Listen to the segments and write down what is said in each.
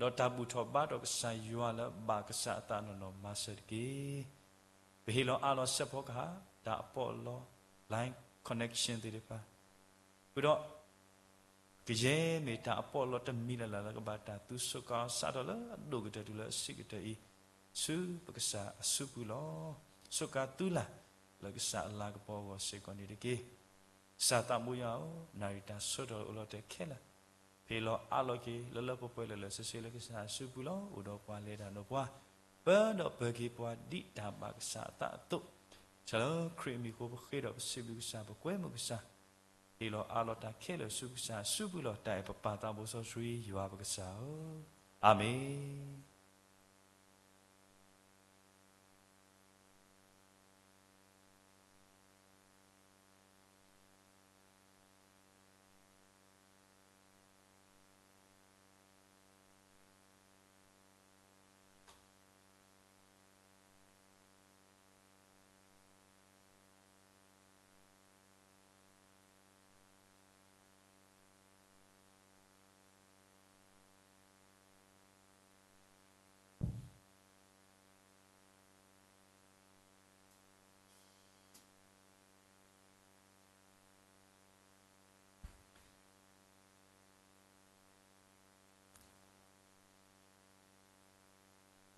ဒီးတၢ်ဘူၣ်ထီၣ်ဘါထီၣ်ကစၢ်ယွၤလၢဘၣ်ကစၢ်အသးနီၢ်နီၢ်မၤစၢၤတက့ၢ်. ပဟ့ၣ်လီၤအးလီၤစဲးဖီကဟၣ် တၢ်အပီးအလီ line connection သ့ၣ်တဖၣ် ဃုာ်ဒီး ကယဲၢ်မ့ၢ်တၢ်အပီးအလီတမံၤလၢ်လၢ်လၢကဘၣ်တၢ်သူစူးကါစးထီၣ်လၢအဒိၣ်ကတၢၢ်တုၤလၢအဆံးကတၢၢ်အံၤ, ဆူပကစၢ်အစုပူၤလီၤ. စူးကါသုလၢ်လၢကစၢ်အလၤကပီၤအဂီၢ်စ့ၢ်ကီးန့ၣ်တက့ၢ်. ကစၢ်သးဘိယွၤဧၢ, နၣ်ရံၣ်တၢ်ဆၢထီၣ်အိၣ်လီၤတဲာ်ခဲလၢာ်, ဟ့ၣ်လီၤအးလီၤက့ၤလၢလၢပှဲၤပှဲၤလၢာ်လၢာ်ဆ့ဆ့လၢကစၢ်အစုပူၤလီၤ. အိၣ်ဒီးပှၤလဲၤတၢ်ဒီးပှၤ, ပၢဒီးပၢၤက့ၤပှၤဒ်တၢ်ဘၣ်ကစၢ်အသးအသိး, ဆၢလၢခရံာ်အမံၤအဃိပဃ့ဒီးပစံးဘျုးကစၢ် ပကွဲမုာ်ကစၢ်, ဟ့ၣ်လီၤအးလီၤတၢ်ခဲလၢာ်ဆူကစၢ်အစုပူၤလီၤ. တၢ်အဲၣ်ပပၢ်သးဘိစီဆှံယွၤပကစၢ်ဧၢ, အၤမ့ၣ်.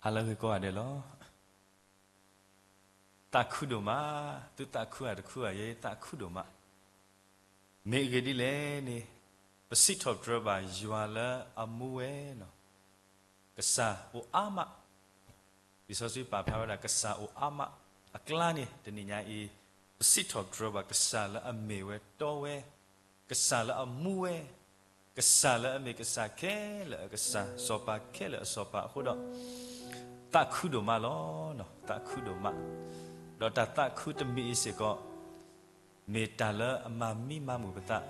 ဟါလၢအဂ့ၤကိးဂၤဒဲးလီၤ. သးခုဒိၣ်မး, သုသးခုဧါတခုဧါ, ယဲယသးခုဒိၣ်မး. မ့ၢ်အဂ့ၢ်ဒ်လဲၣ်န့ၣ်, ပစံးထီၣ်ပတြၢၤဘၣ်ယွၤလၢအမူဝဲလီၤ. ကစၢ်အိၣ်အါမး, လံာ်စီဆှံပာ်ဖျါဝဲဒၣ်ကစၢ်အိၣ်အါမး, အကျါန့ၣ် တနံၤညါအံၤ ပစံးထီၣ်ပတြၢၤဘၣ်ကစၢ်လၢအမ့ၢ်ဝဲတီဝဲ, ကစၢ်လၢအမူဝဲ, ကစၢ်လၢအမ့ၢ်ကစၢ်ခဲလၢာ်အကစၢ်, စီၤပၤခဲလၢာ်အစီၤပၤအဃိဒီး, သးခုဒိၣ်မးလီၤ. သးခုဒိၣ်မး, ဒီးတၢ်သးခုတမံၤအံၤစ့ၢ်ကီး မ့ၢ်တၢ်လၢအမၤမံမၤမုာ်ပသး,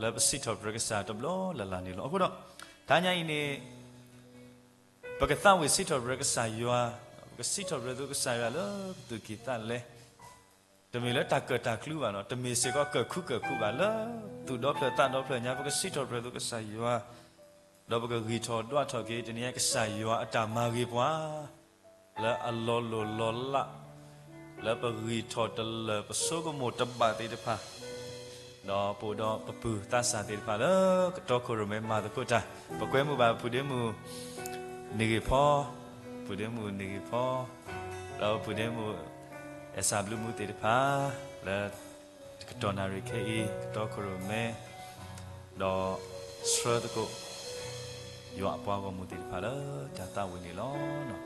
လၢပစံးထီၣ်ပတြၢၤကစၢ်တဘျီလၢ်လၢ်န့ၣ်လီၤ. အဃိဒီး, တနံၤညါအံၤန့ၣ် ပကသးဝံၣ်စံးထီၣ်ပတြၢၤကစၢ်ယွၤ, ပကစံးထီၣ်ပတြၢၤသုကစၢ်ယွၤလၢသူၣ်ကံၢ်သးလဲ, တမ့ၢ်လၢတၢ်ကၢၣ်တၢ်ကျူဘၣ်လီၤ, တမ့ၢ်စ့ၢ်ကီးကၢၣ်ခူကၢၣ်ခူဘၣ်, လၢသူၣ်ဒီဖျၢၣ်သးဒီဖျၢၣ်ညါ ပကစံးထီၣ်ပတြၢၤသုကစၢ်ယွၤ, ဒီးပကဂံၢ်ထီၣ်ဒွးထီၣ်က့ၤ တနံၤညါကစၢ်ယွၤအတၢ်မၤဂ့ၤပှၤ လၢအလီၤလိၢ်လီၤလး, လၢပဂံၢ်ထီၣ်တလၢာ်ပဆိကမိၣ်တဘၣ်သ့ၣ်တဖၣ်, ဒီးပအိၣ်ဒီးပပုၢ်သးစၢ်သ့ၣ်တဖၣ်လၢကတီခိၣ်ရိၣ်မဲမၤသကိးတၢ်, ပကွဲမုာ်ဘၣ်ပပုၢ်ဒ့မုၣ်န့ၣ်ဂ့ၤဖီ, ပုၢ်ဒ့မုၣ်န့ၣ်ဂ့ၤဖီ, ဒီးပပုၢ်ဒ့မုၣ် အဲၣ်စၢ်ဘျုးမူသ့ၣ်တဖၣ် လၢတကတီၢ်နၣ်ရံၣ်ခဲအံၤ ကတီခိၣ်ရိၣ်မဲ ဒီးဆှၢသကိး ယွၤအပှၤဂီၢ်မုၢ်သ့ၣ်တဖၣ်လၢတၢ်သးဝံၣ်န့ၣ်လီၤ.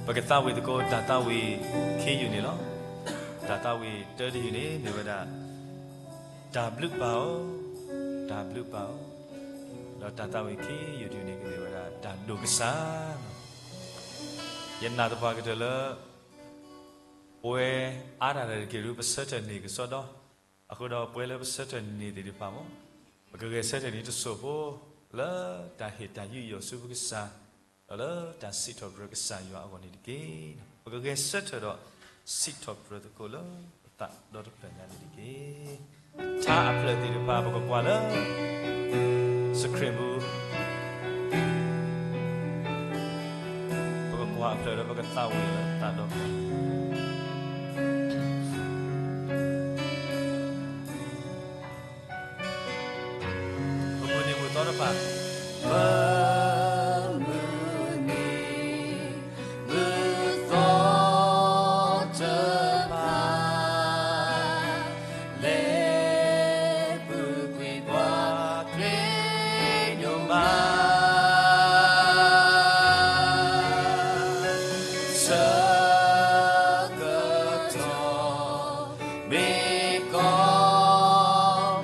ပကသးဝံၣ်သကိးတၢ်သးဝံၣ်ခံယုၢ်န့ၣ်လီၤ. တၢ်သးဝံၣ်တၢတယုၢ်န့ၣ် မ့ၢ်ဝဲဒၣ် တၢ်ဘျုးပၢ်ဧၢ, တၢ်ဘျုးပၢ်ဧၢ, ဒီးတၢ်သးဝံၣ်ခံယုၢ်တယုၢ်န့ၣ် ကမ့ၢ်ဝဲဒၣ်တၢ်ဒိၣ်ကစၢ်လီၤ. ယနာ်သပှၢ်ကတၢၢ်လၢ ပဝဲအါတၢ်တၢ်တက့ၢ်ဒု ပဆၢထၢၣ်န့ၢ်ကစီဒီ, အဃိဒီးပဝဲလၢပဆၢထၢၣ်န့ၢ်သ့ၣ်တဖၣ်မ့ၢ် ပကဂဲၤဆၢထၢၣ်န့ၢ်တစိၢ်ဖိ လၢတၢ်ဟ့ၣ်တၢ်ယူးယီၣ်ဆူပကစၢ်, ဒီးလၢတၢ်စံးထီၣ်ပတြၢၤကစၢ်ယွၤအဂီၢ်န့ၣ်တက့ၢ်. ပကဂဲၤဆၢထၢၣ်ဒီးစံးထီၣ်ပတြၢၤသကိးလၢပသးဒီတဖျၢၣ်ညါန့ၣ်တက့ၢ်. ထါအဖျၢၣ်သ့ၣ်တဖၣ် ပကကွၢ်လၢ screen ပူၤ ပကကွၢ်အဖျၢၣ်ဒီးပကသးဝံၣ်လၢသးဒီဖျၢၣ် ပမုၢ်နံၤမုၢ်သီတဖၣ် ပမုၢ်နံၤမုၢ်သီတဖၣ် လဲၤပူၤကွံာ်ပှၤချ့ညိၣ်မး ဆၢကတီၢ် မ့ၢ်ကီ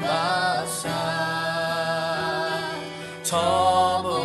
ဘၣ်ဆၣ် ထီဘိ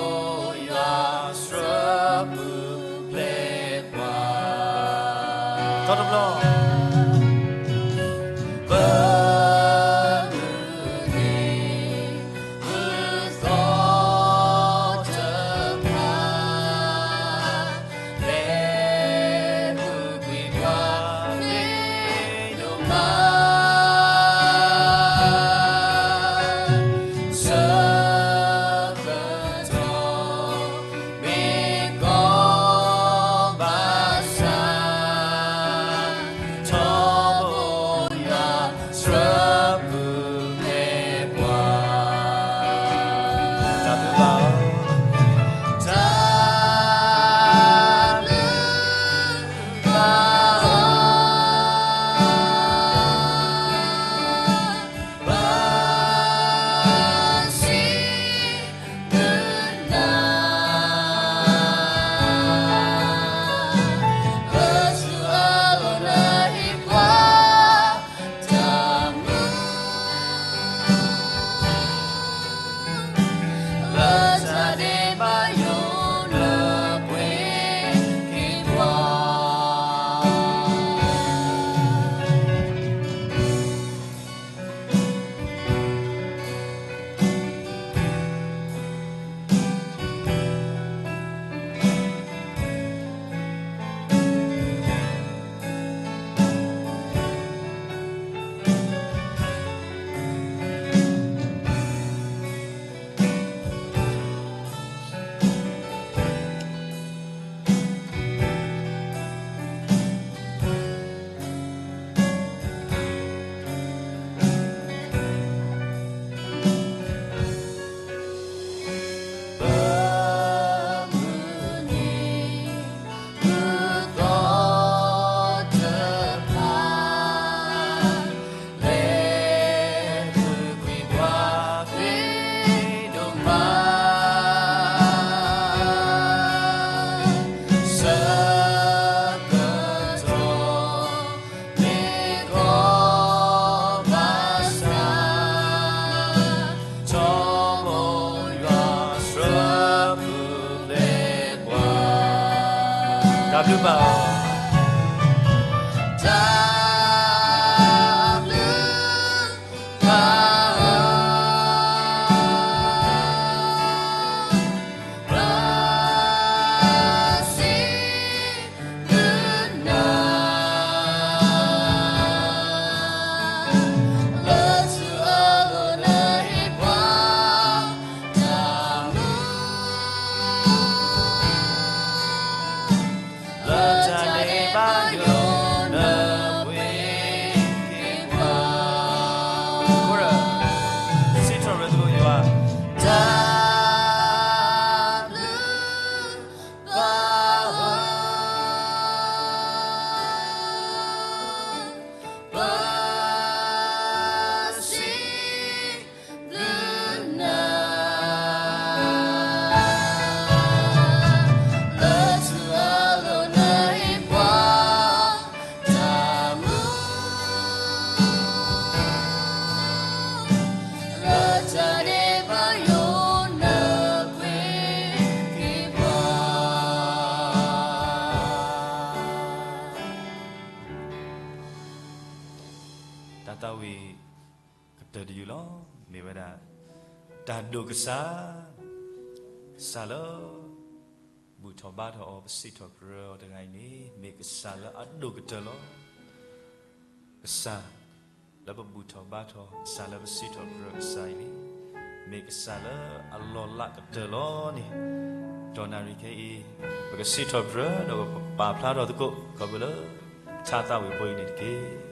တၢ်ဒိးကစၢ်န့ၣ် ကတၢၢ်တယုၢ်လီၤ. မ့ၢ်ဝဲဒၣ် တၢ်ဒိးကစၢ်, ကစၢ်လၢ ဘူၣ်ထီၣ်ဘါထီၣ်အီၤပစံးထီၣ်ပတြၢၤအီၤတဂၤအံၤန့ၣ် မ့ၢ်ကစၢ်လၢအဒိၣ်ကတၢၢ်လီၤ. ကစၢ်လၢပဘူၣ်ထီၣ်ဘါထီၣ်, ကစၢ်လၢပစံးထီၣ်ပတြၢၤကစၢ်အံၤန့ၣ် မ့ၢ်ကစၢ်လၢအလီၢ်လးကတၢၢ်လီၤန့ၣ်, တနၣ်ရံၣ်ခဲအံၤ ပကစံးထီၣ်ပတြၢၤဒီးပကပာ်ဖျါထီၣ်သကိး ခီဖျိလၢ ထါသးဝံၣ်ဖိအံၤန့ၣ်တက့ၢ်.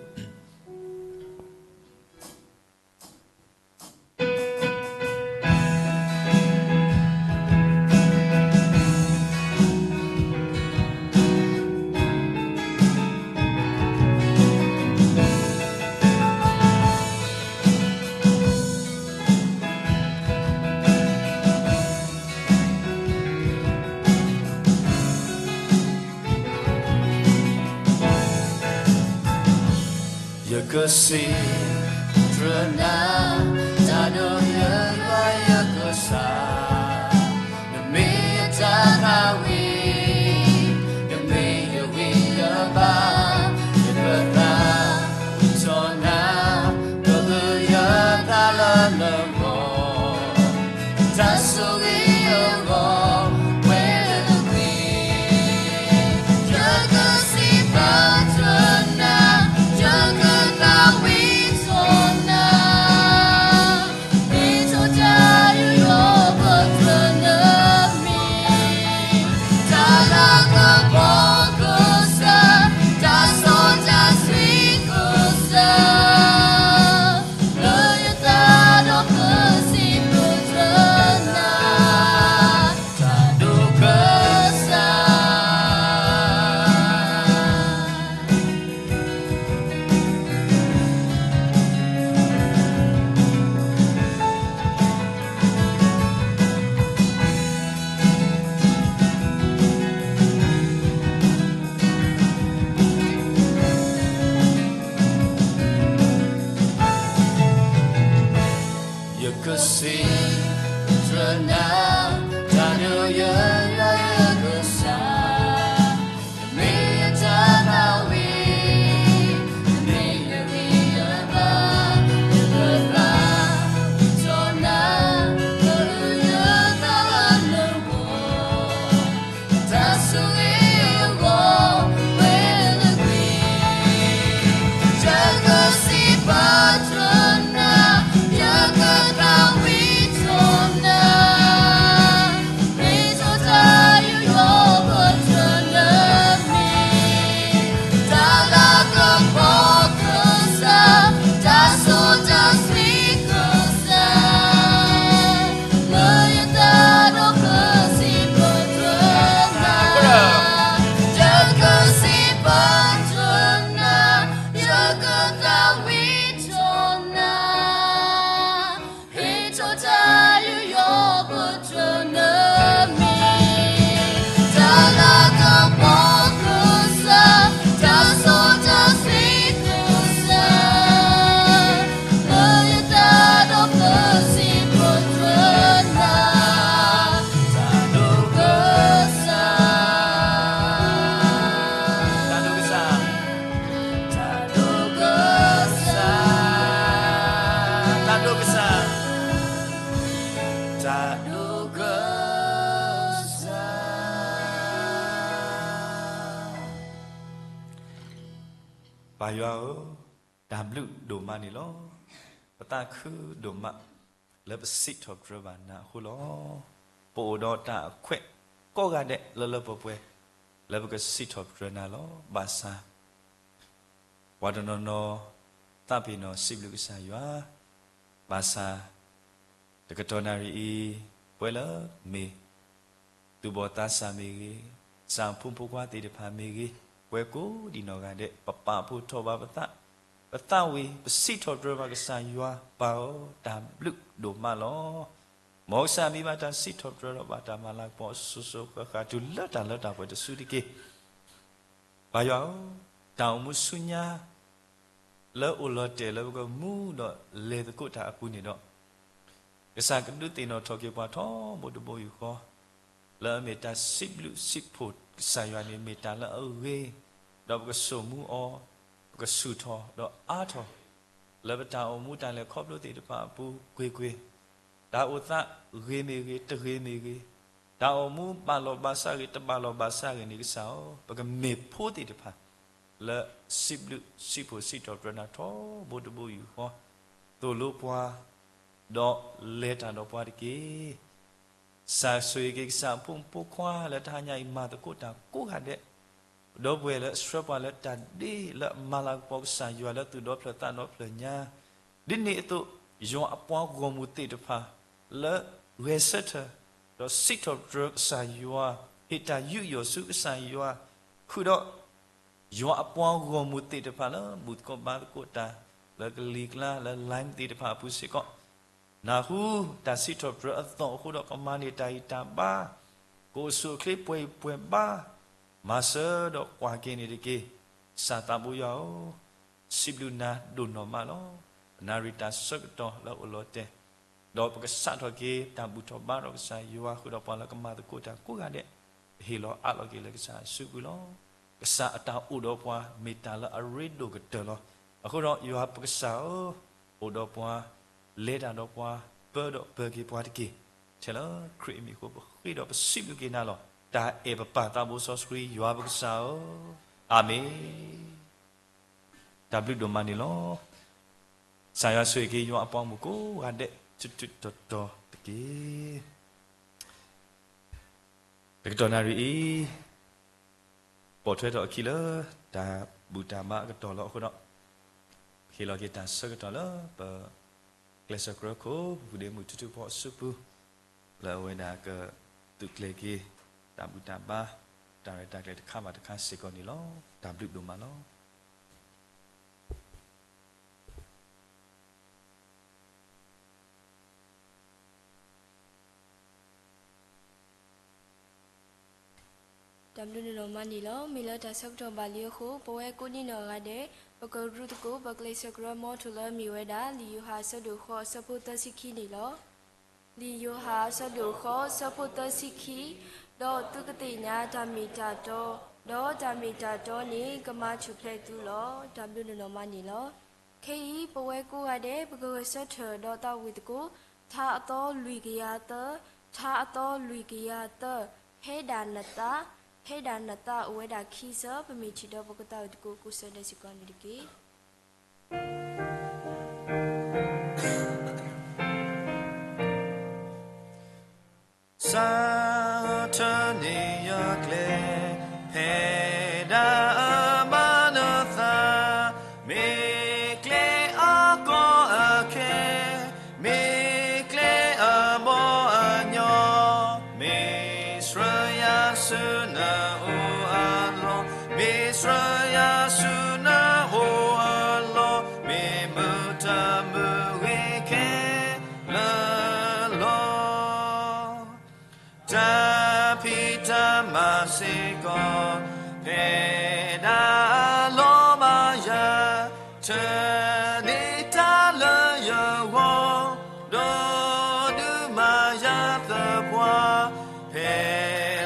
ယကစံးထီၣ်ပတြၢၤနၤ, တၢ်ဒိၣ်ယွၤယကစၢ်, နမ့ၢ်ယတၢ်သးဝံၣ်, နမ့ၢ်ယဝံယဘါ, ယကသးဝံၣ်ထီၣ်နၤ, ကဟုယသးလၢနဂီၢ် တၢ်ဆိၣ်ဂ့ၤအဂီၢ် ပှဲၤလၢနကွံာ်, ယကစံးပတြၢၤနၤ, ယကသးဝံၣ်ထီၣ်နၤ, မ့ၢ်ထီၣ်တၢ်ယူးယီၣ်ပတြၢၤနမံၤ, တၢ်လၤကပီၤကစၢ်, တၢ်စီတၢ်ဆှံကစၢ် လၢယသးဒီးပစံးပတြၢၤနၤ, တၢ်ဒိးကစၢ်. ယကစံးထီၣ်ပတြၢၤနၤ, တၢ်ဒိၣ်ယွၤယကစၢ်, နမ့ၢ်ယတၢ်သးဝံၣ်, နမ့ၢ်ယဝံယဘါ, ယကသးဝံၣ်ထီၣ်နၤ, ကဟုယသးလၢနဂီၢ် တၢ်ဆိၣ်ဂ့ၤအဂီၢ် ပှဲၤလၢနကွံာ်, ယကစံးပတြၢၤနၤ, ယကသးဝံၣ်ထီၣ်နၤ, မ့ၢ်ထီၣ်တၢ်ယူးယီၣ်ပတြၢၤနမံၤ, တၢ်လၤကပီၤကစၢ်, တၢ်စီတၢ်ဆှံကစၢ် လၢယသးဒီးပစံးပတြၢၤနၤ, ယကစံးပတြၢၤနၤ, ယကသးဝံၣ်ထီၣ်နၤ, မ့ၢ်ထီၣ်တၢ်ယူးယီၣ်ပတြၢၤနမံၤ, တၢ်လၤကပီၤကစၢ်, တၢ်စီတၢ်ဆှံကစၢ် လၢယသးဒီးပစံးပတြၢၤနၤ, တၢ်ဒိၣ်ကစၢ်, တၢ်ဒိၣ်ကစၢ်, တၢ်ဒိၣ်ကစၢ်, တၢ်ဒိၣ်ကစၢ်, တၢ်ဒိၣ်ကစၢ်. ပၢ်ယွၤဧၢ, တၢ်ဘျုးဒိၣ်မးန့ၣ်လီၤ. ပသးခုဒိၣ်မး လၢပစံးထီၣ်ပတြၢၤဘၣ်နၤအဃိလီၤ. ပအိၣ်ဒီးတၢ်အခွဲးကိးဂၤဒဲးလၢလၢပှဲၤပှဲၤ လၢပကစံးထီၣ်ပတြၢၤနၤလီၤ. ဘၣ်ဆၣ် ပှၤတနီၤနီၤ သးပ့ၤနီၣ်စံးဘျုးကစၢ်ယွၤ, ဘၣ်ဆၣ် တကတီၢ်နၣ်ရံၣ်အံၤ ပဝဲလၢမ့ၢ် သူၣ်ဘီၣ်သးစၢ်မ့ၢ်ဂ့ၤ, စၢ်ဖိမုၣ်ဖိခွါသ့ၣ်တဖၣ်မ့ၢ်ဂ့ၤ, ပဝဲကိးဒံးနီၢ်ဂၤဒဲး ပပာ်ဖှိၣ်ထီၣ်ဘၣ်ပသး, ပသးဝံၣ် ပစံးထီၣ်ပတြၢၤဘၣ်ကစၢ်ယွၤ ပၢ်ဧၢ, တၢ်ဘျုးဒိၣ်မးလီၤ. မ်ကစၢ်မံၤဘၣ်တၢ်စံးထီၣ်ပတြၢၤဒီးဘၣ်တၢ်မၤလၤကပီၤအစိၤစိၤဃၣ်ဃၣ် တုၤလၢတၢ်လၢတၢ်ပှဲၤတစုတက့ၢ်. ပၢ်ယွၤဧၢ, တၢ်အိၣ်မူဆူညါ လၢအိၣ်လီၤတဲာ်လၢပကမူဒီးလဲၤသကိးတၢ်အပူၤန့ၣ်ဒီး, ကစၢ်ကဒုးသ့ၣ်နီၣ်ထီၣ်က့ၤပှၤထီဘိတဘိယူၢ်ဃီ, လၢအမ့ၢ်တၢ်စံးဘျုးစံးဖှိၣ်ကစၢ်ယွၤန့ၣ် မ့ၢ်တၢ်လၢအဂ့ၤ, ဒီးပကဆိၣ်မူအီၤ, ပကဆူၣ်ထီၣ်ဒီးအါထီၣ်, လၢပတၢ်အိၣ်မူတၢ်လဲၤခီဖျိသ့ၣ်တဖၣ်အပူၤကွ့ၢ်ကွ့ၢ်, တၢ်အိၣ်သးဂ့ၤမ့ၢ်ဂ့ၤ တဂ့ၤမ့ၢ်ဂ့ၤ, တၢ်အိၣ်မူဘၣ်လီၤဘၣ်စးဂ့ၤ တဘၣ်လီၤဘၣ်စးဂ့ၤန့ၣ် ကစၢ်ဧၢ, ပကမ့ၢ်ဖိသ့ၣ်တဖၣ် လၢစံးဘျုးစံးဖှိၣ်စံးထီၣ်ပတြၢၤနၤထီဘိတဘိယူၢ်ဃီ, သိၣ်လိပှၤ ဒီးလဲၤတၢ်ဒီးပှၤတက့ၢ်. စၢ်ဆိၣ်ဂ့ၤက့ၤကစၢ်အဖိမုၣ်ဖိခွါလၢတဟါညါအံၤ မၤသကိးတၢ်ကိးဂၤဒဲး, ဒီပုၢ်ဝဲၢ်လၢအဆှၢပှၤလၢတၢ်ဒ့လၢအမၤလၤကပီၤကစၢ်ယွၤလၢသူၣ်ဒီဖျၢၣ်သးဒီဖျၢၣ်ညါ, ဒ်န့ၣ်အသိး ယွၤအပှၤဂီၢ်မုၢ်သ့ၣ်တဖၣ် လၢဂဲၤဆၢထၢၣ် ဒီးစံးထီၣ်ပတြၢၤကစၢ်ယွၤ, ဟ့ၣ်တၢ်ယူးယီၣ်ဆူကစၢ်ယွၤ, ဃုာ်ဒီး ယွၤအပှၤဂီၢ်မုၢ်သ့ၣ်တဖၣ်လၢ ဘူၣ်သကိးဘါသကိးတၢ် လၢကလံၤကျါလၢ line သ့ၣ်တဖၣ်အပူၤစ့ၢ်ကီး, နၢ်ဟူတၢ်စံးထီၣ်ပတြၢၤအသီၣ်အဃိဒီး ကမၤန့ၢ်တၢ်ဂံၢ်တၢ်ဘါ, ကအိၣ်ဆူၣ်အိၣ်ချ့ပှဲၤအံၤပှဲၤဘါ, မၤစၢၤဒီးကွၢ်က့ၤန့ၣ်တက့ၢ်. ကစၢ်သးဘိယွၤဧၢ, စံးဘျုးနၤဒိၣ်နီၢ်မးလီၤ. ပနၣ်ရံၣ်တၢ်ဆၢကတီၢ်လၢအအိၣ်လီၤတဲာ် ဒီးပကစးထီၣ်က့ၤတၢ်ဘူၣ်ထီၣ်ဘါထီၣ်ကစၢ်ယွၤဃုာ်ဒီးပှၤလၢကမၤသကိးတၢ်ကိးဂၤဒဲး, ပဟ့ၣ်လီၤအးလီၤက့ၤလၢကစၢ်အစုပူၤလီၤ. ကစၢ်အတၢ်အိၣ်ဒီးပှၤမ့ၢ်တၢ်လၢအရ့ဒိၣ်ကတၢၢ်လီၤ. အဃိဒီးယွၤပကစၢ်ဧၢ, အိၣ်ဒီးပှၤ, လဲၤတၢ်ဒီးပှၤ, ပၢဒီးပၢၤက့ၤပှၤတက့ၢ်. ထဲလၢခရံာ်အမံၤအဃိပဃ့ဒီးပစံးဘျုးက့ၤနၤလီၤ. တၢ်အဲၣ်ပပၢ်သးဘိစီဆှံယွၤပကစၢ်ဧၢ, အၤမ့ၣ်. တၢ်ဘျုးဒိၣ်မးန့ၣ်လီၤ. ကစၢ်ယွၤဆိၣ်ဂ့ၤက့ၤယွၤအပှၤဂီၢ်မုၢ်ကိးဂၤဒဲး ထူးထူးတီၤတီၤတက့ၢ်. တကတီၢ်နၣ်ရံၣ်အံၤ ပိာ်ထွဲထီၣ်အခံလၢ တၢ်ဘူၣ်တၢ်ဘါအကတီၢ်လီၤအဃိဒီး ဟ့ၣ်လီၤက့ၤတၢ်ဆၢကတီၢ်လၢပ ကျဲးစၢးကြၢးခိၣ် ပူၤဒ့မုၣ်ထူထူဖီအစုပူၤ လၢအဝဲဒၣ်ကသုးကျဲၤက့ၤ တၢ်ဘူၣ်တၢ်ဘါ တၢ်ရဲၣ်တၢ်ကျဲၤတခါဘၣ်တခါစ့ၢ်ကီးန့ၣ်လီၤ. တၢ်ဘျုးဒိၣ်မးလီၤ. တၢ်ဘျုးဒိၣ်မးန့ၣ်လီၤ. မ့ၢ်လၢတၢ်ဆၢကတီၢ်ဘၣ်လံအဃိ ပဝဲကိးဒံနီၢ်ဂၤဒဲး ပကရူသကိး ပကျဲးစၢးကြၢးမီထိၣ်လၢအမ့ၢ်ဝဲဒၣ် လံာ်ယိၤဟၣ်အဆၢဒိၣ်ဃိးအဆၢဖိသၢဆံခံန့ၣ်လီၤ. လံာ်ယိၤဟၣ်အဆၢဒိၣ်ဃိးအဆၢဖိသၢဆံခံ, ဒီးသုကသ့ၣ်ညါတၢ်မ့ၢ်တၢ်တီ, ဒီးတၢ်မ့ၢ်တၢ်တီန့ၣ် ကမၤထူၣ်ဖျဲးသုလီၤ. တၢ်ဘျုးဒိၣ်မးန့ၣ်လီၤ. ခဲအံၤ ပဝဲကိးဂၤဒဲး ပကဂဲၤဆၢထၢၣ်ဒီးသးဝံၣ်သကိး ထါအသီလွံၢ်ကယၤသၢ, ထါအသီလွံၢ်ကယၤသၢ, ဖဲဒၣ်နသး, ဖဲဒၣ်နသးအိၣ်ဝဲဒၣ်ခံဆၢ ပမ့ၢ်ထံၣ်ဒီးပကသးဝံၣ်သကိးကိးဆၢဒဲးစ့ၢ်ကီးန့ၣ်တက့ၢ်. စးထီၣ်န့ၢ်ယကျဲ, ဖဲဒၣ်အမၤနသး, မ့ၢ်ကျဲအကီအခဲ, မ့ၢ်ကျဲအဘီအညီ, မ့ၢ်ဆှၢယၤဆူနအိၣ်အလီၢ်, မ့ၢ်ဆှၢယၤဆူနအိၣ်အလီၢ်, မ့ၢ်မုာ်တၢ်မုာ်ဂ့ၤခဲလၢာ်လီၤ. တၢ်ဖံးတၢ်မၤစ့ၢ်ကီး, ဖဲဒၣ်အလီၢ်မၤယၤ, ထၢန့ၢ်တၢ်လၢယဂီၢ်, ဒီးဒုးမၤယၤသပှၢ်, ဖဲ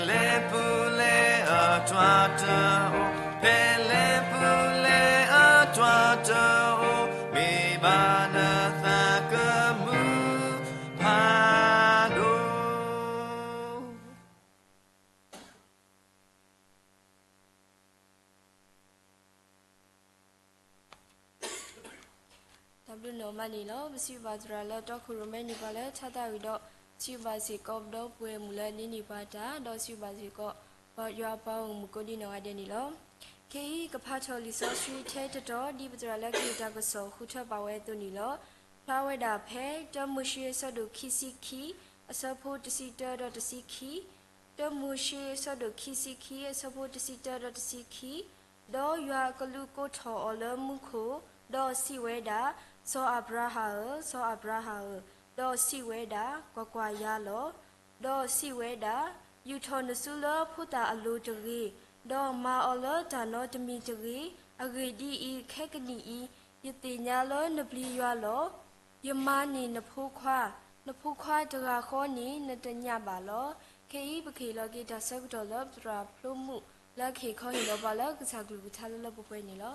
လဲၣ်ပူၤလဲၣ်အတၢ်တအိၣ်, ဖဲလဲၣ်ပူၤလဲၣ်အတၢ်တအိၣ်, မ့ၢ်ဘၣ်နသးကမုာ်ဖးဒိၣ်. တၢ်ဘျုးဒိၣ်မးန့ၣ်လီၤ. ပစံးဘျုးဘၣ်သရၣ်လၢတီခိၣ်ရိၣ်မဲန့ၢ်ပှၤလၢထါသးဝံၣ်ဒီး စံးဘျုးဘၣ်စ့ၢ်ကီးပဒီပုၢ်ဝဲၢ်မုၣ်လၢဒ်န့ၢ်ပှၤတၢ်, ဒီးစံးဘျုးဘၣ်စ့ၢ်ကီး ပယွၤအပှၤဂီၢ်မုၢ်ကိးဒံနီၢ်ဂၤဒဲးန့ၣ်လီၤ. ခဲအံၤ ကဖးထီၣ်လံာ်စီဆှံထဲတတီၤ ဒ်ပသရၣ်လၢကဟ့ၣ်တၢ်ကစီၣ်ဃုထၢပာ်ဝဲအသိးန့ၣ်လီၤ. ဖျါဝဲဒၣ်ဖဲ တၢမိၤၡ့အဆၢဒိၣ်ခံဆံခံ, အဆၢဖိတဆံတၢဒီးတဆံခံ, တၢမိၤၡ့အဆၢဒိၣ်ခံဆံခံ အဆၢဖိတဆံတၢဒီးတဆံခံ, ဒီးယွၤအကလူးကိးထီၣ်အီၤလၢမူခိၣ်, ဒီးစံးဝဲဒၣ်, စီၤအၤဘြၤဟၣ်ဧၢ, စီၤအၤဘြၤဟၣ်ဧၢ, ဒီးစံးဝဲဒၣ်, ကွၢ်ကွၢ်, ယၤလီၤ. ဒီးစံးဝဲဒၣ်, ယူာ်ထီၣ်နစုလၢဖိသၣ်အလိၤတဂ့ၤ, ဒီးမၤအီၤလၢတၢ်နီတမံၤတဂ့ၤ, အဂ့ၢ်ဒ်အံၤ, ခဲကနံၣ်အံၤ, ယသ့ၣ်ညါလၢနပျံၤယွၤလီၤ. ယမၤန့ၢ်နဖိခွါ, နဖိခွါတဂၤဃီန့ၣ် နတညၣ်ဘၣ်လီၤ. ခဲအံၤ ပကဟ့ၣ်လီၤက့ၤတၢ်ဆၢကတီၢ်လၢပသရၣ်ဖျိမုၣ် လၢကဟ့ၣ်ခီဟ့ၣ်နီၤပှၤလၢကစၢ်ကလုၢ်ကထါလၢလၢပှဲၤပှဲၤန့ၣ်လီၤ.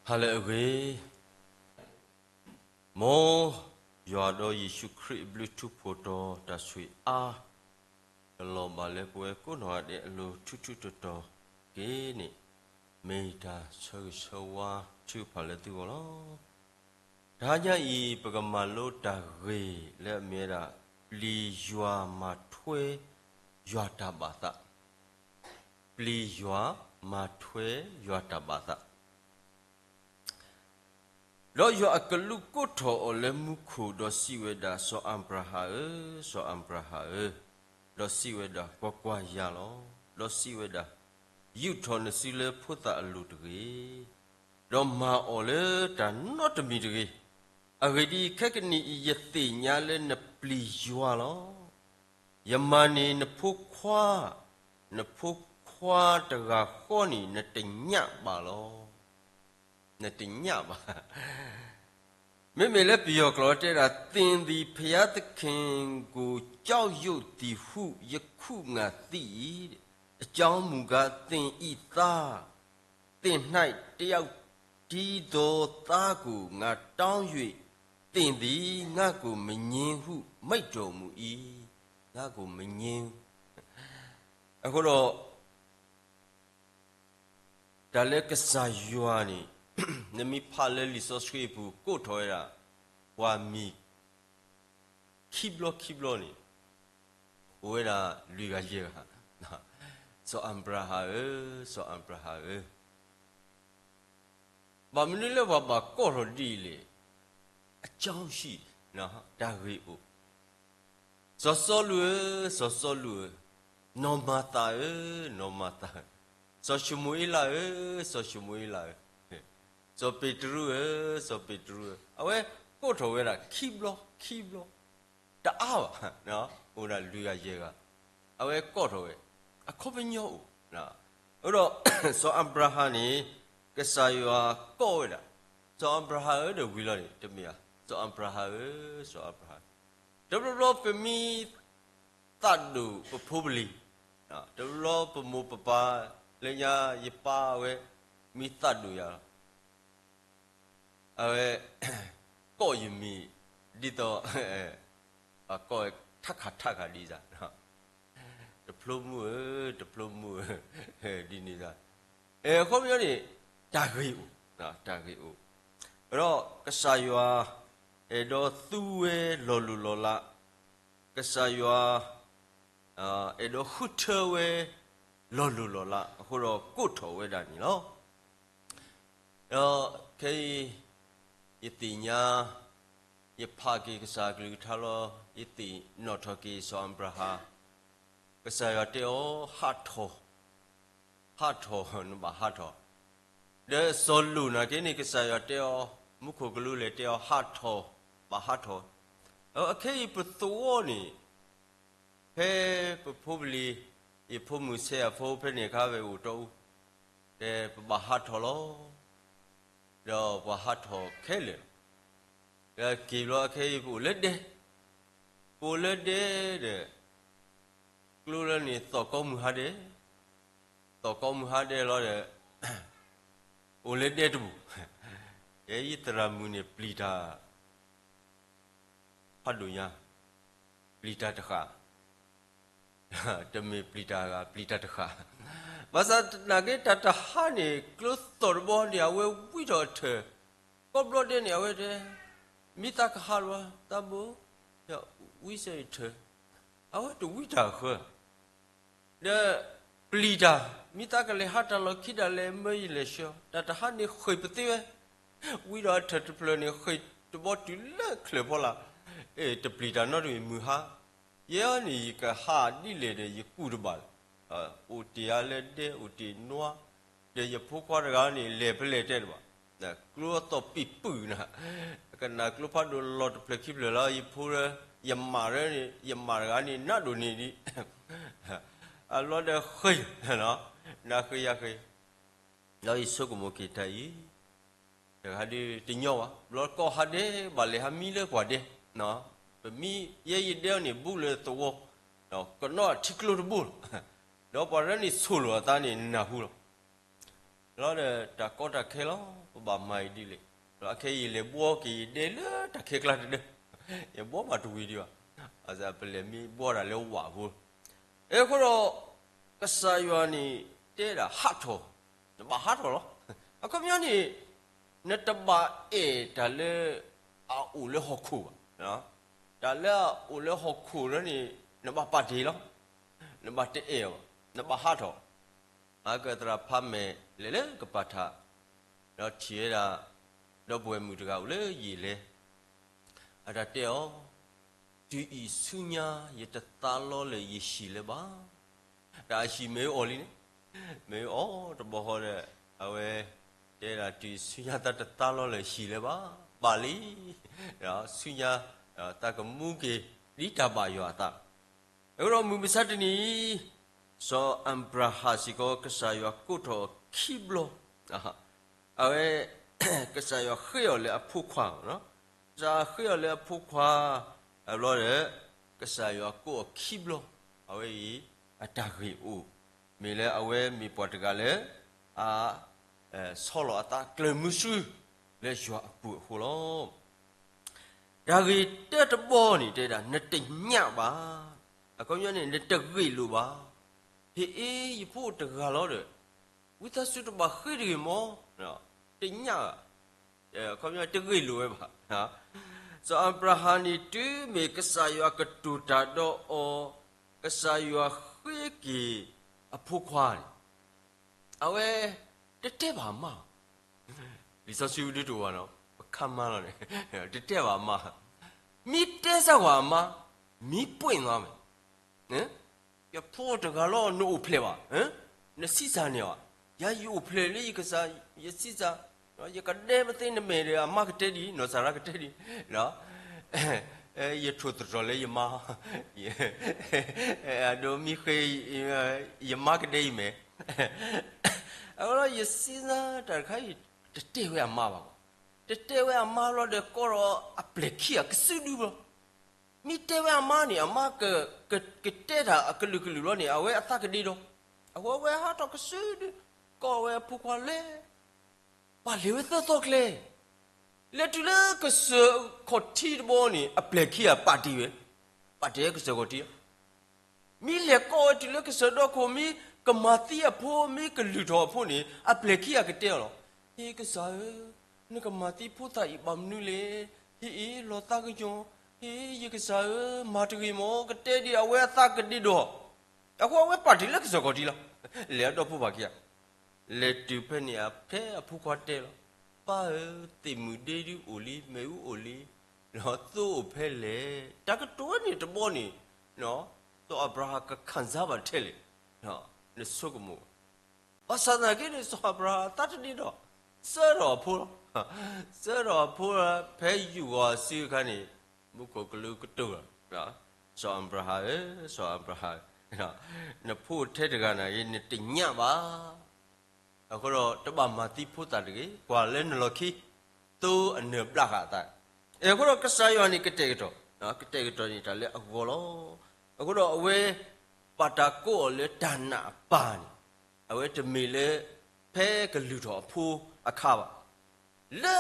ဟါလၢအဂ့ၤ, မ်ယွၤဒီးယ့ၣ်ၡူးခရံာ်အဘျုးထူးဖှိၣ်တီၤတၢ်ဆိၣ်ဂ့ၤအါ ကလီၤဘၣ်လၢပဝဲကိးနီၢ်ဂၤဒဲးအလိၤ ထူထူတီၤတီၤက့ၤန့ၣ်, မ့ၢ်တၢ်ဆၢဂ့ၤဆၢဝါထုကဖၣ်လၢသုဂီၢ်လီၤ. တဟါညါအံၤ ပကမၤလိတၢ်ဂ့ၢ်လၢအမ့ၢ်ဝဲဒၣ် ပျံၤယွၤမၤထွဲယွၤတၢ်ဘၣ်သး, ပျံၤယွၤမၤထွဲယွၤတၢ်ဘၣ်သး ဒီးယွၤအကလူးကိးထီၣ်အီၤလၢမူခိၣ်, ဒီးစံးဝဲဒၣ်, စီၤအၤဘြၤဟၣ်ဧၢ, စီၤအၤဘြၤဟၣ်ဧၢ, ဒီးစံးဝဲဒၣ်, ကွၢ်ကွၢ်, ယၤလီၤ. ဒီးစံးဝဲဒၣ်, ယူာ်ထီၣ်နစုလၢဖိသၣ်အလိၤတဂ့ၤ, ဒီးမၤအီၤလၢတၢ်နီတမံၤတဂ့ၤ. အဂ့ၢ်ဒ်အံၤ, ခဲကနံၣ်အံၤ ယသ့ၣ်ညါလၢနပျံၤယွၤလီၤ. ယမၤန့ၢ်နဖိခွါ, နဖိခွါတဂၤဃီန့ၣ် နတညၣ်ဘၣ်လီၤ. နတညၣ်ဘၣ်. မ့မ့ၢ်လၢပယီၤကျိာ်တဲဒၣ်, သင်သည်ဘုရားသခင်ကို ကြောက်ရွံ့သည်ဟု ယခုငါသိ၏. အကြောင်းမူကား, သင်၏သား, သင်၌တယောက်တည်းသောသားကို ငါတောင်း၍ သင်သည်ငါ့ကို မငြင်းဟုမိန့်တော်မူ၏. ငါ့ကို မငြင်း. အဃိဒီး တၢ်လၢကစၢ်ယွၤန့ၣ် နမ့ၢ်ဖးလၢလံာ်စီဆှံအပူၤ ကိးထီၣ်ဝဲဒၣ် ပှၤမံၤခံဘျီခံဘျီန့ၣ် အိၣ်ဝဲဒၣ်လွံၢ်ဂၤယဲၢ်ဂၤ, စီၤအၤဘြၤဟၣ်ဧၢ, စီၤအၤဘြၤဟၣ်ဧၢ. ဘၣ်မနုၤလၢပှၤဘၣ်ကိးထီၣ်ဒ်အံၤလဲၣ်. အကြောင်းရှိ, တၢ်ဂ့ၢ်အိၣ်. စီၤစီလူးဧၢ, စီၤစီလူးဧၢ, နီၢ်မၤသးဧၢ, နီၢ်မၤသးဧၢ, စီၤၡမူၤအ့လးဧၢ, စီၤၡမူၤအ့လးဧၢ, စီၤပ့းတရူးဧၢ, စီၤပ့းတရူးဧၢ, အဝဲကိးထီၣ်ဝဲဒၣ်ခံဘျီခံဘျီ တအါဘၣ်, အိၣ်ဒၣ်လွံၢ်ဂၤယဲၢ်ဂၤ, အဝဲကိးထီၣ်ဝဲ, အခီပညီအိၣ်. အဃိဒီး စီၤအၤဘြၤဟၣ်န့ၣ် ကစၢ်ယွၤကိးဝဲဒၣ်, စီၤအၤဘြၤဟၣ်ဧၢ ဒီးဝံၤလီၤန့ၣ် တမ့ၢ်ဧါ, စီၤအၤဘြၤဟၣ်ဧၢ, စီၤအၤဘြၤဟၣ်, တဘျီဘျီပမ့ၢ်သးဒိၣ်ပဖိပလံၤ, တဘျီဘျီပမိၢ်ပပၢ်လၢညါ ယပၢ်ဝဲ မ့ၢ်သးဒိၣ်ယၤ အဝဲ ကိးယမံၤ ဒ်သိး ကိးထးခးထးခးဒ်စး, တဖျိမုၣ်ဧၢ, တဖျိမုၣ်ဧၢ, ဒ်န့ၣ်စး. အခီပညီန့ၣ် တၢ်ဂ့ၢ်အိၣ်, တၢ်ဂ့ၢ်အိၣ်. ဒီးကစၢ်ယွၤ အဲၣ်ဒိးသူဝဲလီၤလိၢ်လီၤလး, ကစၢ်ယွၤ အဲၣ်ဒိးဃုထၢဝဲ လီၤလိၢ်လီၤလး အဃိဒီးကိးထီၣ်ဝဲဒၣ်န့ၣ်လီၤ. ဒီးခဲအံၤ ယသ့ၣ်ညါ, ယဖးက့ၤကစၢ်အကလုၢ်ကထါလီၤ, ယသ့ၣ်နီၣ်ထီၣ်က့ၤစီၤအၤဘြၤဟၣ်, ကစၢ်ယွၤတဲအီၤ ဟးထီၣ်, ဟးထီၣ်, နဘၣ်ဟးထီၣ်. ဒီးစီၤလိာ်နာ်က့န့ၣ် ကစၢ်ယွၤတဲအီၤ, မူခိၣ်ကလူးလဲၤတဲအီၤ ဟးထီၣ်, ဘၣ်ဟးထီၣ်. အခဲအံၤပသဝီန့ၣ် ဖဲပဖိပလံၤ ယဖိမုၣ်ဆဲးအဖိဖဲန့ၣ်အခါ ဝဲအိၣ်တီအူ, တဲပဘၣ်ဟးထီၣ်လီၤ. ဒီးပှၤဟးထီၣ်ခဲလၢာ်လီၤ. ဒီးက့ၤဘျီအခဲအံၤ ပအိၣ်လၢဒဲ, ပအိၣ်လၢဒဲဒီး ကျိလၢန့ၣ်သီၣ်ကိးမုၢ်ဟါဒဲ, သီၣ်ကိးမုၢ်ဟါဒဲလီၤဒီး အိၣ်လၢဒဲတဘူၣ်. ယဲယသရၣ်မုၣ်န့ၣ် ပျံၤတၢ် ဖးဒိၣ်ညါ, ပျံၤတၢ်တဃၣ်, တမ့ၢ်ပျံၤတၢ်ဂၤ ပျံၤတၢ်တဃၣ်. ဘၣ်ဆၣ်သနာ်က့ တၢ်တဟါန့ၣ် ကျိသီၣ်တဘီန့ၣ် အဝဲဝံထီၣ်အထၢၣ်, ကိးဘျီဒဲန့ၣ် အဝဲတဲ, မ့ၢ်သးကဟးလီၤ သးဘိ, ဝံစၢၤယထၢၣ်, အဝဲတဝံတၢ်ဃၢ ဒီးပျံၤတၢ်, မ့ၢ်သးကလဲၤဟးတၢ်လီၢ်ခံဒၣ်လဲာ် မၢယလဲၤဆှၢ, တၢ်တဟါန့ၣ်ဃ့ၢ်ပသ့ဝဲ, ဝံဒီးအထၢၣ်တဖျၢၣ်န့ၣ် ဃ့ၢ်တဘီတုၤလၢချၢၣ်ဖီလာ်, တပျံၤတၢ်နီတမံၤမုၢ်ဟါ, ယဲန့ၣ် ယကဟးဒ်လဲၣ်ဒီး ယကူၣ်တဘၣ်လၢၤ, အိၣ်တ့ၢ်အါလၢဒဲ အိၣ်တ့ၢ်နွါ, ဒီးယဖိခွါတဂၤန့ၣ် လဲၤဖဲလဲၣ်တဲတဘၣ် ကျိအသီၣ်ပံာ်ပုၢ်နၤ, ကနၣ်ကျိဖးဒိၣ်လီၤတဖျၢၣ်ခံဖျၢၣ်လီၤ, ယဖိ, ယမါ, ယမါတဂၤန့ၣ် နးဒိၣ်န့ၢ်ဒံး, အလီၢ်ဒီးဃ့ၢ်, နဃ့ၢ်ယဃ့ၢ်, ဒီးယဆိကမိၣ်က့ၤတၢ်အံၤ, တဂၤဒုးတညီဘၣ်, ဘျီကိးဟါဒဲး ဘၣ်လဲၤဟးမံလၢပှၤဒဲ, ပမံ, ယဲယဒဲအီၤန့ၣ် ဘူးလၢသဝီ, ကနီၣ်ထံကျိတဘိလီၤ, ဒီးပှၤရဲန့ၣ်ဆိၣ်လီၤအသးန့ၣ် နၢ်ဟူလီၤ. လီၤဒီးတၢ်ကီတၢ်ခဲလီၤ, ပဘၣ်မၤအံၤဒ်လဲၣ်. လီၤအခဲအံၤ ယလဲၤဘှီက့ၤယဒဲလၢတၢ်ခဲကျါတဒၢ, ယဘှီဘၣ်တဝံၤဒံးဘၣ်. အပလဲၤမ့ၢ်ဘှီတၢ်လၢဝးဖိ, အဃိဒီး ကစၢ်ယွၤန့ၣ်တဲဒၣ်ဟးထီၣ်, နဘၣ်ဟးထီၣ်လီၤ. အခီပညီန့ၣ် နတဘၣ်အဲၣ်တၢ်လၢ အအိၣ်လၢဟီၣ်ခိၣ်ဘၣ်. တၢ်လၢအအိၣ်လၢဟီၣ်ခိၣ်လၢန့ၣ် နဘၣ်ပာ်တ့ၢ်လီၤ. နဘၣ်တအဲၣ်အီၤဘၣ်, နဘၣ်ဟးထီၣ်. အကသရၣ်ဖးမဲာ်လဲၤလၢကပၤထး, ဒီးထံၣ်ဝဲဒၣ် ဒီပုၢ်ဝဲၢ်မုၣ်တဂၤအိၣ်လၢယံာ်လဲၣ်, အတၢ်တဲအီၤ, တုၤအံၤဆူညါယတသါလီလၢယဟံၣ်လၢၤဘၣ်. တၢ်အဟံၣ်မ့ၢ်အီၤလံန့ၣ်, မ့ၢ်အီၤတဘျီဃီဒီး အဝဲတဲဒၣ် တုၤဆူညါသးတသါလီလၢယဟံၣ်လၢၤဘၣ်, ဘၣ်လံ. ဆူညါ သးကမူက့ၤ ဒ်တၢ်ဘၣ်ယွၤအသး. အဃိဒီးမုၢ်မဆါတနံၤအံၤ စီၤအၤဘြၤဟၣ်စ့ၢ်ကီး ကစၢ်ယွၤကိးထီၣ်အီၤခံဘျီ, အဝဲ ကစၢ်ယွၤဃ့အီၤလၢအဖိခွါ, ကစၢ်ဃ့အီၤလၢအဖိခွါ, အဘျီဒီး ကစၢ်ယွၤကိးအီၤခံဘျီ, အဝဲအံၤ အတၢ်ဂ့ၢ်အိၣ် မ့ၢ်လၢအဝဲမ့ၢ်ပှၤတဂၤလၢ အ ဆီလီၤအသးကျၢၤမုဆူ လၢယွၤအပူၤအဃိလီၤ. တၢ်ဂ့ၢ်တၢတဘီန့ၣ် တဲဒၣ် နတညၣ်ဘၣ်, အခီပညီန့ၣ် နတဂ့ၢ်လိာ်ဘၣ်. ဟ့ၣ်အ့ ယဖိတဂၤလီၤဒီး ဝံသးစူၤတဘၣ်ဃ့တဂ့ၤမီၢ်, တညၣ်ဘၣ်, အခီပညီတဂ့ၢ်လိာ်ဝဲဘၣ်. စီၤအၤဘြၤဟၣ်န့ၣ် တုၤမ့ၢ်ကစၢ်ယွၤကတိၤတၢ်ဒီးအီၤ, ကစၢ်ယွၤဃ့က့ၤအဖိခွါန့ၣ် အဝဲ တတဲဘၣ်အမါဘၣ်. လံာ်စီဆှံဒုးတအိၣ်ဘၣ်နီၤ, ပခါမါလီၤန့ၣ်, တတဲဘၣ်အမါ, မ့ၢ်တဲစၢ်ဝဲအမါ, မ့ၢ်ပှဲၤနွါမ့ၢ်, ယဖိတဂၤလီၤ နအိၣ်ဖျဲၣ်ဘၣ်, နဆံးစၢ်န့ၢ်ဘၣ်, ယၤယအိၣ်ဖျဲၣ်လၢယကစၢ်, ယဆံးစၢ်, ယကဒဲပသ့နမဲာ်ဒီး အမါကတဲဒ်အံၤ, နီၢ်စၤရါကတဲဒ်အံၤ ယထိၣ်သတြီၤလၢယမါ, အဒိမ့ၢ်ဃ့ ယမါကဒဲအံၤမဲာ်, အဃိဒီးယစံးစၢ်တၢ်တခါအံၤ တတဲဝဲအမါဘၣ်, တတဲဝဲအမါလီၤဒီးကိးဒီးအပျဲၢ်ခံဂၤကစုဒုဘျီ, မ့ၢ်တဲဝဲအမါန့ၣ် အမါ ကတဲတၢ်အကလုာ်ကလုာ်လီၤန့ၣ် အဝဲအသးကဒ့ဒီး, အဃိဝဲဟးထီၣ်ကစုဒု, ကိးဝဲအဖိခွါလဲၤ ပာ်လဲၤဝဲသၢသီကျဲ, လဲၤတုၤလၢကစၢၢ်ခီၣ်ထံးတဘီန့ၣ် အပျဲၢ်ခံဂၤပာ်တ့ၢ်ဝဲ, ပာ်တ့ၢ်ကစၢၢ်ခီၣ်ထံး, မ့ၢ်လဲၤကိးဝဲတုၤလၢကစၢၢ်ဒီခိၣ် မ့ၢ်ကမၤသံအဖိ မ့ၢ်ကလုၢ်ထီၣ်အဖိန့ၣ် အပျဲၢ်ခံဂၤကတဲအီၤလီၤ. ဟ့ၣ်ကစၢ်ဧၢ, နကမၤသံဖိသၣ်အံၤဘၣ်မနုၤလဲၣ်, ဟ့ၣ်အ့ၣ်လီၤသးကညီၤ, ဟ့ၣ်အ့ၣ်ယကစၢ်ဧၢ, မၤတဂ့ၤမီၢ် ကတဲဒ်အဝဲအသးကဒ့ဒီး, အဃိအဝဲပာ်တ့ၢ်လၢကစၢၢ်ခီၣ်ထံးလီၤ. လဲၤအဒီဖိပၢ်ခံဂၤ လဲၤတုၤဖဲန့ၣ် ဖဲအဖိခွါတဲလီၤ, ပၢ်ဧၢ, သ့ၣ်မုၣ်ဒ့ဒုအိၣ်လံ, မ့ၣ်အူအိၣ်လံ, ဒီးသိအိၣ်ဖဲလဲၣ်, တၢ်ကတိၤဝဲန့ၣ်တဘီန့ၣ်, စီၤအၤဘြၤဟၣ်ကခံစားဘၣ်ထဲလဲၣ်, နဆိကမိၣ်, ဘၣ်ဆၣ်သနာ်က့န့ၣ် စီၤအၤဘြၤဟၣ်သးတဒ့ဒီး, စၢထီၣ်အဖိလီၤ, စၢထီၣ်အဖိ ဖဲယူာ်ဂီၤအစုအခါန့ၣ်, မူခိၣ်ကလူးကတိၤလီၤ, စီၤအၤဘြၤဟၣ်ဧၢ, စီၤအၤဘြၤဟၣ်ဧၢ, နဖိထဲတဂၤန့ၣ် နတညၣ်ဘၣ် အဃိဒီးတဘၣ်မၤသံဖိသၣ်တဂ့ၤ, ကွၢ်လၢနလီၢ်ခံ, သိအနၢၤဘျးဃာ်အသး, အဃိဒီးကစၢ်ယွၤန့ၣ်ကတဲာ်ကတီၤ, ကတဲာ်ကတီၤန့ၣ်တၢ်လၢအဂီၢ်လီၤ. အဃိဒီးအဝဲ ဘၣ်တၢ်ကိးအီၤလၢတၢ်နာ်အပၢ်န့ၣ်, အဝဲတမ့ၢ်လၢ ဖဲကလုၢ်ထီၣ်အဖိအခါဘၣ်. လၢ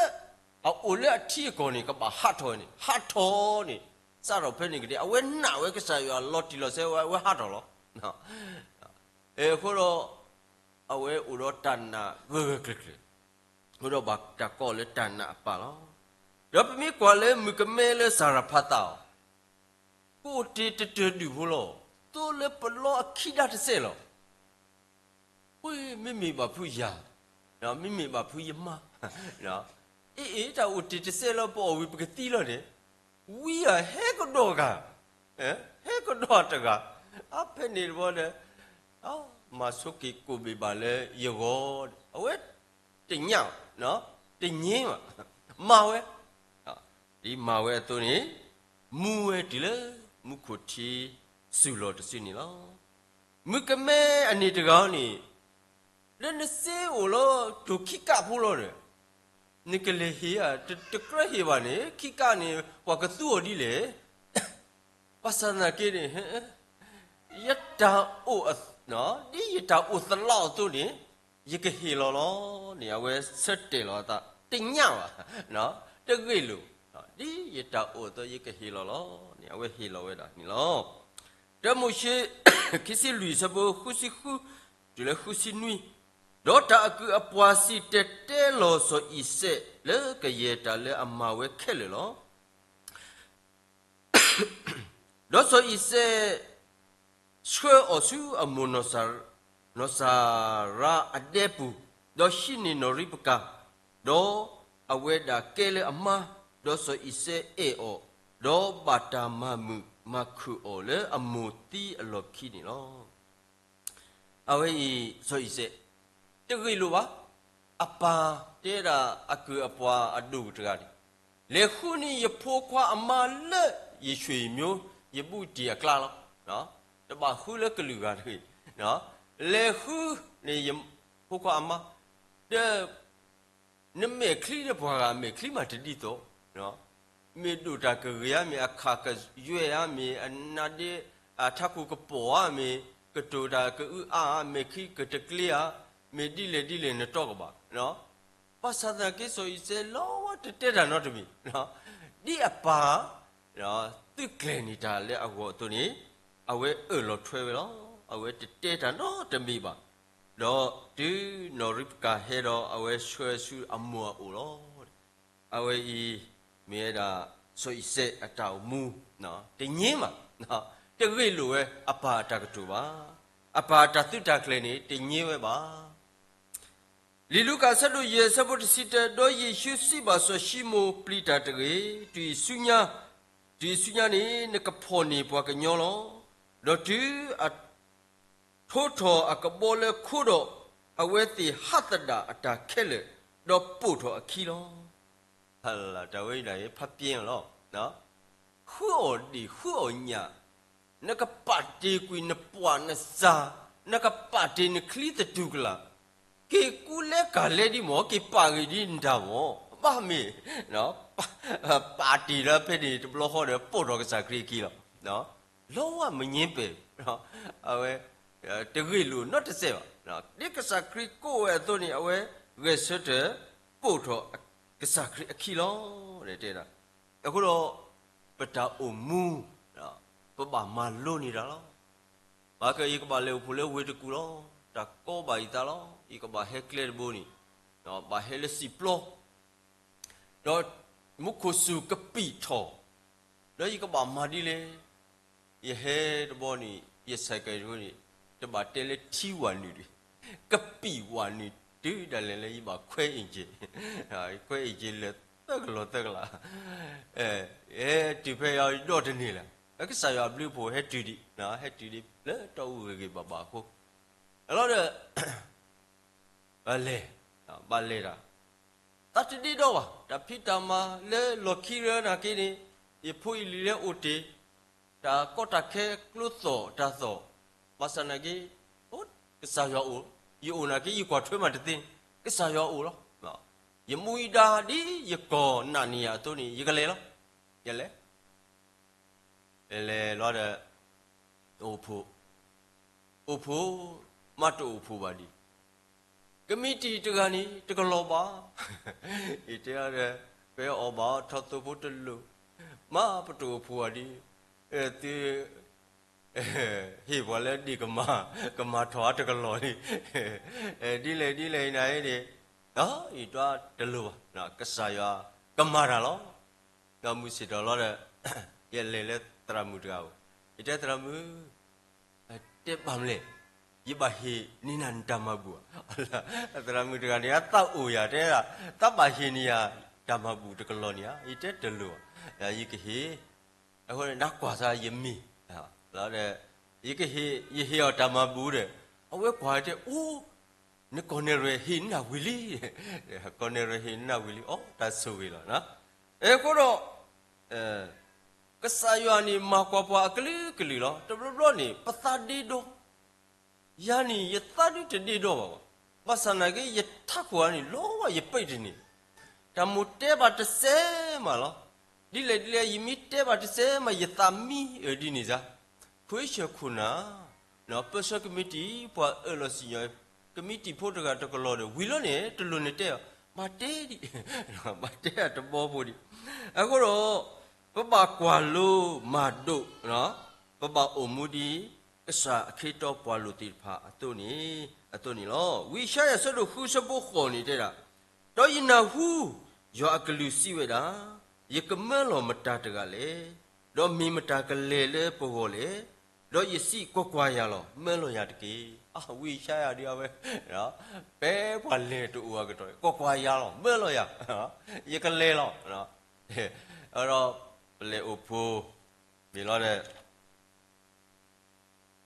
အအိၣ်လၢအထံအကီၢ်န့ၣ် ကဘၣ်ဟးထီၣ်န့ၣ်, ဟးထီၣ်န့ၣ်, စးထီၣ်ဖဲန့ၣ်ကဒဲ အဝဲနာ်ဝဲကစၢ်ယွၤလီၤတံၢ်လီၤဆဲးဝဲ အဝဲဟးထီၣ်လီၤ. အဃိဒီး အဝဲအိၣ်ဒီးတၢ်နာ်ဂၢၢ်ဂၢၢ်ကျၢၤကျၢၤ, အဃိဒီးဘၣ်တၢ်ကိးလၢတၢ်နာ်အပၢ်လီၤ. ဒီးပမ့ၢ်ကွၢ်လၢမုၣ်ကမဲလၢစၤရၤဖးသးအီၤ, ကအိၣ်တ့ၢ်တတၢၢ်ဒုၣ်ဖိလီၤ. သိလၢပလီအခံဒါတစဲးလီၤ. ဝ့ၢ် မ့မ့ၢ်ဘၣ်ဖုယၤ, မ့မ့ၢ်ဘၣ်ဖုယမါ, အ့ၣ်အ့ၣ် တၢ်အိၣ်တ့ၢ်တစဲးလၢပအီၣ်ဝံၤပကသံလီၤန့ၣ်, ဝံဧၢ ဟဲကဒီးဂၤ, ဟဲကဒီးတဂၤ, အဖဲန့ၣ်တဘျီဒီး မၤဆိက့ၤကိးဘ့ၣ်ဘၣ်လၢယဂီၢ်, အဝဲတညၣ်, တညင်းဘၣ်, မၤဝဲ, ဒ်မၤဝဲအသိးန့ၣ် မူဝဲတုၤလၢမူခိၣ်ထံစူၤလီၤတစုန့ၣ်လီၤ. မုၣ်ကမဲအန့ၣ်တဂၤန့ၣ်, လၢနစ့အိၣ်လီၤတိၢ်ခံကၣ်ဖိလီၤဒီး, နကလဲၤဟ့ၣ်ဧါ, တကြၢးဟ့ၣ်ဘၣ်န့ၣ် ခံကၣ်န့ၣ် ပှၤကသူအီၤဒ်လဲၣ်. ဘၣ်ဆၣ်သနာ်က့န့ၣ် ယတၢ်အိၣ်, ဒ်ယတၢ်အိၣ်သလီအသိးန့ၣ်, ယကဟ့ၣ်လီၤလီၤန့ၣ် အဝဲဆၢတဲာ်လီၤအသး တညၣ်ဘၣ်, တဂ့ၢ်လိာ်, ဒ်ယတၢ်အိၣ်အသိး ယကဟ့ၣ်လီၤလီၤန့ၣ် အဝဲဟ့ၣ်လီၤဝဲဒၣ်န့ၣ်လီၤ. တၢမိၤၡ့ ခံဆံလွံၢ် ဆၢဖိဃုဆံဃု တုၤလၢဃုဆံနွံ, ဒီးတၢ်အကုၢ်အပှၤစံၣ်တဲၤတဲလီၤစီၤအံၤစဲးလၢကယဲၢ်တၢ်လၢအမၤဝဲခဲလၢာ်လီၤ. ဒီးစီၤအံၤစဲး ဆှၢအီၤဆူအမိၢ် နီၢ်စၤရါအဒဲပူၤ, ဒီးဟံးန့ၢ်နီၢ်ရံးပကၤ, ဒီးအဝဲဒၣ်ကဲလၢအမါ, ဒီးစီၤအံၤစဲးအဲၣ်အီၤ, ဒီးဘၣ်တၢ်မၤမုာ်မၤခုၣ်အီၤလၢအမိၢ်သံအလီၢ်ခံန့ၣ်လီၤ. အဝဲအံၤ စီၤအံၤစဲး တဂ့ၢ်လိာ်ဘၣ်. အပၢ်တဲဒၣ်အကုၢ်အပှၤအဒိၣ်တဂၤန့ၣ်, လဲၤဃုန့ၢ်ယဖိခွါအမါလၢယဆွေမျိုး ယဘူးတံၢ်အကျါလီၤ. တဘၣ်ဃုလၢကလုာ်ဂၤတဂ့ၤ, လဲၤဃုန့ၢ်ယဖိခွါအမါ, ဒီး နမဲာ်ချံဒီးပှၤဂၤအမဲာ်ချံမးတဒ်သိး, မ့ၢ်ဒိၣ်တၢ်ကဂ့ၤဧါ, မ့ၢ်အခးကယွဲၢ်ဧါ, မ့ၢ်အနါဒ့အထးခိၣ်ကပီၤဧါ, မ့ၢ်ကတိၤတၢ်ကအုအါဧါ, မဲာ်ချံကတကျ့ဧါ, မ့ၢ်ဒ်လဲၣ်ဒ်လဲၣ်နတီကဘၣ်. ဘၣ်ဆၣ်သနာ်က့ စီၤအံၤစဲးလီၤဝဲတတဲတၢ်နီတမံၤ, ဒ်အပၢ် သုကျဲၤန့ၢ်တၢ်လၢအဂီၢ်အသိးန့ၣ်, အဝဲအၢၣ်လီၤထွဲဝဲလီၤ. အဝဲတတဲတၢ်နီတမံၤဘၣ်. ဒီးတုၤနီၢ်ရံးပကၤဟဲဒီး အဝဲဆှၢဆူအမိၢ်အအိၣ်လီၤ. အဝဲအံၤ မ့ၢ်ဝဲဒၣ် စီၤအံၤစဲးအတၢ်အိၣ်မူ, တညင်းဘၣ်, တဂ့ၢ်လိာ်ဝဲအပၢ်အတၢ်ကတိၤဘၣ်. အပၢ်အတၢ်သုးတၢ်ကျဲၤန့ၣ် တညင်းဝဲဘၣ်. လံာ်လူၤကၣ်အဆၢဒိၣ်ယဲၢ် အဆၢဖိတဆံတၢ, ဒီးယ့ၣ်ၡူးစံးဘၣ်စီၤၡံမိၣ် ပျံၤတၢ်တဂ့ၤ, တုၤအံၤဆူညါ, တုၤအံၤဆူညါန့ၣ် နကဖီၣ်န့ၢ်ပှၤကညီလီၤ. ဒီးတုၤအထိထီၣ်အကဘီလၢခိဒီး, အဝဲသ့ၣ်ဟးသဒၣ်အတၢ်ခဲလၢာ်, ဒီးပိာ်ထီၣ်အခံလီၤ. တၢ်ဝဲအံၤဒၣ်အံၤ ဖးပျဲအီၤလီၤ. ဃုအီၣ်ဒံၣ်ဃုအီၣ်ညၣ်, နကပာ်တ့ၢ်ကွံာ်နပှၢ်နစၢ်, နကပာ်တ့ၢ်နချံသတူၢ်ကလာ်, က့ၤကူလဲကၤလဲဒံးမ့ၢ်, က့ၤပာ်ဂ့ၤဒံးနတၢ်မ့ၢ်, ဘၣ်မ့ၢ် ပာ်တ့ၢ်လၢဖဲန့ၣ်တဘျီဃီဒီး ပိာ်ထီၣ်ကစၢ်ခရံာ်အခံလီၤ. လီဝဲမငြင်းပယ်, အဝဲ တဂ့ၢ်လိာ်နီတစဲးဘၣ်. ဒ်ကစၢ်ခရံာ်ကိးဝဲအသိးန့ၣ် အဝဲဂဲၤဆၢထၢၣ်ပိာ်ထီၣ်ကစၢ်ခရံာ်အခံလီၤ. တဲဒၣ် အဃိဒီး ပတၢ်အိၣ်မူ ပဘၣ်မၤလိန့ၢ်တၢ်လီၤ. ဘၣ်က ယကဘၣ်လဲၤအိၣ်ဖှိၣ်လၢဝ့ၢ်တကူၣ်လီၤ. တၢ်ကီဘၣ်ယသးလီၤ. ယကဘၣ်ဟဲကျဲတဘိန့ၣ် ဘၣ်ဟဲလၢစံာ်ပျီ ဒီးမူခိၣ်စူၤကပံာ်ထီၣ်, ဒီးယကဘၣ်မၤဒ်လဲၣ်. ယဟဲတဘျီန့ၣ် ယဆဲးကဲတဘိန့ၣ် တဘၣ်တဲလၢထံဝးနုာ်ဒံး, ကပံာ်ဝးနုာ်တုၤဒၣ်လဲာ်လၢယဘၣ်ခွဲအ့ၣ်က့ၤ, ခွဲအ့ၣ်က့ၤလၢသၢကလီၢ်သၢကလး, ဟဲတုၤဖဲယဒီတန့ၢ်လၢၤ, ကစၢ်ယွၤအဘျုးအဖှိၣ်ဟဲတုၤဒံး, ဟဲတုၤဒံးလၢတီအူဂ့ၤဂ့ၤဘၣ်ဘၣ်အဃိ, အလီၤဒီး ဘၣ်လဲၤ, ဘၣ်လဲၤတၢ်, သးတဒ့ဒီဘၣ်, တၢ်ဖံးတၢ်မၤလၢလီၢ်ခံကရၢနာ်က့န့ၣ်, ယဖိယလံၤလၢအိၣ်တ့ၢ်, တၢ်ကီတၢ်ခဲကျိသီၣ်တၢ်သီၣ်, ဘၣ်ဆၣ်နာ်က့, ကစၢ်ယွၤအိၣ်, ယအိၣ်နာ်က့ ယကွၢ်ထွဲမးတသ့, ကစၢ်ယွၤအိၣ်လီၤ. ယမူယဒါဒ်ယကီၢ်နာ်န့ၢ်ယၤအသိးန့ၣ် ယကလဲၤလီၤ. ယလဲၤ လဲၤလဲၤလီၤဒီး အိၣ်ဖှိၣ်, အိၣ်ဖှိၣ်, မ့ၢ်တအိၣ်ဖှိၣ်ဘၣ်ဒံး, ကမံးတံာ်တဂၤန့ၣ် တကလီၤဘၣ်, ယတဲဒီး ဖဲအီၣ်ဘၣ်အီထီၣ်သိဖိတလိၣ်, မ့ၢ်ပတအိၣ်ဖှိၣ်ဘၣ်ဒံး, သု ဟ့ၣ်ပှၤလၢဒ့ၣ်ကမၤ, ကမၤထီၣ်အတကလီၤလံ, ဒ်လဲၣ်ဒ်လဲၣ်အံၤနၤအံၤန့ၣ်, ယတွၤတလိၣ်ဘၣ်, ကစၢ်ယွၤကမၤတၢ်လီၤ. ဒီးမုၢ်ဆ့ၣ်ထီၣ်လီၤဒီး ယလဲၤလၢသရၣ်မုၣ်တဂၤအအိၣ်, ယတဲသရၣ်မုၣ်, တဲဘၣ်မလဲၣ်, ယဘၣ်ဟ့ၣ်န့ၢ်နၤနတၢ်မၤဘူၣ်ဧါ. သရၣ်မုၣ်တဂၤန့ၣ် အသးအိၣ်ယၤ တဲဒၣ်, တၢ်ဘၣ်ဟ့ၣ်န့ၢ်ယၤတၢ်မၤဘူၣ်တကလီၤန့ၣ်ဧါ, ယတဲတလိၣ်ဧါ, ယကဟ့ၣ်, အဃိန့ၣ် နကွၢ်စၢ်ယမံၤ, ဒီး ယကဟ့ၣ်, ယဟ့ၣ်အီၤတၢ်မၤဘူၣ်ဒီး, အဝဲကွၢ်တဲ အိၣ်, နကီၢ်နဲၣ်ရွဲၣ်ဟ့ၣ်နၤဝံၤလံ, ကီၢ်နဲၣ်ရွဲၣ်ဟ့ၣ်နၤဝံၤလံ, အိၣ် တၢ်ဆိၣ်ဂ့ၤလီၤ. အဃိဒီး ကစၢ်ယွၤန့ၣ် မၤကွၢ်ပှၤအကလုာ်ကလုာ်လီၤ. တဘျီဘျီန့ၣ် ပသးဒ့ဒီ, ယၤန့ၣ် ယသးဒုတဒ့ဒီဘၣ်ဘၣ်. ဘၣ်ဆၣ်နာ်က့ ယထးခိၣ်ဧါန့ၣ် လီၤဝဲယပံးတန့ၢ်, တၢ်မိၣ်တဲဘၣ်တစဲးမးလီၤ. ဒ်လဲၣ်ဒ်လဲၣ် ယမ့ၢ်တဲဘၣ်တစဲးမး ယသးမံအၢဒ်န့ၣ်စါ, ခွ့ဆၢၣ်ခိၣ်နၢ်, ပၢဆှၢကမံးတံာ် ပှၤအၢၣ်လီၤစံၣ်ညီၣ် ကမံးတံာ်ဖိတဂၤတကလီၤဒီး ဝံၤလီၤန့ၣ် တလိၣ်န့ၣ်တဲအီၤ, မၤတဲဒံး, မၤတဲအတဘီဖိဒံး. အဃိဒီး ပဘၣ်ကွၢ်လိမၤဒိး, ပဘၣ်အိၣ်မူဒ် ကစၢ်အခ့တီပှၤလိၤသ့ၣ်တဖၣ်အသိးန့ၣ်, အသိးန့ၣ်လီၤ. ဝံယၡါယၤဆၢဒိၣ်ဃုဆၢဖိဃိးန့ၣ်တဲဒၣ်, ဒီးယနၢ်ဟူ ယွၤအကလုၢ်စံးဝဲဒၣ်, ယကမၢလီၤမတၤတဂၤလဲၣ်, ဒီးမ့ၢ်မတၤကလဲၤလၢပဂီၢ်လဲၣ်, ဒီးယစံး, ကွၢ်ကွၢ်ယၤလီၤ, မၢလီၤယၤတက့ၢ်. အ ဝံယၡါယၤဒ်အဝဲ, ဖဲပှၤလဲၤတအိၣ်အကတီၢ်, ကွၢ်ကွၢ်ယၤလီၤ, မၢလီၤယၤ, ယကလဲၤလီၤ. အဒီး ပလဲၤအိၣ်ဖှိၣ် မ့ၢ်လီၤ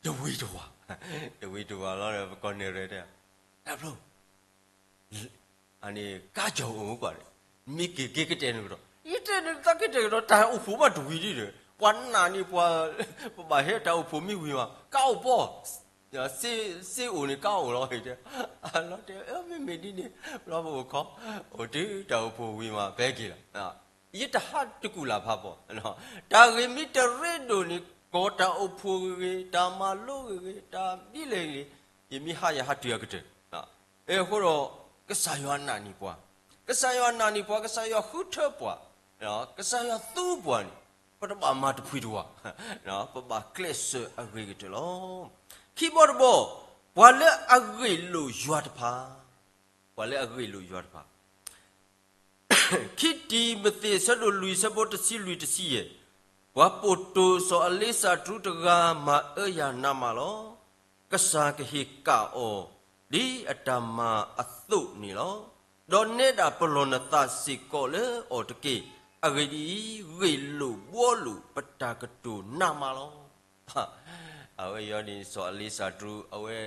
ဒီး တဝံၤတဝါ, တဝံၤတဝါလီၤဒီး ပကီၢ်နဲၣ်ရဲၣ်တဲ, တၢ်ဖျိ အန့ၣ် ကါကၠီၤအိၣ်ကွၢ်န့ၣ်, မ့ၢ်က့ၤက့ၤကတဲာ်န့ၣ်ကဒီး, ယတဲန့ၣ်သးကတဲာ်ကဒီး တၢ်အိၣ်ဖှိၣ်ဘၣ်တဝံၤဒ်ဒီး ပှၤနာ်န့ၣ်ပှၤ, ပဘၣ်ဟဲတၢ်အိၣ်ဖှိၣ်မ့ၢ်ဝံၤမး ကါအိၣ်ပီၢ်, စ့, စ့အိၣ်န့ၣ်ကါအိၣ်လီၤတဲ, အလီၤတဲ မ့မ့ၢ်ဒ်န့ၣ် ဘျီပအိၣ်ခီ, အိၣ်တုၤတၢ်အိၣ်ဖှိၣ်ဝံၤမး ဖဲက့ၤလီၤ. ယတဟးတကူၣ်လၢ်ဖးပီၢ်, တၢ်ဂ့ၢ်မ့ၢ်တရ့ဒိၣ်န့ၣ် ကိးတၢ်အိၣ်ဖှိၣ်ဂ့ၤဂ့ၤ တၢ်မၤလိဂ့ၤဂ့ၤ တၢ်ဘျုးလဲၣ်ဂ့ၤ, ယမ့ၢ်ဟးယဟးတုၤအကတၢၢ်. အဃိဒီး ကစၢ်ယွၤနာ်န့ၢ်ပှၤ, ကစၢ်ယွၤနာ်န့ၢ်ပှၤ, ကစၢ်ယွၤဃုထၢပှၤ, ကစၢ်ယွၤသူပှၤန့ၣ် ပတဘၣ်မၤတဖှံတဝါ, ပဘၣ်ကျဲးစၢးအဂ့ၤကတၢၢ်လီၤ. ခံဘီတဘီ, ပှၤလၢအဂ့ၢ်လိာ်ယွၤတဖၣ်, ပှၤလၢအဂ့ၢ်လိာ်ယွၤတဖၣ် ခံတံၤမသ့း ဆၢဒိၣ်လွံၢ် ဆၢဖိတဆံလွံၢ် တဆံယဲၢ်, ပှၤပိာ်တိၤစီၤအလ့းစးတြူးတဂၤ မၤအၢယၤနးမးလီၤ. ကစၢ်ကဟ့ၣ်ကၣ်အီၤ ဒ်အတၢ်မၤအသိးန့ၣ်လီၤ. ဒီးနဲဒၣ်ပလီၢ်နသးစ့ၢ်ကီးလၢအီၤတက့ၢ်. အဂ့ၢ်ဒ်အံၤ, ဂ့ၢ်လိာ်ဘှီလိာ်ပတၢ်ကတိၤနးမးလီၤ. အဝဲယီၤန့ၣ် စီၤအလ့းစးတြူး အဝဲ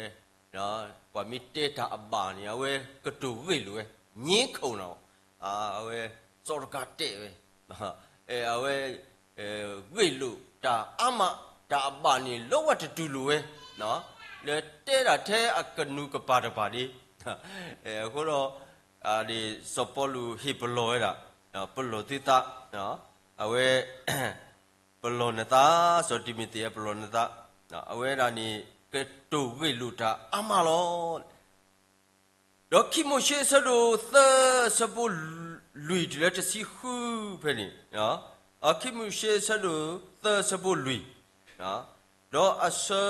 ပှၤမ့ၢ်တဲတၢ်အဘၣ်န့ၣ် အဝဲကတိၤဂ့ၢ်လိာ်ဝဲ, ငြင်းခုန်တာ, အဝဲ စီၤတကးတဲာ်ဝဲ, အဝဲ ဂ့ၢ်လိာ်တၢ်အါမး, တၢ်အဘၣ်န့ၣ် လၢဝဲတတူၢ်လိာ်ဝဲ, ဒီးတဲဒၣ်ထဲအကနူၤကပၤတပၤဒ့, အဃိဒီး စီၤပီလူးဟ့ၣ်ပလီၢ်ဝဲဒၣ်, ပလီၢ်သုသး, အဝဲ ပလီၢ်နသး, စီၤတံၤမသ့း ပလီၢ်နသး, အဝဲဒၣ်န့ၣ် ကတိၤဂ့ၢ်လိာ်တၢ်အါမးလီၤ. ဒီးခံမိၤၡ့ ဆၢဒိၣ်သၢ ဆၢဖိလွံၢ်တုၤလၢတဆံဃုဖဲန့ၣ်, အခံမိၤၡ့ ဆၢဒိၣ်သၢ ဆၢဖိလွံၢ်, ဒီးအဆၢ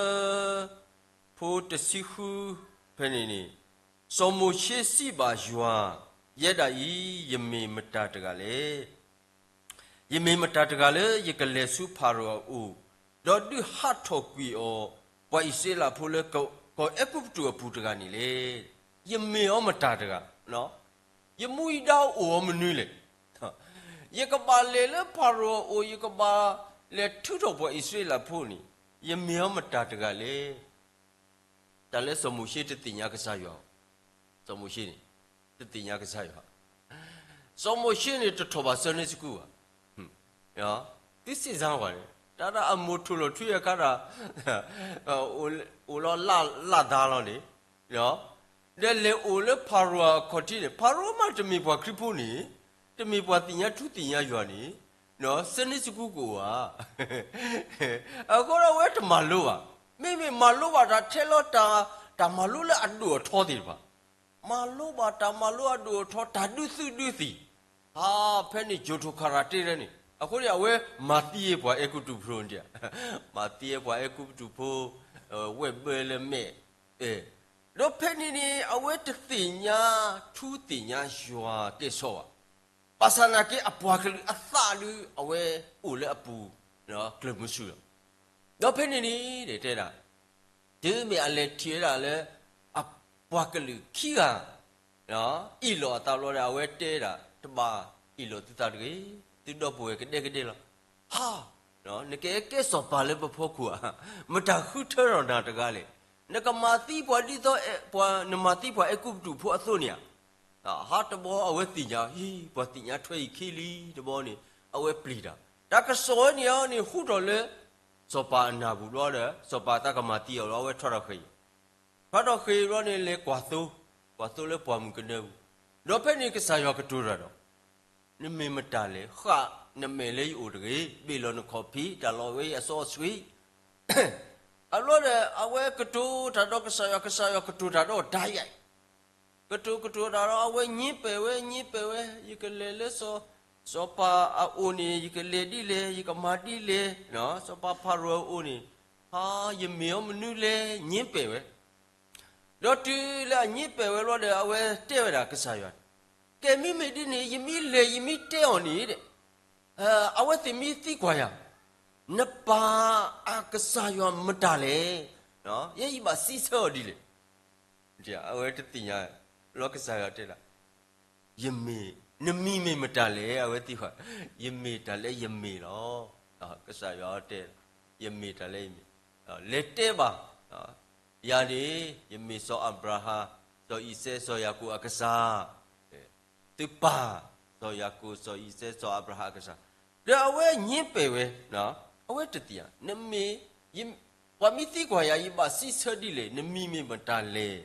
ဖိတဆံဃုဖဲန့ၣ်န့ၣ်, စီၤမိၤၡ့စံးဘၣ်ယွၤ, ယဲဒၣ်အံၤ ယမ့ၢ်မတၤတဂၤလဲၣ်. ယမ့ၢ်မတၤတဂၤလၢယကလဲၤဆူဖၤရိၤအအိၣ်, ဒီးဒုးဟးထီၣ်ကွံာ်အီၤ ပှၤအံၣ်စရ့လးဖိလၢကီၢ်အဲၤကူပတူးအပူၤတဂၤန့ၣ်လဲၣ်. ယမ့ၢ်အီၤမတၤတဂၤ, ယမူယဒါအိၣ်အီၤမနုၤလဲၣ်. ယကဘၣ်လဲၤလၢဖၤရိၤအအိၣ်, ယကဘၣ်လဲၤထုးထီၣ်ပှၤအံၣ်စရ့လးဖိန့ၣ်, ယမ့ၢ်အီၤမတၤတဂၤလဲၣ်. တၢ်လၢစီၤမိၤၡ့တသ့ၣ်ညါကစၢ်ယွၤ, စီၤမိၤၡ့န့ၣ် တသ့ၣ်ညါကစၢ်ယွၤ, စီၤမိၤၡ့န့ၣ် တထီၣ်ဘၣ် Sunday school ဘၣ်, သုစံးစါဝဲန့ၣ် တၢ်ဒၣ်အမိၢ်ထိၣ်လီၤထွံအခါဒီး အိၣ်လီၤလၢ်လၢ်သါလီၤန့ၣ်, ဒီးလဲၤအိၣ်လၢဖၤရိၤအခီၣ်ထံးန့ၣ် ဖၤရိၤမးတမ့ၢ်ပှၤခရံာ်ဖိန့ၣ်, တမ့ၢ်ပှၤသ့ၣ်ညါထူသ့ၣ်ညါယွၤန့ၣ်, Sunday school ကအိၣ်ဧါ. အဃိဒီးအဝဲတမၤလိဘၣ်, မ့မ့ၢ်မၤလိဘၣ်တၢ်ထဲလီၤတၢ်, တၢ်မၤလိလၢအဒိၣ်အထီသ့ၣ်တဖၣ်, မၤလိဘၣ်တၢ်မၤလိအဒိၣ်အထီ တၢ်ဒုးသုးဒုးသံၣ်, ဖဲန့ၣ် ကၠိၤထိၣ်ခရၤတ့လၢန့ၣ် အဃိန့ၣ် အဝဲမၤသံပှၤအဲၤကူပတူးဖိဒံး, မၤသံပှၤအဲၤကူပတူးဖိ, ဝဲၢ်ဘၢလၢမဲာ်, ဒီးဖဲန့ၣ်န့ၣ် အဝဲတသ့ၣ်ညါထူသ့ၣ်ညါယွၤကဲၣ်ဆိးဘၣ်. ဘၣ်ဆၣ်နာ်က့ အပှၤကလုာ်အသးဒုး အဝဲအိၣ်လၢအပူၤ ကျၢၤမုဆူလီၤ. ဒီးဖဲန့ၣ်န့ၣ် တဲဒၣ် တုၤမ့ၢ်အလဲၤထံၣ်ဝဲဒၣ်လၢ အပှၤကလုာ်ခံဂၤ အ့ၣ်လိာ်အသးဘျီဒီး အဝဲတဲဒၣ် တဘၣ်အ့ၣ်လိာ်သုသးတဂ့ၤ, သုဒီပုၢ်ဝဲၢ်ကဒဲကဒဲလီၤ. ဟါ, နကကဲစီၤပၤလၢပဖီခိၣ်ဧါ, မတၤဃုထၢထီၣ်နၤတဂၤလဲၣ်. နကမၤသံပှၤဒ်သိး နမၤသံပှၤအဲၤကူပတူးဖိအသိးန့ၣ်ဧါ. ဟါတဘျီအဝဲသ့ၣ်ညါ, ဟံ, ပှၤသ့ၣ်ညါထွဲအံၤခံလံတဘျီန့ၣ် အဝဲပျံၤတၢ်. တၢ်ကစီၣ်ဝဲန့ၣ်အီၤန့ၣ် ဟူထီၣ်လၢ စီၤပၤအနၢ်ပူၤဘျီဒီး စီၤပၤသးကမၤသံအီၤလီၤ, အဝဲထီထီၣ်ဃ့ၢ်, ထီထီၣ်ဃ့ၢ်ဘျီန့ၣ် လဲၤကွၢ်သိ, ကွၢ်သိလၢပှၢ်မုၢ်ကနၢပူၤ, ဒီးဖဲန့ၣ်ကစၢ်ယွၤကတိၤတၢ်ဒီး နမ့ၢ်မတၤလဲၣ်, ဃၣ်နမဲာ်လၢယအိၣ်တဂ့ၤ, ဘ့ၣ်လီၤနခီၣ်ဖံး, တၢ်လီၢ်ဝဲအံၤအစီအဆှံ, အလီၢ်ဒီး အဝဲကတိၤတၢ်ဒီးကစၢ်ယွၤ, ကစၢ်ယွၤကတိၤတၢ်ဒီးအီၤဒၣ်ယဲၢ် ကတိၤကတိၤတၢ်ဒီး အဝဲငြင်းပယ်ဝဲ, ငြင်းပယ်ဝဲ, ယကလဲၤလၢစီၤ, စီၤပၤအအိၣ်န့ၣ် ယကလဲၤဒ်လဲၣ်, ယကမၤဒ်လဲၣ်, စီၤပၤဖၤရိၤအအိၣ်န့ၣ်, ဟါ, ယမ့ၢ်အီၤမနုၤလဲၣ်, ငြင်းပယ်ဝဲ. ဒီးတုၤလၢအငြင်းပယ်ဝဲလီၤဒီး အဝဲတဲဝဲဒၣ်ကစၢ်ယွၤ, ကဲမ့မ့ၢ်ဒ်န့ၣ် ယမ့ၢ်လဲၤ ယမ့ၢ်တဲအီၤန့ၣ်, အဝဲသ့ၣ်မ့ၢ်သံကွၢ်ယၤ, နပၢ်အကစၢ်ယွၤမတၤလဲၣ်, ယဲယဘၣ်စံးဆၢအီၤဒ်လဲၣ်. အဝဲတသ့ၣ်ညါ, လီၤကစၢ်ယွၤတဲဒၣ်, ယမ့ၢ်, နမံၤမ့ၢ်မတၤလဲၣ်, အဝဲသံကွၢ်, ယမ့ၢ်တၢ်လၢယမ့ၢ်လီၤ. ကစၢ်ယွၤတဲ, ယမ့ၢ်တၢ်လၢယမ့ၢ်, လဲၤတဲဘၣ်, ယၤန့ၣ် ယမ့ၢ်စီၤအၤဘြၤဟၣ်, စီၤအံၤစဲး, စီၤယၤကိာ်အကစၢ်, သုပၢ်, စီၤယၤကိာ်, စီၤအံၤစဲး, စီၤအၤဘြၤဟၣ်အကစၢ်, ဒီးအဝဲငြင်းပယ်ဝဲ, အဝဲတသ့ၣ်ညါ, နမ့ၢ်, ပှၤမ့ၢ်သံကွၢ်ယၤ ယဘၣ်စံးဆၢဒ်လဲၣ်, နမံၤမ့ၢ်မတၤလဲၣ်.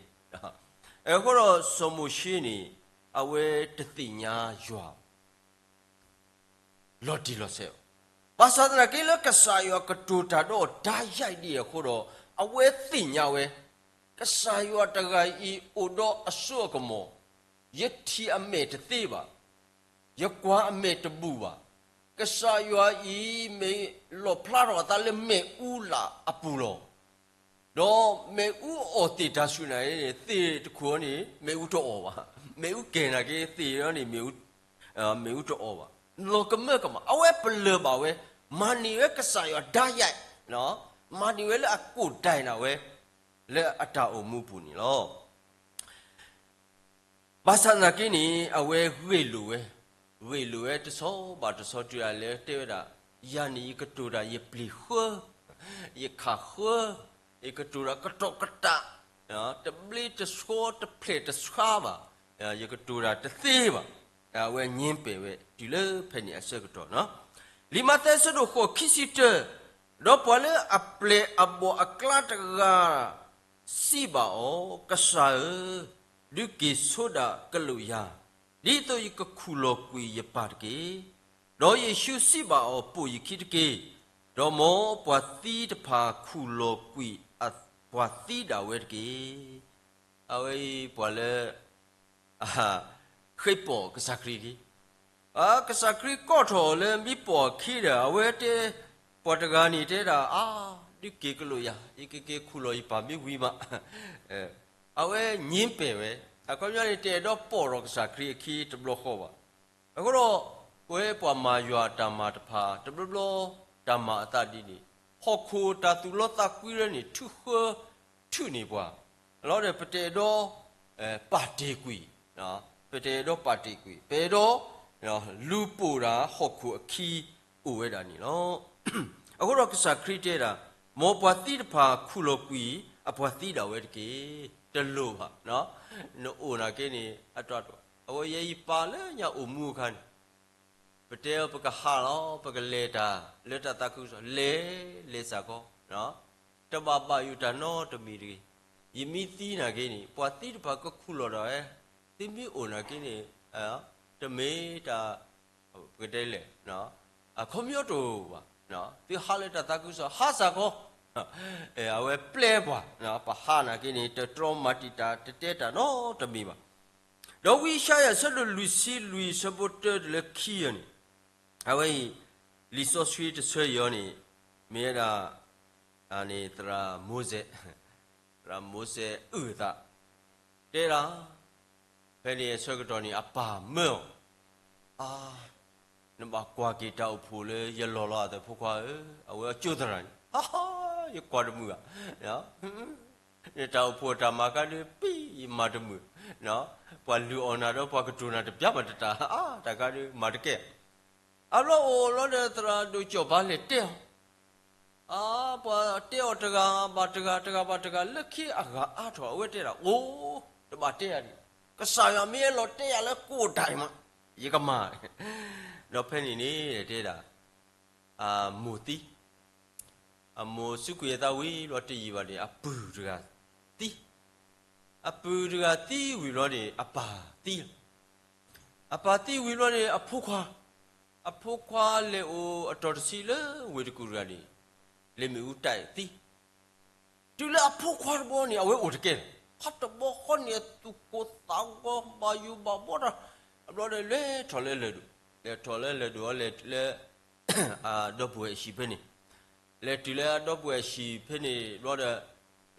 အဃိဒီးစီၤမိၤၡ့န့ၣ် အဝဲတသ့ၣ်ညါယွၤ လီၤတံၢ်လီၤဆဲး, ဘၣ်ဆၣ်သနာ်က့လၢကစၢ်ယွၤကတိၤတၢ်ဒီးအီၤဒၣ်ယဲၢ်ဒ်အံၤအဃိဒီး အဝဲသ့ၣ်ညါဝဲ, ကစၢ်ယွၤတဂၤအံၤအိၣ်ဒီးအစိအကမီၤ, ယထံၣ်အမဲာ်တသ့ဘၣ်, ယကွၢ်အမဲာ်တဘူၣ်ဘၣ်, ကစၢ်ယွၤအံၤမ့ၢ်လီၣ်ဖျါထီၣ်အသးလၢမ့ၣ်အူလၢ်အပူၤလီၤ. ဒီးမ့ၣ်အူအီၣ်သ့ၣ်တၢ်ဆူၣ်န့ၣ် သ့ၣ်တခိၣ်န့ၣ် မ့ၣ်အူတအီၣ်ဘၣ်. မ့ၣ်အူကဲၤနာ်က့ သ့ၣ်န့ၣ် မ့ၣ်အူတအီၣ်ဘၣ်. လီၤကမၢကမၣ် အဝဲပလၢၢ်ဘၣ်ဝဲ, မၤန့ၢ်ဝဲကစၢ်ယွၤဒၣ်ယဲၢ်, မၤန့ၢ်ဝဲလၢအကိးဒဲးနၤဝဲ လၢအတၢ်အိၣ်မူပူၤန့ၣ်လီၤ. ဘၣ်ဆၣ်သနာ်က့န့ၣ် အဝဲဂ့ၢ်လိာ်ဝဲ, ဂ့ၢ်လိာ်ဝဲတဆီဘၣ်တဆီတုၤအလဲၤတဲဝဲဒၣ်, ယၤန့ၣ်ယကတိၤတၢ်ယပျံၤဃၢ, ယခးဃၢ, ယကတိၤတၢ်ကတီၢ်ကတး, တဘျ့တဆှီတဖျဲၣ်တဆှါဘၣ်, ယကတိၤတၢ်တသ့ဘၣ်. အဝဲငြင်းပယ်ဝဲတုၤလၢဖဲန့ၣ်အဆၢကတီၢ်နီၤ. လံာ်မးသဲအဆၢဒိၣ်ဃိးခံဆံတၢ, ဒီးပှၤလၢအပျဲၢ်အဘီၣ်အကျါတဂၤ စံးဘၣ်အီၤ, ကစၢ်ဧၢ, ဒုးက့ၤဆိဒၣ်ကလုာ်ယၤ, ဒ်သိးယကခူၣ်လီၤကွံာ်ယပၢ်တက့ၢ်. ဒီးယ့ၣ်ၡူးစံးဘၣ်အီၤ, ပိာ်ယခံတက့ၢ်. ဒီးမ်ပှၤသံတဖၣ်ခူၣ်လီၤကွံာ်အပှၤသံဒၣ်ဝဲတက့ၢ်. အဝဲအံၤပှၤလၢ ဃ့ပိာ်ကစၢ်ခရံာ်တက့ၢ်. ကစၢ်ခရံာ်ကိးထီၣ်လၢမ့ၢ်ပိာ်အခံဒီး အဝဲတဲ, ပှၤတဂၤန့ၣ်တဲဒၣ်, အါ, ဒုးက့ၤကလုာ်ယၤ, ယကက့ၤခူၣ်လီၤယပၢ်မ့ၢ်ဝံၤမး. အဝဲငြင်းပယ်ဝဲ, အခီပညီန့ၣ် တအဲၣ်ဒိးပိာ်ထီၣ်ကစၢ်ခရံာ်အခံတဘျီဃီဘၣ်. အဃိဒီး ပဝဲပှၤမၤယွၤအတၢ်မၤတဖၣ် တဘျီဘျီ တၢ်မၤအသးဒ်န့ၣ်, ဟီၣ်ခိၣ်တၢ်သူၣ်လီသးကွံလၢန့ၣ် ထုးဃၢ ထုးန့ၢ်ပှၤ, လီၤဒီးပတအဲၣ်ဒိး ပာ်တ့ၢ်ကွံာ်, ပတအဲၣ်ဒိးပာ်တ့ၢ်ကွံာ်, ပအဲၣ်ဒိး လူၤပိာ်တၢ်ဟီၣ်ခိၣ်အခံအိၣ်ဝဲဒၣ်န့ၣ်လီၤ. အဃိဒီးကစၢ်ခရံာ်တဲဒၣ်, မ်ပှၤသံတဖၣ်ခူၣ်လီၤကွံာ် အပှၤသံဒၣ်ဝဲတက့ၢ်. တလိၣ်ဘၣ်, နအိၣ်နာ်က့န့ၣ် အတီၢ်တအိၣ်, အဝဲယဲယပၢ်လၢညါအိၣ်မူအခါန့ၣ် ပတဲပကဟးလီၤ ပကလဲၤတၢ်လၢတၢ်သးခုကစီၣ် လဲၤ လဲၤစ့ၢ်ကီး, တဘၣ်ဘၣ်ယိၣ်တၢ်နီတမံၤတဂ့ၤ. ယမ့ၢ်သံနာ်က့န့ၣ် ပှၤသံတဖၣ်ကခူၣ်လီၤဒၣ်ဝဲ, သုမ့ၢ်အိၣ်နာ်က့န့ၣ် တမ့ၢ်တၢ် ပကတဲလဲၣ်, အခီပညီတအိၣ်ဘၣ်. သုဟးလၢတၢ်သးခုကစီၣ် ဟးစ့ၢ်ကီး, အဝဲပျဲပှၤ, ပဟးနာ်က့န့ၣ် တတြီမၤတံာ်တာ် တတဲတၢ်နီတမံၤဘၣ်. ဒီးဝံယၡါယၤအဆၢဒိၣ်လွံၢ်ဆံလွံၢ်အဆၢဖိတၢတုၤလၢခံအံၤန့ၣ်, အဝဲအံၤ လံာ်စီဆှံတဆၢအံၤအီၤန့ၣ် မ့ၢ်ဝဲဒၣ် အန့ၣ်သရၣ်မိၤၡ့, သရၣ်မိၤၡ့အုၣ်အသး တဲဒၣ်, ဖဲန့ၣ်အဆၢကတီၢ်န့ၣ် အပၢ်မၢအီၤ, အါ, နဘၣ်ကွၢ်က့ၤတၢ်အိၣ်ဖှိၣ်လၢယလီၢ်လီၤအသး ဖိခွါဧၢ, အဝဲအကၠိသရၣ်န့ၣ်, ဟါ, ယကွၢ်တမုာ်ဘၣ် နတၢ်အိၣ်ဖှိၣ်တၢ်မၤကါဒုး ပံၢ်ယမၤတမုာ်, ပှၤလုၢ်အီၣ်နၤဒီးပှၤကတိၤနၤတပျၢ်မးတတၢ်, အါ, တၢ်ကါဒုးမၤတကဲ, အဘျီအိၣ်လီၤဒီးသရၣ်ဒိၣ်ကၠီၣ်ပၤလဲၤတဲအီၤ, အါ, ပှၤတဲအီၤတဂၤဘၣ်တဂၤ တဂၤဘၣ်တဂၤ လၢခံအဂၤအါထီၣ် အဝဲတဲဒၣ်, အိ, တဘၣ်တဲယၤဒံး, ကစၢ်ယွၤမ့ၢ်အဲၣ်လီၤတဲယၤလၢကိးဒဲးမး, ယကမၤ, ဒီးဖဲန့ၣ်န့ၣ်တဲဒၣ် အမိၢ်သံ, အမိၢ်စူးကွံာ်အသးဝံၤဘျီတယံာ်ဘၣ်န့ၣ် အပုၢ်တဂၤသံ, အပုၢ်တဂၤသံဝံၤဘျီန့ၣ် အပၢ်သံလီၤ, အပၢ်သံဝံၤဘျီန့ၣ် အဖိခွါ, အဖိခွါလဲၤအိၣ်အတီၢ်တဆံလၢဝ့ၢ်တကူၣ်တဂၤန့ၣ် လ့ၣ်မ့ၣ်အူတၢ်သံ, တုၤလၢအဖိခွါတဘျီန့ၣ် အဝဲအိၣ်တကဲလၢၤ. ဖးတဘျီဃီန့ၣ် အသူၣ်ကိၢ်သးဂီၤ ဘၣ်ယိၣ်ဘၣ်ဘှီတၢ်, အဘျီဒီးလဲၤထီၣ်လၢလၢၢ်ဒိၣ်, လဲၤထီၣ်လၢလၢၢ်ဒိၣ်အလဲၤတုၤလၢ အဒီပုၢ်ဝဲၢ်အဟံၣ်ဖဲန့ၣ်, လဲၤတုၤလၢအဒီပုၢ်ဝဲၢ်အဟံၣ်ဖဲန့ၣ်ဘျီဒီး,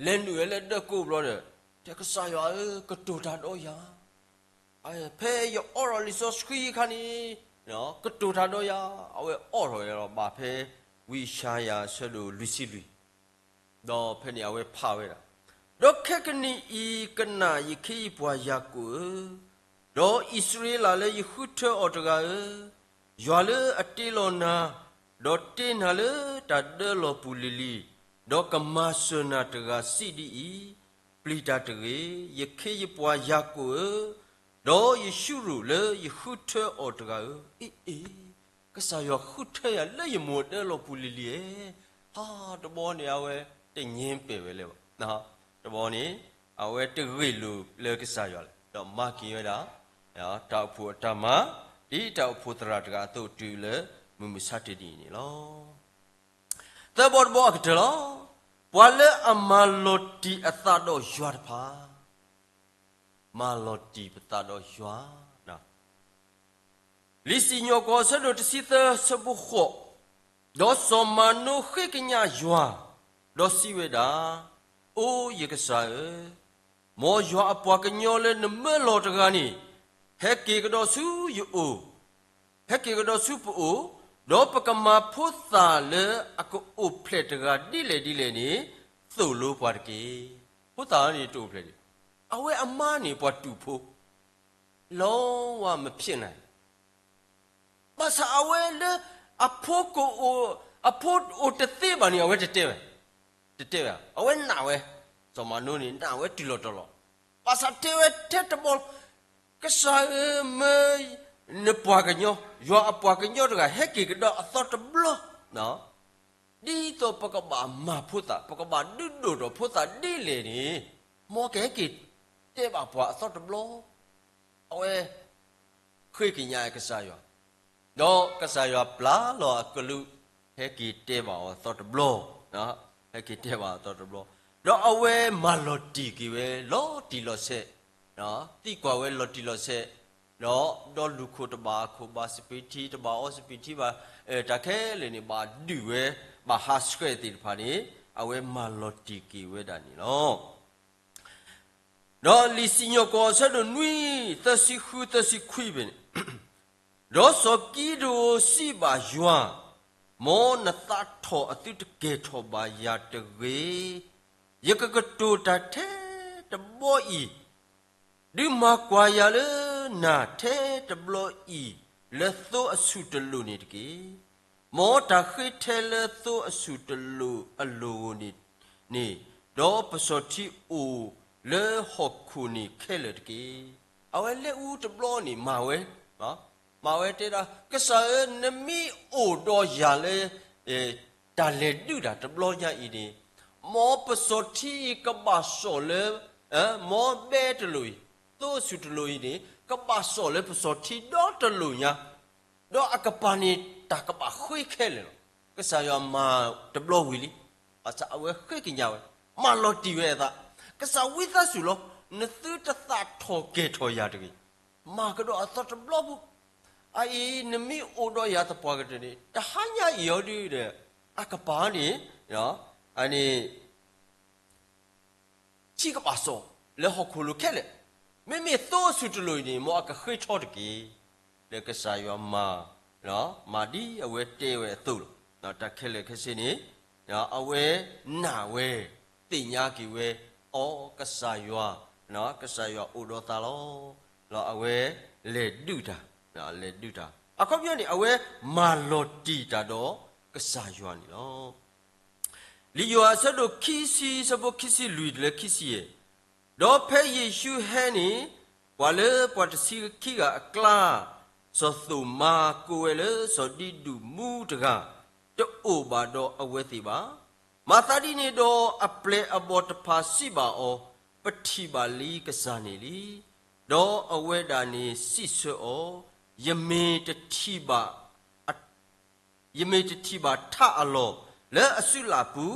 လဲၤနုာ်ဝဲလၢဒၢးကိးဘျီဒီး, တဲကစၢ်ယွၤဧၢ, ကတိၤတၢ်ဒီးယၤ ဖဲယအီထီၣ်လံာ်စီဆှံအခါန့ၣ်, ကတိၤတၢ်ဒီးယၤ, အဝဲအီထီၣ်ဝဲလီၤ ဘၣ်ဖဲဝံယၡါယၤအဆၢဒိၣ်လွံၢ်ဆံလွံၢ်, ဒီးဖဲန့ၣ်အဝဲဖးဝဲဒၣ်, ဒီးခဲကနံၣ်အံၤကနၣ် ယခ့ယပှၤယၤကိာ်ဧၢ, ဒီးအံၣ်စရ့လးလၢယဃုထၢအီၤတဂၤဧၢ, ယွၤလၢအတ့လီၤနၤ, ဒီးတ့နၤလၢတၢ်ဒၢလီၤပူၤလံၤလံၤ, ဒီးကမၤစၢၤနၤတဂၤစံးဒ်အံၤ, ပျံၤတၢ်တဂ့ၤ, ယခ့ယပှၤယၤကိာ်ဧၢ, ဒီးယၡူရိၣ်လၢယဃုထၢအီၤတဂၤဧၢ, အ့ၣ်အ့ၣ်, ကစၢ်ယွၤဃုထၢယၤလၢယမိၢ်ဒၢလီၤပူၤလံၤလံၤဧၢ, ဟါတဘျီန့ၣ် အဝဲတငြင်းပယ်ဝဲလၢၤဘၣ်, တဘျီန့ၣ် အဝဲတဂ့ၢ်လိာ်လၢကစၢ်ယွၤလၢၤ, ဒီးမၤက့ၤဝဲဒၣ် တၢ်အိၣ်ဖှိၣ်အတၢ်မၤ, ဒ်တၢ်အိၣ်ဖှိၣ်သရၣ်တဂၤအသိးတုၤလၢမုၢ်မဆါတနံၤအံၤန့ၣ်လီၤ. သၢဘီတဘီအကတၢၢ်လီၤ. ပှၤလၢအမၤလီၤတံၢ်အသးဒီးယွၤတဖၣ်, မၤလီၤတံၢ်ပသးဒီးယွၤ. လံာ်စံၣ်ညီၣ်ကွီၢ်အဆၢဒိၣ်တဆံသၢဆၢဖိဃိး, ဒီးစီၤမၤနိဃ့ကညးယွၤ, ဒီးစံးဝဲဒၣ်, အိယကစၢ်ဧၢ, မ်ယွၤအပှၤကညီလၢနမၢလီၤတဂၤန့ၣ်, ဟဲက့ၤကဒီးဆူယအိၣ်, ဟဲက့ၤကဒီးဆူပအိၣ်, ဒီးပကမၤဖိသၣ်လၢအကအိၣ်ဖျဲၣ်တဂၤဒ်လဲၣ်ဒ်လဲၣ်န့ၣ်, သိၣ်လိပှၤတက့ၢ်. ဖိသၣ်န့ၣ်တအိၣ်ဖျဲၣ်န့ၣ်, အဝဲအမါန့ၣ်ပှၤတူာ်ဖိ လီဝါမဖျဲးနၤ, ဘၣ်ဆၣ်အဝဲလၢ အဖိကအိၣ်, အဖိအိၣ်တသ့ဘၣ်န့ၣ် အဝဲတတဲဝဲ, တတဲဝဲ, အဝဲနာ်ဝဲ, စီၤမၤနိန့ၣ် နာ်ဝဲတုၤလီၤတီၤလီၤ, ဘၣ်ဆၣ်တဲဝဲထဲတဘီ, ကစၢ်ဧၢ, မၢနပှၤကညီ, ယွၤအပှၤကညီတဂၤ ဟဲက့ၤကဒီးအသီတဘျီ, ဒ်သိးပကဘၣ်မၤဖိသၣ်, ပကဘၣ်ဒုးဒိၣ်ထီၣ်ဖိသၣ်ဒ်လဲၣ်န့ၣ်, မ်ကဟဲက့ၤတဲဘၣ်ပှၤအသီတဘျီ. အဝဲဃ့ကညးကစၢ်ယွၤ, ဒီးကစၢ်ယွၤပျၢ်လီၤအကလူး, ဟဲက့ၤတဲဘၣ်အီၤအသီတဘျီ, ဟဲက့ၤတဲဘၣ်အီၤအသီတဘျီ, ဒီးအဝဲမၤလီၤတံၢ်က့ၤဝဲလီၤတံၢ်လီၤဆဲး, သံကွၢ်ဝဲလီၤတံၢ်လီၤဆဲး, ဒီး ဒီးလူၤခိၣ်တဘၣ်အခိၣ်ဘၣ်စပံးထံ တဘၣ်အီစပံးထံဘၣ်, တၢ်ခဲလၢာ်န့ၣ် ဘၣ်ဒုးဝဲ, ဘၣ်ဟးဆှဲးသ့ၣ်တဖၣ်န့ၣ်, အဝဲမၤလီၤတံၢ်က့ၤဝဲဒၣ်န့ၣ်လီၤ. ဒီးလံာ်စံၣ်ညီၣ်ကွီၢ်အဆၢဒိၣ်နွံ သၢဆံဃု သၢဆံခွံဖဲန့ၣ်, ဒီးစီၤကံးဒဧိၣ်စံးဘၣ်ယွၤ, မ်နသးထီၣ်အသုတကဲထီၣ်ဘၣ်ယၤတဂ့ၤ, ယကကတိၤတၢ်ထဲတဘျီအံၤ, ဒုးမၤကွၢ်ယၤလၢနၤထဲတဘျီအံၤ လၢသိအဆူၣ်တလိာ်န့ၣ်တက့ၢ်. မ်တၢ်ဃ့ထဲလၢသိအဆူၣ်တလိာ်အလိၤန့ၣ်န့ၣ်, ဒီးပစီၤထံအိၣ်လၢဟီၣ်ခိၣ်န့ၣ်ခဲလၢာ်တက့ၢ်. အဝဲလဲၤအူတဘျီန့ၣ် မၤဝဲ, မၤဝဲတဲဒၣ်, ကစၢ်ဧၢ, နမ့ၢ်အိၣ်ဒီးယၤလၢ တၢ်လဲၤဒုးတၢ်တဘျီညါအံၤန့ၣ်, မ်ပစီၤထံအံၤကဘၣ်စိာ်လၢ, မ်ဘဲတလိာ်အံၤ, သိအဆူၣ်တလိာ်အံၤန့ၣ် ကဘၣ်စိာ်လၢပစီၤထံဒီတလိာ်ညါ, ဒီးအကပၤန့ၣ် တၢ်ကဘၣ်ဃ့ခဲလၢာ်လီၤ. ကစၢ်ယွၤမၤတဘျီဝံၤလံ, ဘၣ်ဆၣ်အဝဲဃ့ကညးဝဲ, မၤလီၤတံၢ်ဝဲအသး, ကစၢ်ဝံသးစူၤလီၤ, နသုတသးထီၣ်ကဲၤထီၣ်ယၤတဂ့ၤ, မၤကဒီးအသီတဘျီပူၤ, အအံၤနမ့ၢ်အိၣ်ဒီးယၤသပှၢ်ကတၢၢ်န့ၣ် တဟါညါအံၤအီၤဒုဒီး, အကပၤန့ၣ်, အန့ၣ် ထံကဘၣ်စိာ်လၢဟီၣ်ခိၣ်လိၤခဲလၢာ်, မ့မ့ၢ်သိအဆူၣ်တလိာ်အံၤန့ၣ် မ်အကဃ့ထီတက့ၢ်. လၢကစၢ်ယွၤမၤ, မၤဒ်အဝဲတဲဝဲအသိးလီၤ. တၢ်ခဲလၢာ်ခဲဆ့န့ၣ်, အဝဲနာ်ဝဲ, သ့ၣ်ညါက့ၤဝဲ, အိ ကစၢ်ယွၤ, ကစၢ်ယွၤအိၣ်ဒီးသးလီၤ. လီၤအဝဲလဲၤဒုးတၢ်, လဲၤဒုးတၢ်, အခီပညီန့ၣ် အဝဲမၤလီၤတံၢ်တၢ်ဒီးကစၢ်ယွၤန့ၣ်လီၤ. လံာ်ယိၤဟၣ်အဆၢဒိၣ်ခံဆံ အဆၢဖိခံဆံလွံၢ်တုၤလၢခံဆံယဲၢ်, ဒီးဖဲယ့ၣ်ၡူးဟဲန့ၣ်, ပှၤလၢပှၤတဆံခံဂၤအကျါ, စီၤသိၣ်မါကိးဝဲလၢစီၤဒံဒူးမူတဂၤ, တအိၣ်ဘၣ်ဒီးအဝဲသ့ၣ်ဘၣ်. မၤသးဒ်န့ၣ်ဒီးအပျဲၢ်အဘီၣ်တဖၣ်စံးဘၣ်အီၤ, ပထံၣ်ဘၣ်လံကစၢ်န့ၣ်လံ. ဒီးအဝဲဒၣ်န့ၣ်စံးဆၢအီၤ, ယမ့ၢ်တထံၣ်ဘၣ် ယမ့ၢ်တထံၣ်ဘၣ်ထးအလီၢ်လၢအစုလၢ်ပူ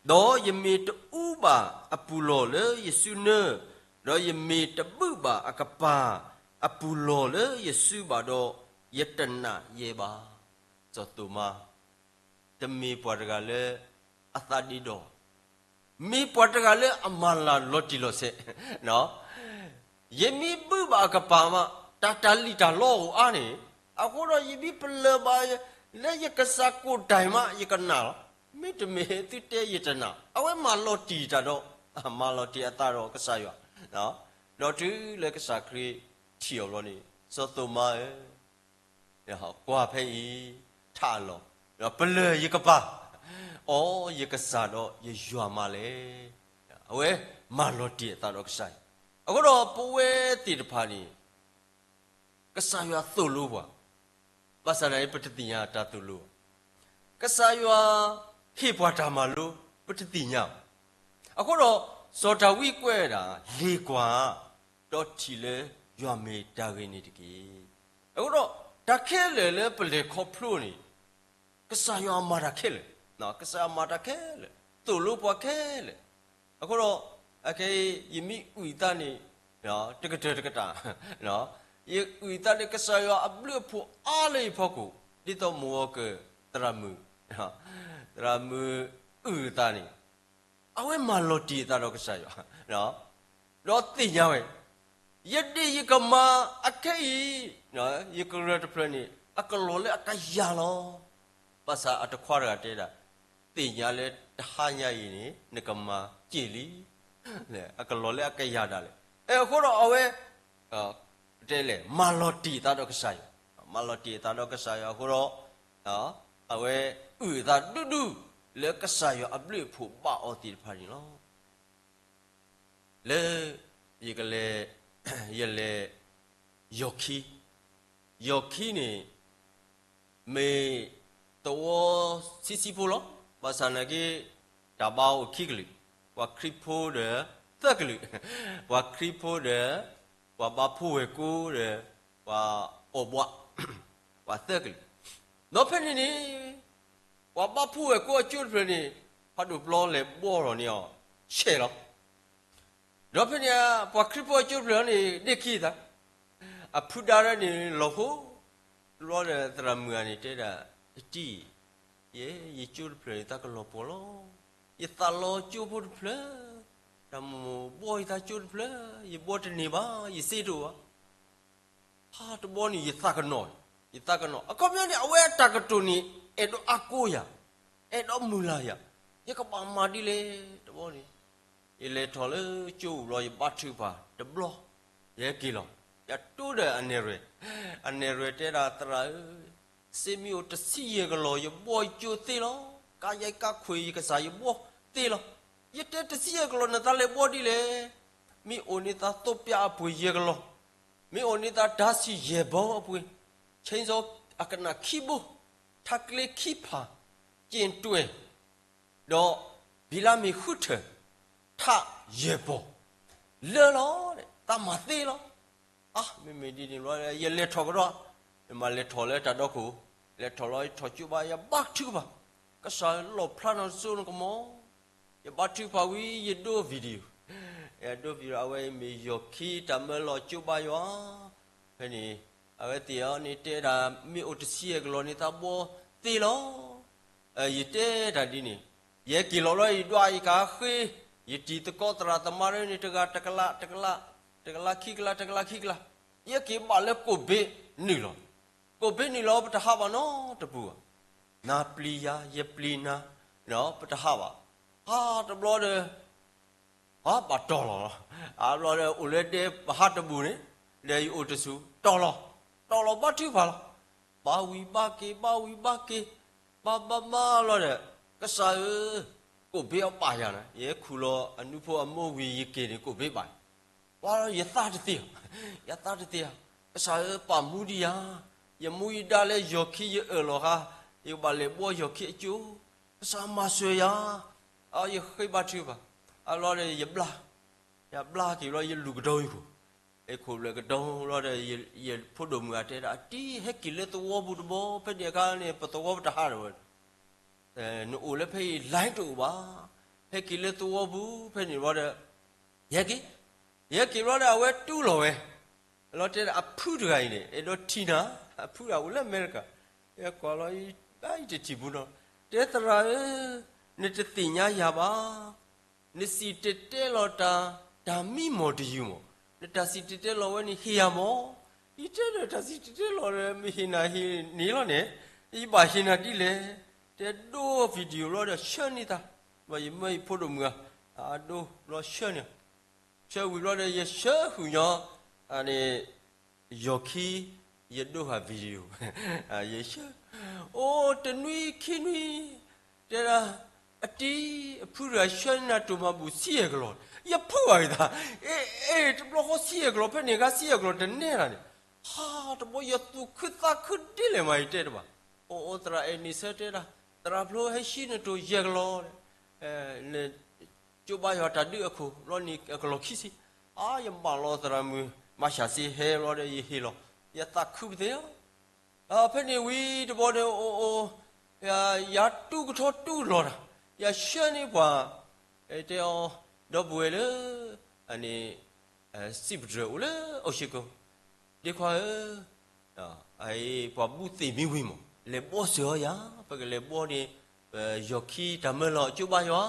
ၤ, ဒီးယမ့ၢ်တအူ ယမ့ၢ်တဘုၣ်ဘၣ်အပူၤလီၢ်လၢယစုနၢ, ဒီးယမ့ၢ်တဘုၣ်ဘၣ်အကပၤအပူၤလီၢ်လၢယစုဘၣ်ဒီး, ယတနာ်ယဲဘၣ်. စီၤသိၤမါ တမ့ၢ်ပှၤတဂၤလၢအသးဒ့ဒီး, မ့ၢ်ပှၤတဂၤလၢအမၤလၤလီၤတံၢ်လီၤဆဲး, ယမ့ၢ်ဘုၣ်ဘၣ်အကပၤမး, တၢ်တၢ်လံၣ်တၢ်လီအိၣ်အါန့ၣ်, အဃိဒီးယမ့ၢ်ပလၢၢ်ဘၣ်လၢယကစၢ်ကိၢ်တၢ်မး ယကနာ်လီၤ. မ့တမ့ၢ်သုတဲယတနာ်, အဝဲမၤလီၤတံၢ်တၢ်ဒီး, မၤလီၤတံၢ်အသးဒီးကစၢ်ယွၤ, ဒီးတုၤလၢကစၢ်ခရံာ်ထံၣ်အီၤဘျီန့ၣ်, စီၤသိၤမါဧၢ, ကွၢ်ဖဲအံၤ, ထးအလီၢ်, ဒီးပလၢၢ်ယကပၤ, အိ ယကစၢ်ဒီးယယွၤမးလဲၣ်. အဝဲမၤလီၤတံၢ်အသးဒီးကစၢ်ယွၤ, အဃိဒီးပဝဲသ့ၣ်တဖၣ်န့ၣ် ကစၢ်ယွၤသိၣ်လိပှၤ, ဘၣ်ဆၣ်သနာ်က့ ပတသ့ၣ်ညါတၢ်သိၣ်လိဘၣ်. ကစၢ်ယွၤဟ့ၣ်ပှၤတၢ်မၤလိ, ပတသ့ၣ်ညါဘၣ်. အဃိဒီး စီၤဒၤဝံးကွဲးဝဲဒၣ်, လ့ၤကွၢ်, ဒီးထံၣ်လၢယွၤမ့ၢ်တၢ်ဂ့ၤန့ၣ်တက့ၢ်. အဃိဒီး တၢ်ခဲလၢာ်လၢပလဲၤခီဖျိန့ၣ် ကစၢ်ယွၤမၤတၢ်ခဲလၢာ်, ကစၢ်ယွၤမၤတၢ်ခဲလၢာ်, သိၣ်လိပှၤခဲလၢာ်. အဃိဒီး အခဲအံၤ ယမ့ၢ်အုၣ်သးန့ၣ် တကတၢၢ်တကတၢၢ်, ယအုၣ်သးန့ၣ် ကစၢ်ယွၤအဘျုးအဖှိၣ်အါလၢယဖီခိၣ်, ဒ်သိးမိၢ်ဝီကၢၢ် သရၣ်မုၣ်, သရၣ်မုၣ်အုၣ်သးန့ၣ် အဝဲမၤလီၤတံၢ်အသးဒီးကစၢ်ယွၤ, ဒီးသ့ၣ်ညါဝဲ, ယဒ့ၣ်ယကမၤအခဲအံၤ, ယကရၢၢ်တဖျၢၣ်န့ၣ် အကလီၤလၢအကယၤလီၤ. ဘၣ်ဆၣ်အတခွါတဂၤတဲဒၣ်, သ့ၣ်ညါလၢတဟါညါအံၤန့ၣ် နကမၤစ့ၢ်လံ, အကလီၤလၢအကယၤဒၣ်လဲာ်. အဃိဒီးအဝဲ တဲလဲၣ်, မၤလီၤတံၢ်အသးဒီးကစၢ်ယွၤ, မၤလီၤတံၢ်အသးဒီးကစၢ်ယွၤအဃိဒီး, အဝဲအုၣ်အသးဒူဒူ လၢကစၢ်ယွၤအဘျုးအဖှိၣ်ဘၣ်အီၤသ့ၣ်တဖၣ်န့ၣ်လီၤ. လၢ ယကလဲၤ, ယလဲၤ, ယီၤခံ, ယီၤခံန့ၣ် မ့ၢ်သဝီဆံးဆံးဖိလီၤ. ဘၣ်ဆၣ်သနာ်က့ တၢ်ဘါအိၣ်ခံကလုာ်, ပှၤခရံာ်ဖိဒီးသၢကလုာ်, ပှၤခရံာ်ဖိဒီး ပှၤဘါဖိဝဲၢ်ကိဒီး ပှၤအီၣ်ဘှး, ပှၤသၢကလုာ်. ဒီးဖဲန့ၣ်န့ၣ် ပှၤဘါဖိဝဲၢ်ကိအကၠိတဖျၢၣ်န့ၣ် ဖးဒိၣ်ပျီလဲၤဘှီထီၣ်န့ၢ်အီၤဆဲးလီၤ. ဒီးဖဲန့ၣ် ပှၤခရံာ်ဖိအကၠိတဖျၢၣ်န့ၣ် ဒ့ၣ်ခံသး, အဖုဒါဒၣ်န့ၣ်လီၤဟိ, ဘျီဒီးသရၣ်မုၣ်ဂၤန့ၣ်တဲဒၣ်, တံၢ်, ယဲ, ယကၠိတဖျၢၣ်န့ၣ် သးကလီၤပှီၢ်လီၤ. ယသးလီကၠိဖိတဖျၢၣ်, တၢ်မိၣ်ဘှီယသးကၠိတဖျၢၣ်, ယဘှီတန့ၢ်ဘၣ်, ယစ့တအိၣ်ဘၣ်. ဟါတဘျီန့ၣ် ယသးကနီၤ, ယသးကနီၤ. အခီပညီန့ၣ် အဝဲအတၢ်ကတိၤန့ၣ် အဲၣ်ဒိးအါကိးယၤ, အဲၣ်ဒိးမုၢ်လၢ်ယၤ, ယကဘၣ်မၤဒ်လဲၣ် တဘျီန့ၣ်. ယလဲၤထီၣ်လၢကၠိပူၤဘျီ ယဘါထုကဖၣ်တဘျီ, ယဟဲက့ၤလီၤ. ယတိၢ်ဒီးအနဲၣ်ရွဲၣ်, အနဲၣ်ရွဲၣ်တဲဒၣ် သရၣ်ဧၢ, စ့မ့ၢ်အိၣ်တဆံယဲၢ်ကလီၢ် ယဘှီယကၠိသ့လီၤ. ကါယဲၢ်ကါခွ့ၣ်ယကစၢ်ယဘှီသ့လီၤ. ယတဲတဆံယဲၢ်ကလီၢ် နသးလဲၤဘှီဒ်လဲၣ်. မ့ၢ်အိၣ်န့ၢ်သးသိပျၢ်အပှ့ၤယဲၢ်ကလီၢ်, မ့ၢ်အိၣ်န့ၢ်သးတၤဆံၣ်ယဲၢ်ဘီအပှ့ၤ, ဆ့စီအကနၣ်ခံဘိ, ထးကျ့ခံဖး, က့ၣ်တွဲၣ်, ဒီးဘံလါမ့ၣ်ဃုထၢၣ်, ထးယဲၢ်ပီၢ်, လၢလီၤ, သးမၤသ့လီၤ. အါ မ့မ့ၢ်ဒ်န့ၣ်ဘျီ ယလဲၤထီၣ်ကဒီး, ယမ့ၢ်လဲၤထီၣ်လၢတၢ်ဒီခိၣ်, လဲၤထီၣ်လီၤ ယထီၣ်ကၠိဘါ ယဘါထုကဖၣ်, ကစၢ်လီၣ်ဖျါနီၣ်တစိၢ်နကမီၤ. ယဘါထုကဖၣ်ဝံၤ ယဒိ video, ယဒိ video အဝဲအံၤမ့ၢ်ယီၢ်ခံတၢ်မၢလီၤကၠိဘါယွၤ. ဖဲန့ၣ် အဝဲသ့ၣ်အီၤန့ၣ်တဲဒၣ် မ့ၢ်အိၣ်တဆံယဲၢ်ကလီၢ်န့ၣ် သးဘှီသ့လီၤ. ယတဲတၢ်ဒ်န့ၣ်, ယဟဲက့ၤလီၤလီၤ ယဒွးယကါဃ့, ယတံၤသကိးသရၣ်သမါရၢန့ၣ် တဂၤတကလး, တကလး, တကလးခံကလး, တကလးခံကလး, ယဟဲက့ၤဘၣ်လၢကိၣ်ဘ့နုာ်လီၤ. ကိၣ်ဘ့နုာ်လီၤ ပတဟးဘၣ်နီတပူၤဘၣ်. နၤပျံၤယၤ ယပျံၤနၤ, ပတဟးဘၣ်. ဟါတဘျီဒီး ဟါ ဘၣ်တီၢ်လီၤလီၤ. အဘျီဒီး အိၣ်လၢဒဲပဟးတဘူၣ်န့ၣ်, ဒီးယအိၣ်တဆူ တီၢ်လီၤ, တီၢ်လီၤဘါထုကဖၣ်လီၤ. ဘါဝံၤဘါက့ၤ ဘါဝံၤဘါက့ၤ, ဘါဘါဘါလီၤဒီး, ကစၢ်ဧၢ, ကိၣ်ဘ့အီၤပာ်ယၤန့ၣ် ယခူၣ်လီၤအနူဖိအမိၢ်ဝံၤ ယက့ၤန့ၣ် ကိၣ်ဘ့ပာ်ယၤ. ပှၤလီၤ ယသးတသ့ဧါ, ယသးတသ့ဧါ. ကစၢ်ဧၢ ပာ်မူဒံးယၤ, ယမူယဒါလၢယီၢ်ခံယအၢၣ်လီၤဃာ်, ယကဘၣ်လဲၤဘှီယီၢ်ခံအကၠိ, ကစၢ်မၤစၢၤယၤ. အ ယဃ့ဘါထုကဖၣ်, အလီၤဒီးယဘျါ, ယဘျါက့ၤဘျီ ယလူၤကဒီယခိၣ်, ယခိၣ်ဘျၢၣ်ကဒီလီၤဒီး ယဖိဒိၣ်မုၣ်အတဲဒၣ် အတံၤ ဟဲက့ၤလၢသဝီပူၤတဘျီ, ဖဲန့ၣ်အခါန့ၣ် ပသဝီပတဟးဒီးဝဲ နအိၣ်လၢဖဲအံၤ line တအိၣ်ဘၣ်. ဟဲက့ၤလၢသဝီပူၤဖဲန့ၣ်ဘျီဒီး ယဟဲက့ၤ, ယဟဲက့ၤဘျီဒီး အဝဲတူၢ်လိာ်ဝဲ, လီၤတဲဒၣ်အဖုတဂၤအံၤန့ၣ် အဲၣ်ဒိးထံၣ်နၤ, အဖုတဂၤအိၣ်လၢအမဲရကၤ, ယကွၢ်လီၤအံၤ ဘၣ်ယတထံၣ်ဘူးနီၤ, တဲသရၣ်ဧၢ, နတသ့ၣ်ညါယၤဘၣ် နစံၣ်တဲၤတဲလီၤတၢ်, တၢ်မံမီၢ်တယုၢ်မီၢ်, နတၢ်စံၣ်တဲၤတဲလီၤဝဲန့ၣ် ဟ့ၣ်ယၤမီၢ်, ယတဲဒီးတၢ်စံၣ်တဲၤတဲလီၤဒီး မ့ၢ်ဟ့ၣ်နၤဟ့ၣ်န့ၣ်လီၤန့ၣ်, ယဘၣ်ဟ့ၣ်နၤဒ်လဲၣ်, တဲဒိ video လီၤဒီးဆှၢန့ၢ်သး, ဘၣ်ယမၢယဖိဒိၣ်မုၣ်ဧါ, အဒိဘျီဆှၢန့ၢ်, ဆှၢဝံၤဘျီဒီး ယဆှၢဃုာ်ညီ န့ၣ် ယီၤခံ ယဒိဟး video, ယဆှၢ, အိၣ်တနွံခံနွံ, တဲဒၣ်, အတံၤ, အဖုတဂၤဆှၢန့ၢ်နၤတိၢ်မၤဘူၣ်ဆံယဲၢ်ကလီၤ, ယဖုးဘၣ်ယသး, အ့ အ့ တဘျီဃီဆံယဲၢ်ကလီၤ ဖဲန့ၣ်အခါဆံယဲၢ်ကလီၤတနဲၣ်တၢ်န့ၣ်, ဟါ တဘျီယသူၣ်ခုသးခုဒ်လဲၣ်မး ယတဲတဘၣ်, အိၣ်အိၣ်သရၣ်အဲၣ်န့ၣ်ဆၢတဲဒၣ်, သရၣ်ဖျိဟဲဟံးနတိၢ်ယဲၢ်ကလီၤ ကၠိဘါယွၤတၢ်ဒုးအခိၣ် ဘျီန့ၣ်အကလီၢ်ခံဆံ, အါ ယမၢလီၤသရၣ်မုၣ် မၤရှးစ့ဟဲဘျီဒီးယဟ့ၣ်လီၤ, ယသးခုပသ့ၣ်ဧါ, ဖဲန့ၣ်ဝံၤတဘျီဒီးအိၣ်အိၣ်, ယၤတူၢ်ကထီတူၢ်လီၤတၢ်, ယဆှၢန့ၢ်ပှၤ, တဲအီၤ, ဒီပုၢ်ဝဲၢ်လၢ န့ၣ် စံးပတြၢၤအိၣ်လၢအိၣ်စ့ၢ်ကီး, ဒ့ခွါဧၢ, ပှၤဘူၣ်သ့ၣ်မံဝံၤမး လဲၤဘှီစၢၤအီၤယၤ, ပကလဲၤဘှီန့ၣ် ယီၤခံတၢ်မၢလီၤအကၠိဘါယွၤ,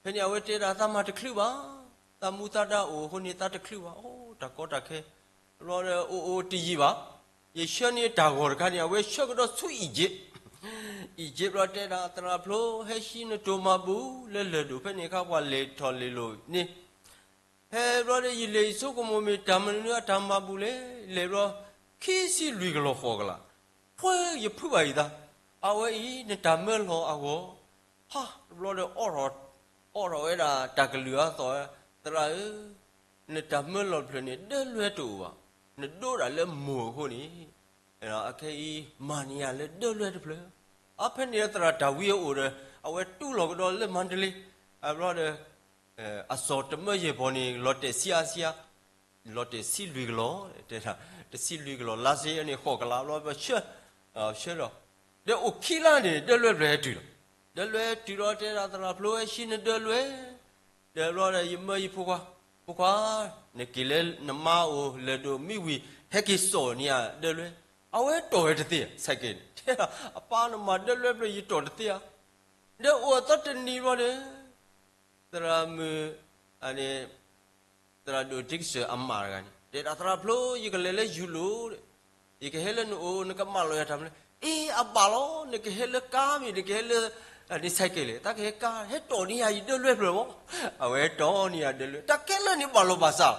ဖဲန့ၣ်အဝဲတဲဒၣ်သးမၤတချုးဘၣ်, သးမူသးဒါအိၣ်အဃိန့ၣ် သးတချုးဘၣ်, အိၣ်တၢ်ကီတၢ်ခဲ, ဘျီဒီးအိၣ်အိၣ်တယံာ်ဘၣ်, ယဆှၢန့ၢ်တၢ်ဂီၤတခါန့ၣ် အဝဲဆှၢကဒီးဆူ Egypt, Egypt ဘျီတဲဒၣ် သရၣ်ဖျိဟဲဟံးနတိၢ်မၤဘူၣ်လၢလၢၢ်ဒိၣ်ဖဲန့ၣ်အခါ ပှၤလဲၤထီၣ်လဲၤလီၤန့ၣ် ဖဲဘျီဒီးယလဲၤယဆိကမိၣ်မ့ၢ်တၢ်မနုၤအတၢ်မၤဘူၣ်လဲၣ်, လဲၤဘျီ ခံဆံလွံၢ်ကလီၤဃိးကလး, ဖဲယဖုးဘၣ်ယသး, အဝဲအံၤနတၢ်မၢလီၤအဂီၢ်, ဟါ တဘျီဒီး အိးထီၣ်ဝဲဒၣ်တၢ်ကလုၢ်အသီၣ်, သရၣ်ဧၢ, နတၢ်မၢလီၤတဖျၢၣ်န့ၣ် ဒၢလွဲတအိၣ်ဘၣ်, နဒိးဒၣ်လၢမိၢ်အဃိန့ၣ် အခဲအံၤ မၤန့ၢ်ယၤလၢဒၢလွဲတဖျၢၣ်, အဖဲန့ၣ်သရၣ်တၢ်ဝံအအိၣ်ဒီး အဝဲတူၢ်လိာ်ကဒီးလၢမၤတလ့, အဘျီဒီး အစီၤတမၢယဲၢ်ပီၤန့ၣ် လီၤတဲာ်ဆံးအါဆံးအါ, လီၤတဲာ်ဆံလွံၢ်ကလီၤ, တဲဒၣ် တဆံလွံၢ်ကလီၤ လါစ့န့ၣ် ဃိးကလးဘျီ ပဆှၢ, ဆှၢဒီး, ဒီးအိၣ်ခံလါန့ၣ် ဒၢလွဲဖျၢၣ်ဟဲတုၤလီၤ, ဒၢလွဲတုၤဒီးတဲဒၣ် သရၣ်ဖျိဟဲဟံးနဒၢလွဲ, ဒီးဘျီဒီး ယမၢယဖိခွါ, ဖိခွါ, နက့ၤလၢနမါအိၣ်လၢၢ်ဒိၣ်မံဝံၤ ဟဲက့ၤစိာ်န့ၢ်ယၤဒၢလွဲ, အဝဲတီၢ်ဝဲတသ့ စဲးကဲန့ၣ် တဲဒၣ် အပၢ်နမၤဒၢလွဲဖျၢၣ် ယတီၢ်တသ့ဧါ, ဒီးအိၣ်အသီတနံၤဘျီဒီး သရၣ်မုၣ်, န့ၣ်, သရၣ်ဒိၣ်တံကစၢၢ်အမါတဂၤန့ၣ် တဲဒၣ် သရၣ်ဖျိ ယကလဲၤလၢယူၤလိာ်, ယကဟဲလၢနအိၣ် နကမၢလီၤယၤတၢ်မနုၤလဲၣ်, အ့ အဘၣ်လီၤ နကဟဲလၢကါမ့ၢ် နကဟဲလၢ, န့ၣ် စဲးကဲလဲၣ် တၢ်ကဟဲကါ ဟဲတီၢ်န့ၢ်ယၤယဒၢလွဲဖျၢၣ်မး, အဝဲတီၢ်န့ၢ်ယၤဒၢလွဲ တၢ်ခဲလၢာ်န့ၣ်ဘၣ်လီၤဘၣ်စး,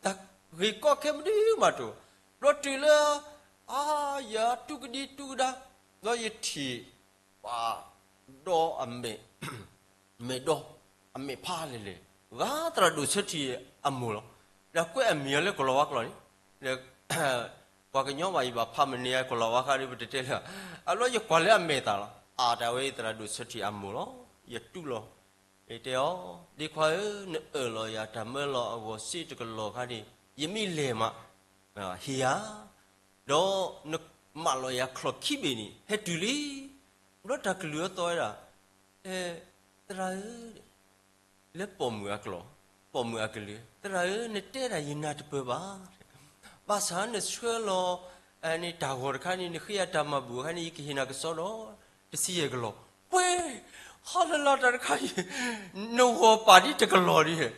တၢ်ဂ့ၢ်ကီခဲမနုၤမးတအိၣ်, ဘျီတုၤလၢ, အါ, ယၤတူၢ်ကဒံတူၢ်ကဒါ, ဒီးယထံၣ်, ပှၤ, ဒီအမဲာ်, မဲာ်ဒီ, အမဲာ်ဖးလဲၢ်လဲၢ်, ဂၤသရၣ်ဒိၣ်ဆၢထံၣ်အမိၢ်လီၤ, ဒီးကွဲးအမံၤအီၤလၢကလီၤဝါကျိာ်န့ၣ်, ပှၤကညီဘၣ်ယဘၣ်ဖးမန့ၢ်အကလီၤဝါခါဒီးပတတဲလၢၤ, အဘျီယကွၢ်လၢအမဲာ်သၣ်လီၤ, အါ တၢ်ဝဲအံၤသရၣ်ဒိၣ်ဆၢထံၣ်အမိၢ်လီၤ, ယတူၢ်လိာ်, ယတဲအီၤ, ဒ့ခွါဧၢ နအၢၣ်လီၤယၤတၢ်မၢလီၤအဂီၢ်စ့တကလီၤခါန့ၣ်, ယမ့ၢ်လဲၤမး, ဟ့ၣ်ယၤ, ဒီးနမၢလီၤယၤချီၣ်ခံဘ့ၣ်န့ၣ် ဟဲတုၤလံ, ဘျီတၢ်ကလုၢ်အသီဝဲဒၣ်, သရၣ်ဧၢ, လၢပိာ်မုၣ်အကျိာ်, ပိာ်မုၣ်အကလုၢ်, သရၣ်ဧၢ နတဲဒၣ်ယနၢ်တပၢၢ်ဘၣ်, ဘၣ်ဆၣ်နဆှၢလီၤ, န့ၣ်တၢ်ဂီၤတခါန့ၣ် နဃ့ယၤတၢ်မၤဘူၣ်အခါန့ၣ် ယကဟ့ၣ်နၤကစီဒီး, တဆံယဲၢ်ကလီၤ, ပှဲၤ, ဟါလၢလၢတၢ်တခါအံၤ, နဂီၤပာ်ဒ်တကလီၤဒ်,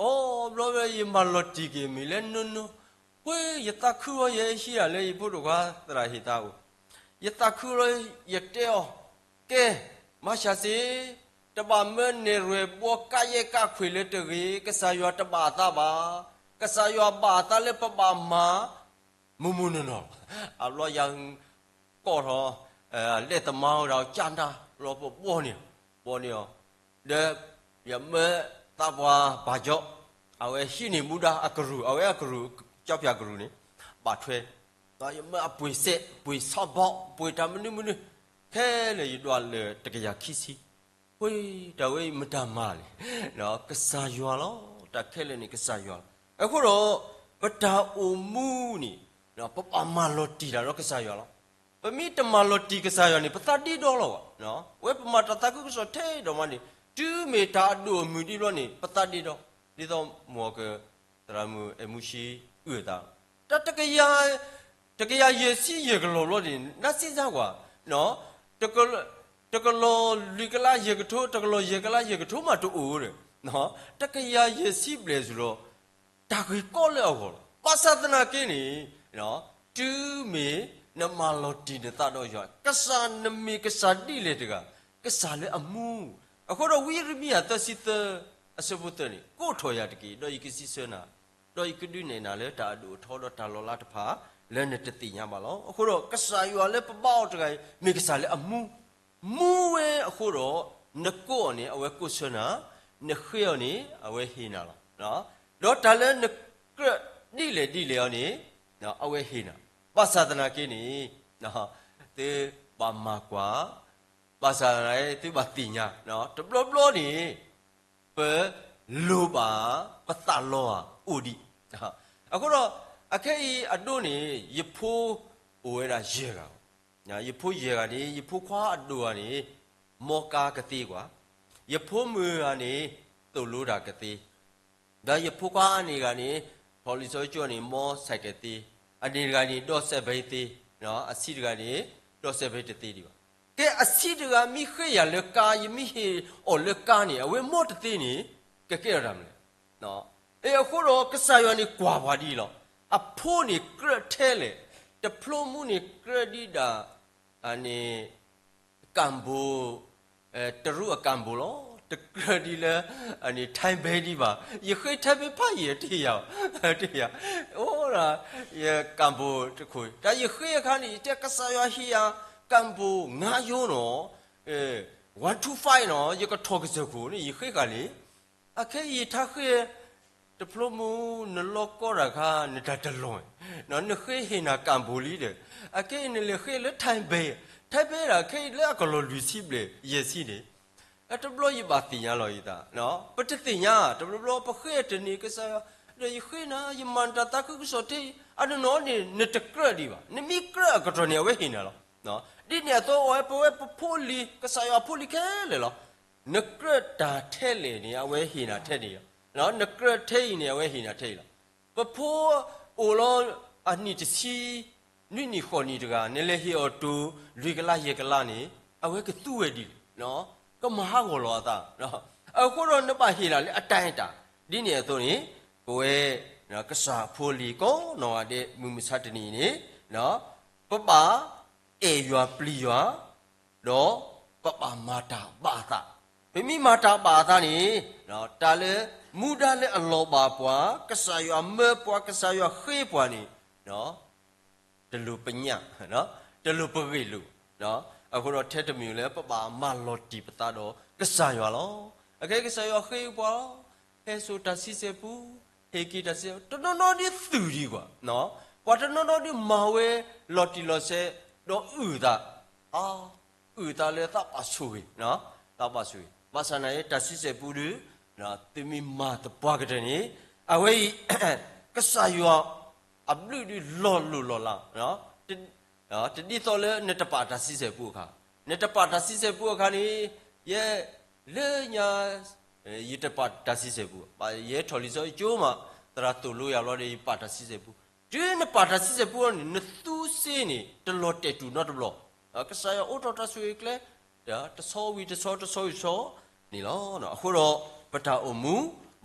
အိ ဘျီဝဲယမၤလီၤတံၢ်က့ၤမ့ၢ်လၢနိနိ, ပှဲၤ ယသးခုဝဲယဟံးဒၣ်လၢယဖိဒိၣ်ခွါသရၣ်ဟ့ၣ်သးအိၣ်, ယသးခုလီၤ ယတဲအီၤ, ကဲ, မၤရှးစ့, တဘၣ်မၢနဲၣ်ရွဲၣ်ဘှီကါယဲၢ်ကါခွ့ၣ်လၢတဂ့ၤ, ကစၢ်ယွၤတဘၣ်အသးဘၣ်, ကစၢ်ယွၤဘၣ်အသးလၢပဘၣ်မၤ, မိၢ်မိၢ်နီၢ်နီၢ်, အဘျီယၤ, ကိးထီၣ်, လဲၣ်သမါဝဲဒၣ်ကၢ်နၢ်, ဘျီပဘှီန့ၢ်, ဘှီန့ၢ်အီၤ, ဒီး, ယမၢသးပှၢ်ဘၣ်ကၠီ, အဝဲဟံးန့ၢ်မူဒါအကရူၢ် အဝဲအကရူၢ်, ကၠီဖၠၣ်ကရူၢ်န့ၣ်, ဘၣ်ထွဲ, ဒီးယမၢအပှ့ၤစဲး ပှ့ၤဆီဘီ ပှ့ၤတၢ်မနုၤမနုၤ, ခဲလၢာ်ယဒွးလၢတကယၤခံဆံ, ပှ့ၤတၢ်ဝဲအံၤမတၤမၤလဲၣ်, ကစၢ်ယွၤလီၤ, တၢ်ခဲလၢာ်န့ၣ်ကစၢ်ယွၤလီၤ, အဃိဒီး, ပတၢ်အိၣ်မူန့ၣ်, ပဘၣ်မၤလီၤတံၢ်တၢ်ဒီးကစၢ်ယွၤလီၤ, ပမ့ၢ်တမၤလီၤတံၢ်ကစၢ်ယွၤန့ၣ် ပသးဒ့ဒီလီၤဘၣ်, ဝဲပမၤတၢ်သးခုကစီၣ်ထဲဒိၣ်မးန့ၣ်, တုၤမ့ၢ်တၢ်အဒိၣ်အမုၢ်ဒံးဘျီန့ၣ် ပသးဒ့ဒီ, ဒ်သိးမိၢ်က သရၣ်မုၣ်အဲၣ်မူဆှံအုၣ်အသး, တၢ်တကယၤ, တကယၤယဲၢ်ဆံယဲၢ်ကလီၢ်ဘျီန့ၣ် နၢ်စံၣ်စၢ်ကွၢ်, တကလီၢ်လွံၢ်ကလးယဲၢ်ကထိ, တကလီၢ်ယဲၢ်ကလးယဲၢ်ကထိမးတအိၣ်ဒီး, တကယၤယဲၢ်ဆံဘျဲၣ်စ့ၢ်လီၤ, တၢ်ဂ့ၢ်ကီလၢအဂီၢ်လီၤ. ဘၣ်ဆၣ်သနာ်က့န့ၣ်, တုၤမ့ၢ်နမၤလီၤတံၢ်နသးဒီးယွၤ, ကစၢ်နမ့ၢ်ကစၢ်ဒ်လဲၣ်တဂၤ, ကစၢ်လၢအမူ, အဃိဒီးဝံယံးရမံယၤသၢဆံသၢ အဆၢဖိသၢန့ၣ် ကိးထီၣ်ယၤတက့ၢ်, ဒီးယကစံးဆၢနၤ, ဒီးယကဒုးနဲၣ်နၤလၢတၢ်အဒိၣ်အထီဒီးတၢ်လီၤလးတဖၣ် လၢနတသ့ၣ်ညါဘၣ်လီၤ. အဃိဒီးကစၢ်ယွၤလၢပဘါအီၤတဂၤအံၤ မ့ၢ်ကစၢ်လၢအမူ, မူဝဲအဃိဒီး, နကိးအီၤန့ၣ် အဝဲကိးဆၢနၤ, နဃ့အီၤန့ၣ် အဝဲဟ့ၣ်နၤလီၤ. ဒီးတၢ်လၢနကြၢးဒ်လဲၣ်ဒ်လဲၣ်အီၤန့ၣ်, အဝဲဟ့ၣ်နၤ, ဘၣ်ဆၣ်သနာ်က့န့ၣ်, သုဘၣ်မၤကွၢ်, ဘၣ်ဆၣ်သနာ်က့ သုဘၣ်သ့ၣ်ညါ, တဘျီဘျီန့ၣ် ပလိၣ်ဘၣ် ပသးလီဧါအိၣ်ဒံး, အဃိဒီး, အခဲအံၤအဒိန့ၣ် ယဖိအိၣ်ဝဲဒၣ်ယဲၢ်ဂၤ, ယဖိယဲၢ်ဂၤန့ၣ် ယဖိခွါအဒိၣ်ဂၤန့ၣ် မီကါကသ့ကွၢ်, ယဖိမုၣ်ဂၤန့ၣ် သိၣ်လိတၢ်ကသ့ ဒီးယဖိခွါအန့ၢ်ဂၤန့ၣ် ထီၣ်လံာ်စီဆှံကၠိန့ၣ် မီစဲးကဲးသ့, အန့ၢ်တဂၤန့ၣ် ဒီးစဲးဘ့သ့, အဆံးတဂၤန့ၣ် ဒီးစဲးဘ့တသ့ဒံးဘၣ်. ကဲအဆံးတဂၤမ့ၢ်ဃ့ယၤလၢကါ, ယမ့ၢ်ဟ့ၣ်အီၤလၢကါန့ၣ် အဝဲမီတသ့န့ၣ် ကကဲထီၣ်တၢ်မနုၤလဲၣ်. အဃိဒီးကစၢ်ယွၤန့ၣ်ကွၢ်ပှၤဒ်အံၤလီၤ. အဖိန့ၣ်ကြၢးထဲလဲၣ်, တဖျိမူန့ၣ်ကြၢးဒ်ဒၣ် န့ၣ် ကၣ်ဘိ, တရူးအကၣ်ဘိလီၤ. တကြၢးဒ်လၢ န့ၣ် ထဲဘ့ဒံးဘၣ်. ယဃ့ထဲဘ့ဖးယံာ်တ့ၢ်ယၤ, တ့ၢ်ယၤ, အိၣ်ဒၣ် ယကၣ်ဘိတခိၣ်, တၢ်ယဃ့အခါန့ၣ် ယတဲကစၢ်ယွၤဟ့ၣ်ယၤ ကၣ်ဘိ ငါးရိုးနီၤ, one two fiveနီၤ, ယကထီၣ်ကစၢၢ်ခိၣ်န့ၣ် ယဃ့ဃာ်လံ. အခဲအံၤထါဃ့ တဖျိမူ နလီၢ်ကီတၢ်ခါ နတၢ်တလီၢ်, နဃ့ဟ့ၣ်နၤကၣ်ဘိလံဒီး, အခဲအံၤနလဲၤဃ့လၢထဲဘ့, ထဲဘ့ဒၣ်ခဲအံၤလၢအကလီၢ်လွံၢ်ဆံဘျဲၣ် ယဲၢ်ဆံန့ၣ်, တဘျီယဘၣ်သ့ၣ်ညါလီၤယသး, ပတသ့ၣ်ညါ, တဘျီဘျီပဃ့တန့ၢ်ကစၢ်ယွၤ, ဒီးယဃ့နၤ ယမၤနတၢ်သးခုကစီၣ်ထဲအံၤ, အနီၢ်နီၢ်န့ၣ် နတကြၢးဒံးဘၣ်, နမ့ၢ်ကြၢးအကတီၢ်န့ၣ် အဝဲဟ့ၣ်နၤလီၤ. ဒ်န့ၣ်အသိး အဝဲပဝဲပဖိလံၤ ကစၢ်ယွၤအဖိလံၤခဲလၢာ်လီၤ. နကြၢးတၢ်ထဲလဲၣ်န့ၣ် အဝဲဟ့ၣ်နၤထဲန့ၣ်လီၤ. နကြၢးထဲအံၤန့ၣ် အဝဲဟ့ၣ်နၤထဲအံၤလီၤ. ပဖိအိၣ်လီၤအနံၣ်တဆံ နွံနံၣ်ဃိးနံၣ်တဂၤ နလဲၤဟ့ၣ်အီၤတိၤ လွံၢ်ကလးယဲၢ်ကလးန့ၣ် အဝဲကသူဝဲဒ်လဲၣ်, ကမၤဟးဂီၤလီၤအသး, အဃိဒီးနဘၣ်ဟ့ၣ်လီၤလၢအတၢ်အဲၣ်တၢ်, ဒ်န့ၣ်အသိးန့ၣ် ပဝဲ ကစၢ်ဖိလံၤကိးနီၢ်ဂၤဒဲး မုၢ်မဆါတနံၤအံၤန့ၣ် ပဘၣ်အဲၣ်ယွၤပျံၤယွၤ ဒီးပဘၣ်မၤတၢ်ဘၣ်အသး, ပမ့ၢ်မၤတၢ်ဘၣ်အသးန့ၣ် တၢ်လၢမူဒါလၢအလီၤဘၣ်ပှၤ ကစၢ်ယွၤမၢပှၤ ကစၢ်ယွၤဃ့ပှၤန့ၣ် တလိၣ်ပညၣ်, တလိၣ်ပဂ့ၢ်လိာ်, အဃိဒီးထဲတမံၤလၢပဘၣ်မၤလီၤတံၢ်ပသးဒီးကစၢ်ယွၤလီၤ. အခဲကစၢ်ယွၤဃ့ပှၤလီၤ, ဟဲစိာ်တၢ်ဆံဆဲၣ်ပူ, ဟ့ၣ်က့ၤတၢ်ဆံဆဲၣ်, တနီၤနီၤဒ်သုးဒံးကွၢ်, ပှၤတနီၤနီၤဒ်မၤဝဲလီၤတံၢ်လီၤဆဲး ဒီးအုၣ်သး, အုၣ်သးလၢသးပာ်ဆိၣ်ဂ့ၤ, သးပာ်ဆိၣ်ဂ့ၤ, ဘၣ်ဆၣ်နာ်က့ တၢ်ဆံဆဲၣ်ပူဒီး သုမ့ၢ်မၤသပှၢ်ကတၢၢ်န့ၣ် အဝဲအံၤ ကစၢ်ယွၤအဘျုးဒုးလီၤလိၢ်လီၤလး, တဒ်သိးလၢနတပာ်တၢ်ဆံဆဲၣ်ပူအခါ, နတပာ်တၢ်ဆံဆဲၣ်ပူအခါန့ၣ် ယဲလၢညါ ယတပာ်တၢ်ဆံဆဲၣ်ပူ, ယဲထီၣ်လံာ်စီဆှံကၠိမး သရၣ်သိၣ်လိယၤဘျီဒီး ယပာ်တၢ်ဆံဆဲၣ်ပူ, တုၤနပာ်တၢ်ဆံဆဲၣ်ပူန့ၣ် နသူစ့န့ၣ် တလီၤတဲာ်တူၢ်နီတဘျီ, ကစၢ်ယွၤအိးထီၣ်တၢ်ဆိၣ်ဂ့ၤကျဲ တဆီဝံၤတဆီတဆီဝံၤတဆီန့ၣ်လီၤ. အဃိဒီး ပတၢ်အိၣ်မူ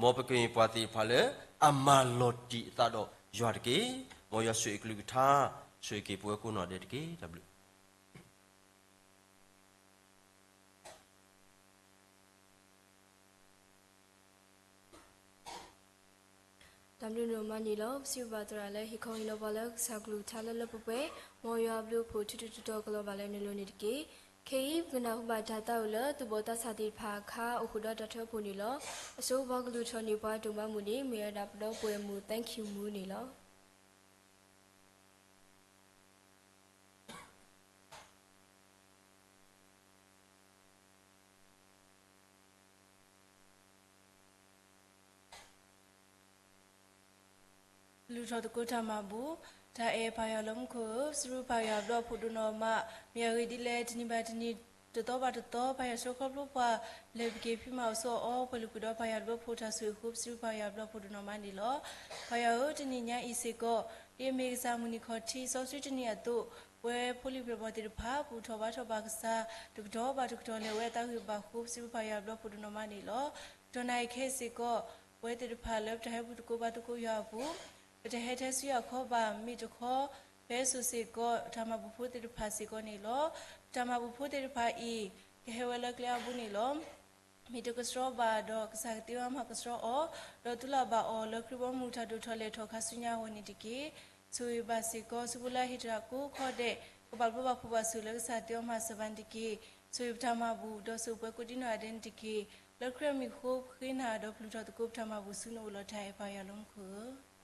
မ်ပကမ့ၢ်ပှၤသ့ၣ်တဖၣ်လၢ အမၤလီၤတံၢ်အသးဒီးယွၤတက့ၢ်. မ်ယွၤဆိၣ်ဂ့ၤအကလုၢ်ကထါ, ဆိၣ်ဂ့ၤက့ၤပဝဲကိးနီၢ်ဒဲးတက့ၢ်. တၢ်ဘျုး မၤန့ၢ်လီၤ ပစံးဘျုးဘၣ်သရၣ်လၢဟ့ၣ်ခီဟ့ၣ်နီၤပှၤလၢကစၢ်ကလုၢ်ကထါလၢလၢပှဲၤပှဲၤ, မ်ယွၤအဘျုးအဖှိၣ်ထူထူတီတီကလီၤဘၣ်လၢနလိၤန့ၣ်တက့ၢ်. ခဲအံၤ ပကနၢ်ဟူဘၣ်တၢ်သးအိၣ်လၢသူၣ်ဘီၣ်သးစၢ်သ့ၣ်တဖၣ်အခါ အိၣ်ဃုာ်ဒီးတၢ်ထၢဖှိၣ်န့ၣ်လီၤ. အဆိကတၢၢ်ပှၤကလုၢ်ထီၣ်န့ၢ်ပှၤဒိၣ်မးမူးန့ၣ် မ့ၢ်ဝဲဒၣ်ပဒီပုၢ်ဝဲၢ်မုၣ် Thank you မူးန့ၣ်လီၤ. ကလုၢ်ထီၣ်သကိးတၢ်မၤဘူၣ်, တၢ်အဲၣ်ပၢ်ယွၤလၢမူခိၣ်ဧၢ, စရူးပၢ်ယွၤဘျီအဖှိၣ်ဒိၣ်နီၢ်မး, မ့ၢ်အဂ့ၢ်ဒ်လဲၣ် တနံၤဘၣ်တနံၤ တသီဘၣ်တသီ ပၢ်ယွၤဆိခီဖျိပှၤ လဲၤပက့ၤဖံးမၤအိၣ်ဆိးအီၤ ပှဲၤလုာ်ကွံာ်ဒီးပၢ်ယွၤတဘျုးဖှိၣ် တၢ်ဆိၣ်ဂ့ၤဃိပစံးဘျုးပၢ်ယွၤဘျုးဖှိၣ်တနီၤမးန့ၣ်လီၤ. ပၢ်ယွၤဧၢ, တနံၤညါအံၤစ့ၢ်ကီး ဒ်အမ့ၢ်ကစၢ်မုၢ်နံၤခီၣ်ထံး စီဆှံတနံၤအသိး, ပဝဲဖိလံၤဘျၢၣ်ဘီၣ်သ့ၣ်တဖၣ် ဘူၣ်ထီၣ်ဘါထီၣ်ဘၣ်ကစၢ် တကတီၢ်ဘၣ်တကတီၢ် လဲၤဝဲအသးဂံၢ်ဘါဃိ ပစံးဘျုးပၢ်ယွၤဘျုးဖှိၣ်တနီၤမးန့ၣ်လီၤ. တကတီၢ်နၣ်ရံၣ်ခဲအံၤစ့ၢ်ကီး ပဝဲသ့ၣ်တဖၣ်လၢပတဟဲဘူၣ်သကိးဘါသကိးယွၤအပူၤ ပတဟဲထဲဆူယၤခီဘၣ် မ့ၢ်တခီ ဖဲစိၤစ့ၢ်ကီး ပတၢ်မၤဘူၣ်ဖိသ့ၣ်တဖၣ်စ့ၢ်ကီးန့ၣ်လီၤ. ပတၢ်မၤဘူၣ်ဖိသ့ၣ်တဖၣ်အံၤ ကဟဲဝဲလၢကျဲအါဘိန့ၣ်လီၤ. မ့ၢ်တကဆှီဘၣ်ဒီး ကစၢ်ကသ့ၣ်အီၤမၤကဆှီအီၤ, ဒီးသုလၢ်ဘၣ်အီၤလၢခရံာ်ဘီမုၢ် တၢ်ဒိၣ်ထီၣ်လဲၢ်ထီၣ်ခါဆူညါအဂီၢ်န့ၣ်တက့ၢ်. ဆိၣ်ဂ့ၤဘၣ်စ့ၢ်ကီး ဆူဖိလၢအဟ့ၣ်တၢ်ကိးခီဒဲး ကဘၣ်ဘျိဘၣ်ဖှိၣ်ဘၣ်ဆူၣ်လၢကစၢ်သ့ၣ်အီၤမၤစၢၤဘၣ်န့ၣ်တက့ၢ်. ဆိၣ်ဂ့ၤပတၢ်မၤဘူၣ် ဒီးဆိၣ်ဂ့ၤပှၤကိးဒံနီၢ်ဂၤဒဲးန့ၣ်တက့ၢ်. လၢခရံာ်အမံၤအဃိ ပဃ့နၤဒီး ပလုၢ်ထီၣ်သကိးပတၢ်မၤဘူၣ်ဆူနအိၣ်လီၤတၢ်အဲၣ် ပၢ်ယွၤလၢမူခိၣ်ဧၢ.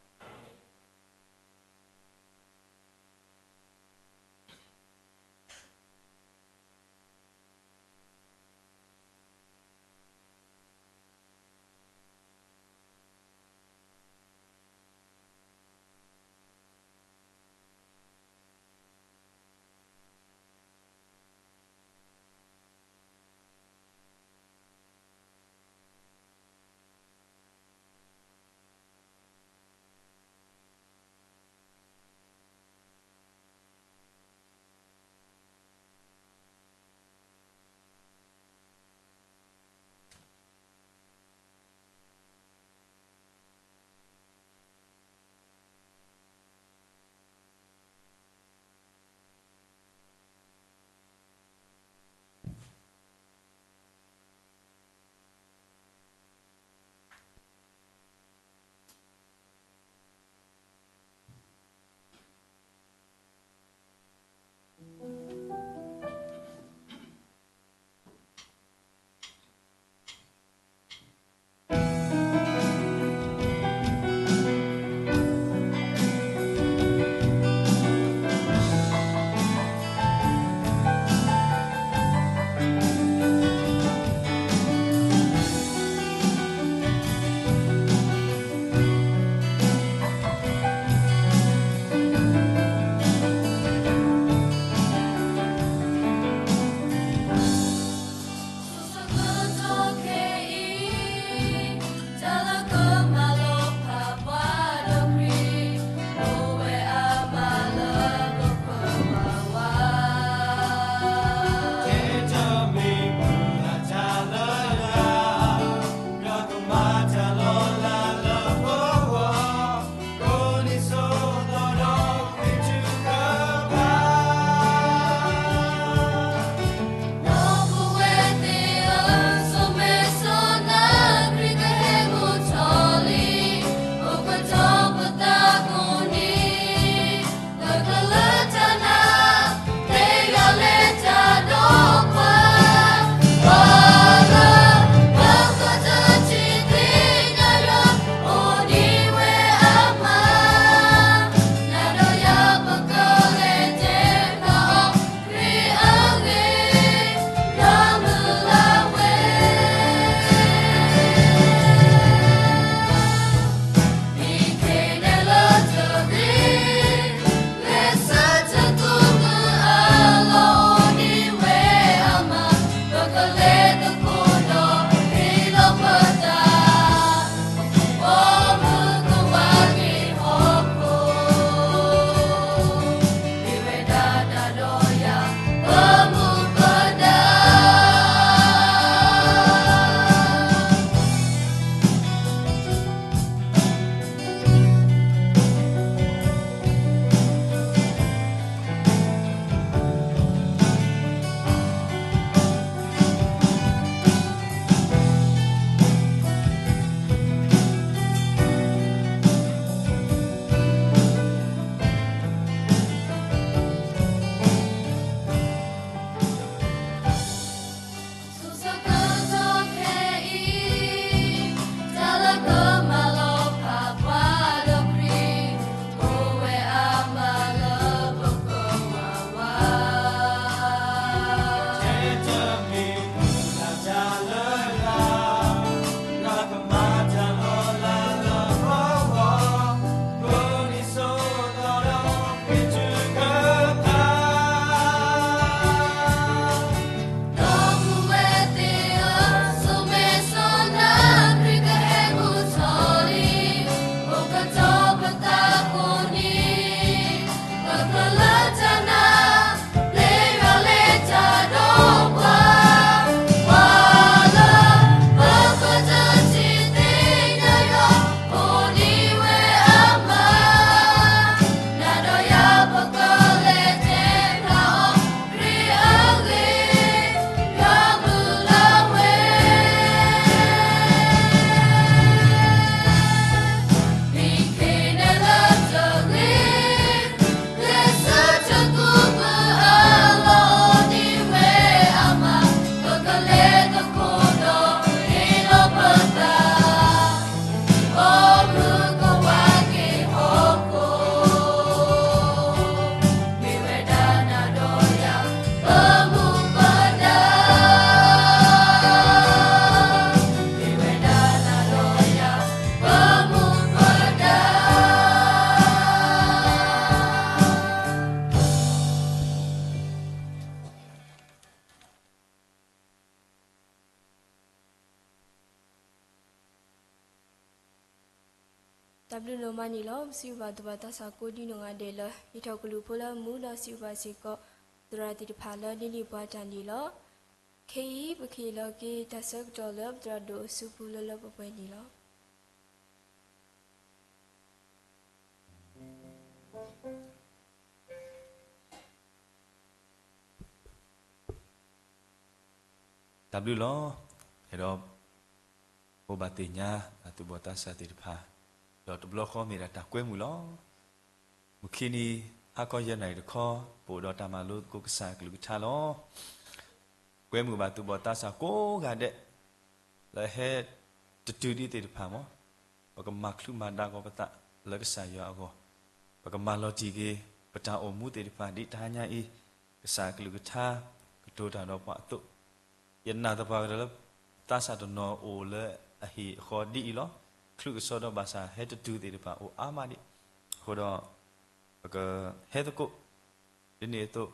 တၢ်ဘျုးဒိၣ်မးန့ၣ်လီၤ. ပစံးဘျုးဘၣ်သူၣ်ဘီၣ်သးစၢ်ကိးဒံနီၢ်ဂၤဒဲးလၢ ဟံးထီၣ်ကလုၢ်ဖိလၢမူဒီးစံးဘျုးဘၣ်စ့ၢ်ကီး သရၣ်သ့ၣ်တဖၣ်လၢဒ်န့ၣ်ပှၤတၢ်န့ၣ်လီၤ. ခဲအံၤ ပကဟ့ၣ်လီၤက့ၤတၢ်ဆၢကတီၢ်လၢပသရၣ်ဒိၣ်အစုပူၤလၢလၢပှဲၤပှဲၤန့ၣ်လီၤ. တၢ်ဘျုးလီၤ. အဲၣ်ဒိး ဘိးဘၣ်သ့ၣ်ညါ သူၣ်ဘီၣ်သးစၢ်သ့ၣ်တဖၣ် ဒီးတဘျီဃီမ့ၢ်ဒၣ်တၢ်ကွဲမုာ်လီၤ. မုၢ်ခံနံၤ ဟါခီယဲၢ်နၣ်ရံၣ်တခီ ပအိၣ်ဒီးတၢ်မၤလိသကိးကစၢ်အကလုၢ်ကထါလီၤ. ကွဲမုာ်ဘၣ်သူၣ်ဘီၣ်သးစၢ်ကိးဂၤဒဲး လၢဟဲတတုၤဒံးသ့ၣ်တဖၣ်မး ပကမၤချုးမၤဒါကီးပသးလၢကစၢ်ယွၤအဂီၢ်, ပကမၤလီၤတံၢ်က့ၤ ပတၢ်အိၣ်မူသ့ၣ်တဖၣ်ဒ်တဟါညါအံၤ ကစၢ်အကလုၢ်ကထါ ကတိၤတၢ်ဒီးပှၤအသိး, ယနာ်သပှၢ်ကတၢၢ်လၢ သးစၢ်တနီၤအိၣ်လၢအဟံၣ်အဃီဒ်အံၤလီၤ. ချုးကစီဒီးဘၣ်ဆၣ်ဟဲတတုၤသ့ၣ်တဖၣ်အိၣ်အါမးဒံး, အဃိဒီး ပကဟဲသကိး ဒ်န့ၣ်အသိး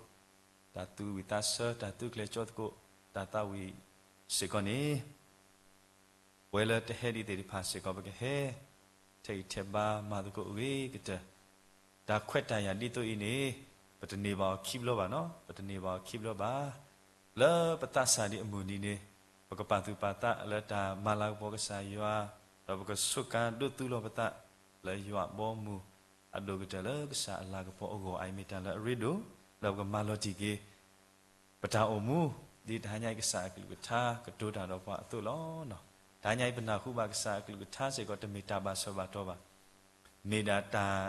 တၢ်သူၣ်ဝံၣ်သးဆၢ တၢ်သူကျဲၤကၠီသကိး တၢ်သးဝံၣ်စ့ၢ်ကီးန့ၣ် ပဝဲလၢတဟဲဒံးသ့ၣ်တဖၣ်စ့ၢ်ကီး ပကဟဲ ထဲးဂံၢ်ထဲးဘါမၤသကိးအဂ့ၤကတၢၢ်, တၢ်ခွဲးတၢ်ယာ်ဒ်သိးအံၤန့ၣ် ပတန့ၢ်ဘၣ်အီၤခံဘျီဘၣ်နီၤ, ပတန့ၢ်ဘၣ်အီၤခံဘျီဘၣ်. လၢပသးစၢ်ဒံးအမုၢ်နံၤန့ၣ် ပကပာ်သူၣ်ပာ်သးလၢတၢ်မၤလၤကပီၤကစၢ်ယွၤ, ဒီးပကဆိးကါဒိးသူလီၤပသး လၢယွၤအဘီအမုၢ် အဒိၣ်ကတၢၢ်လၢကစၢ်အလၤကပီၤအဂီၢ် အအံၤမ့ၢ်တၢ်လၢအရ့ဒိၣ်, ဒီးပကမၤလီၤတံၢ်က့ၤ ပတၢ်အိၣ်မူ ဒ်တဟါညါအံၤကစၢ်အကလုၢ်ကထါ ကတိၤတၢ်ဒီးပှၤအသိးလီၤ. တဟါညါအံၤပနၢ်ဟူဘၣ်ကစၢ်အကလုၢ်ကထါစ့ၢ်ကီး တမ့ၢ်တၢ်ဘၣ်ဆၢဘၣ်တီၤဘၣ်, မ့ၢ်ဒၣ်တၢ်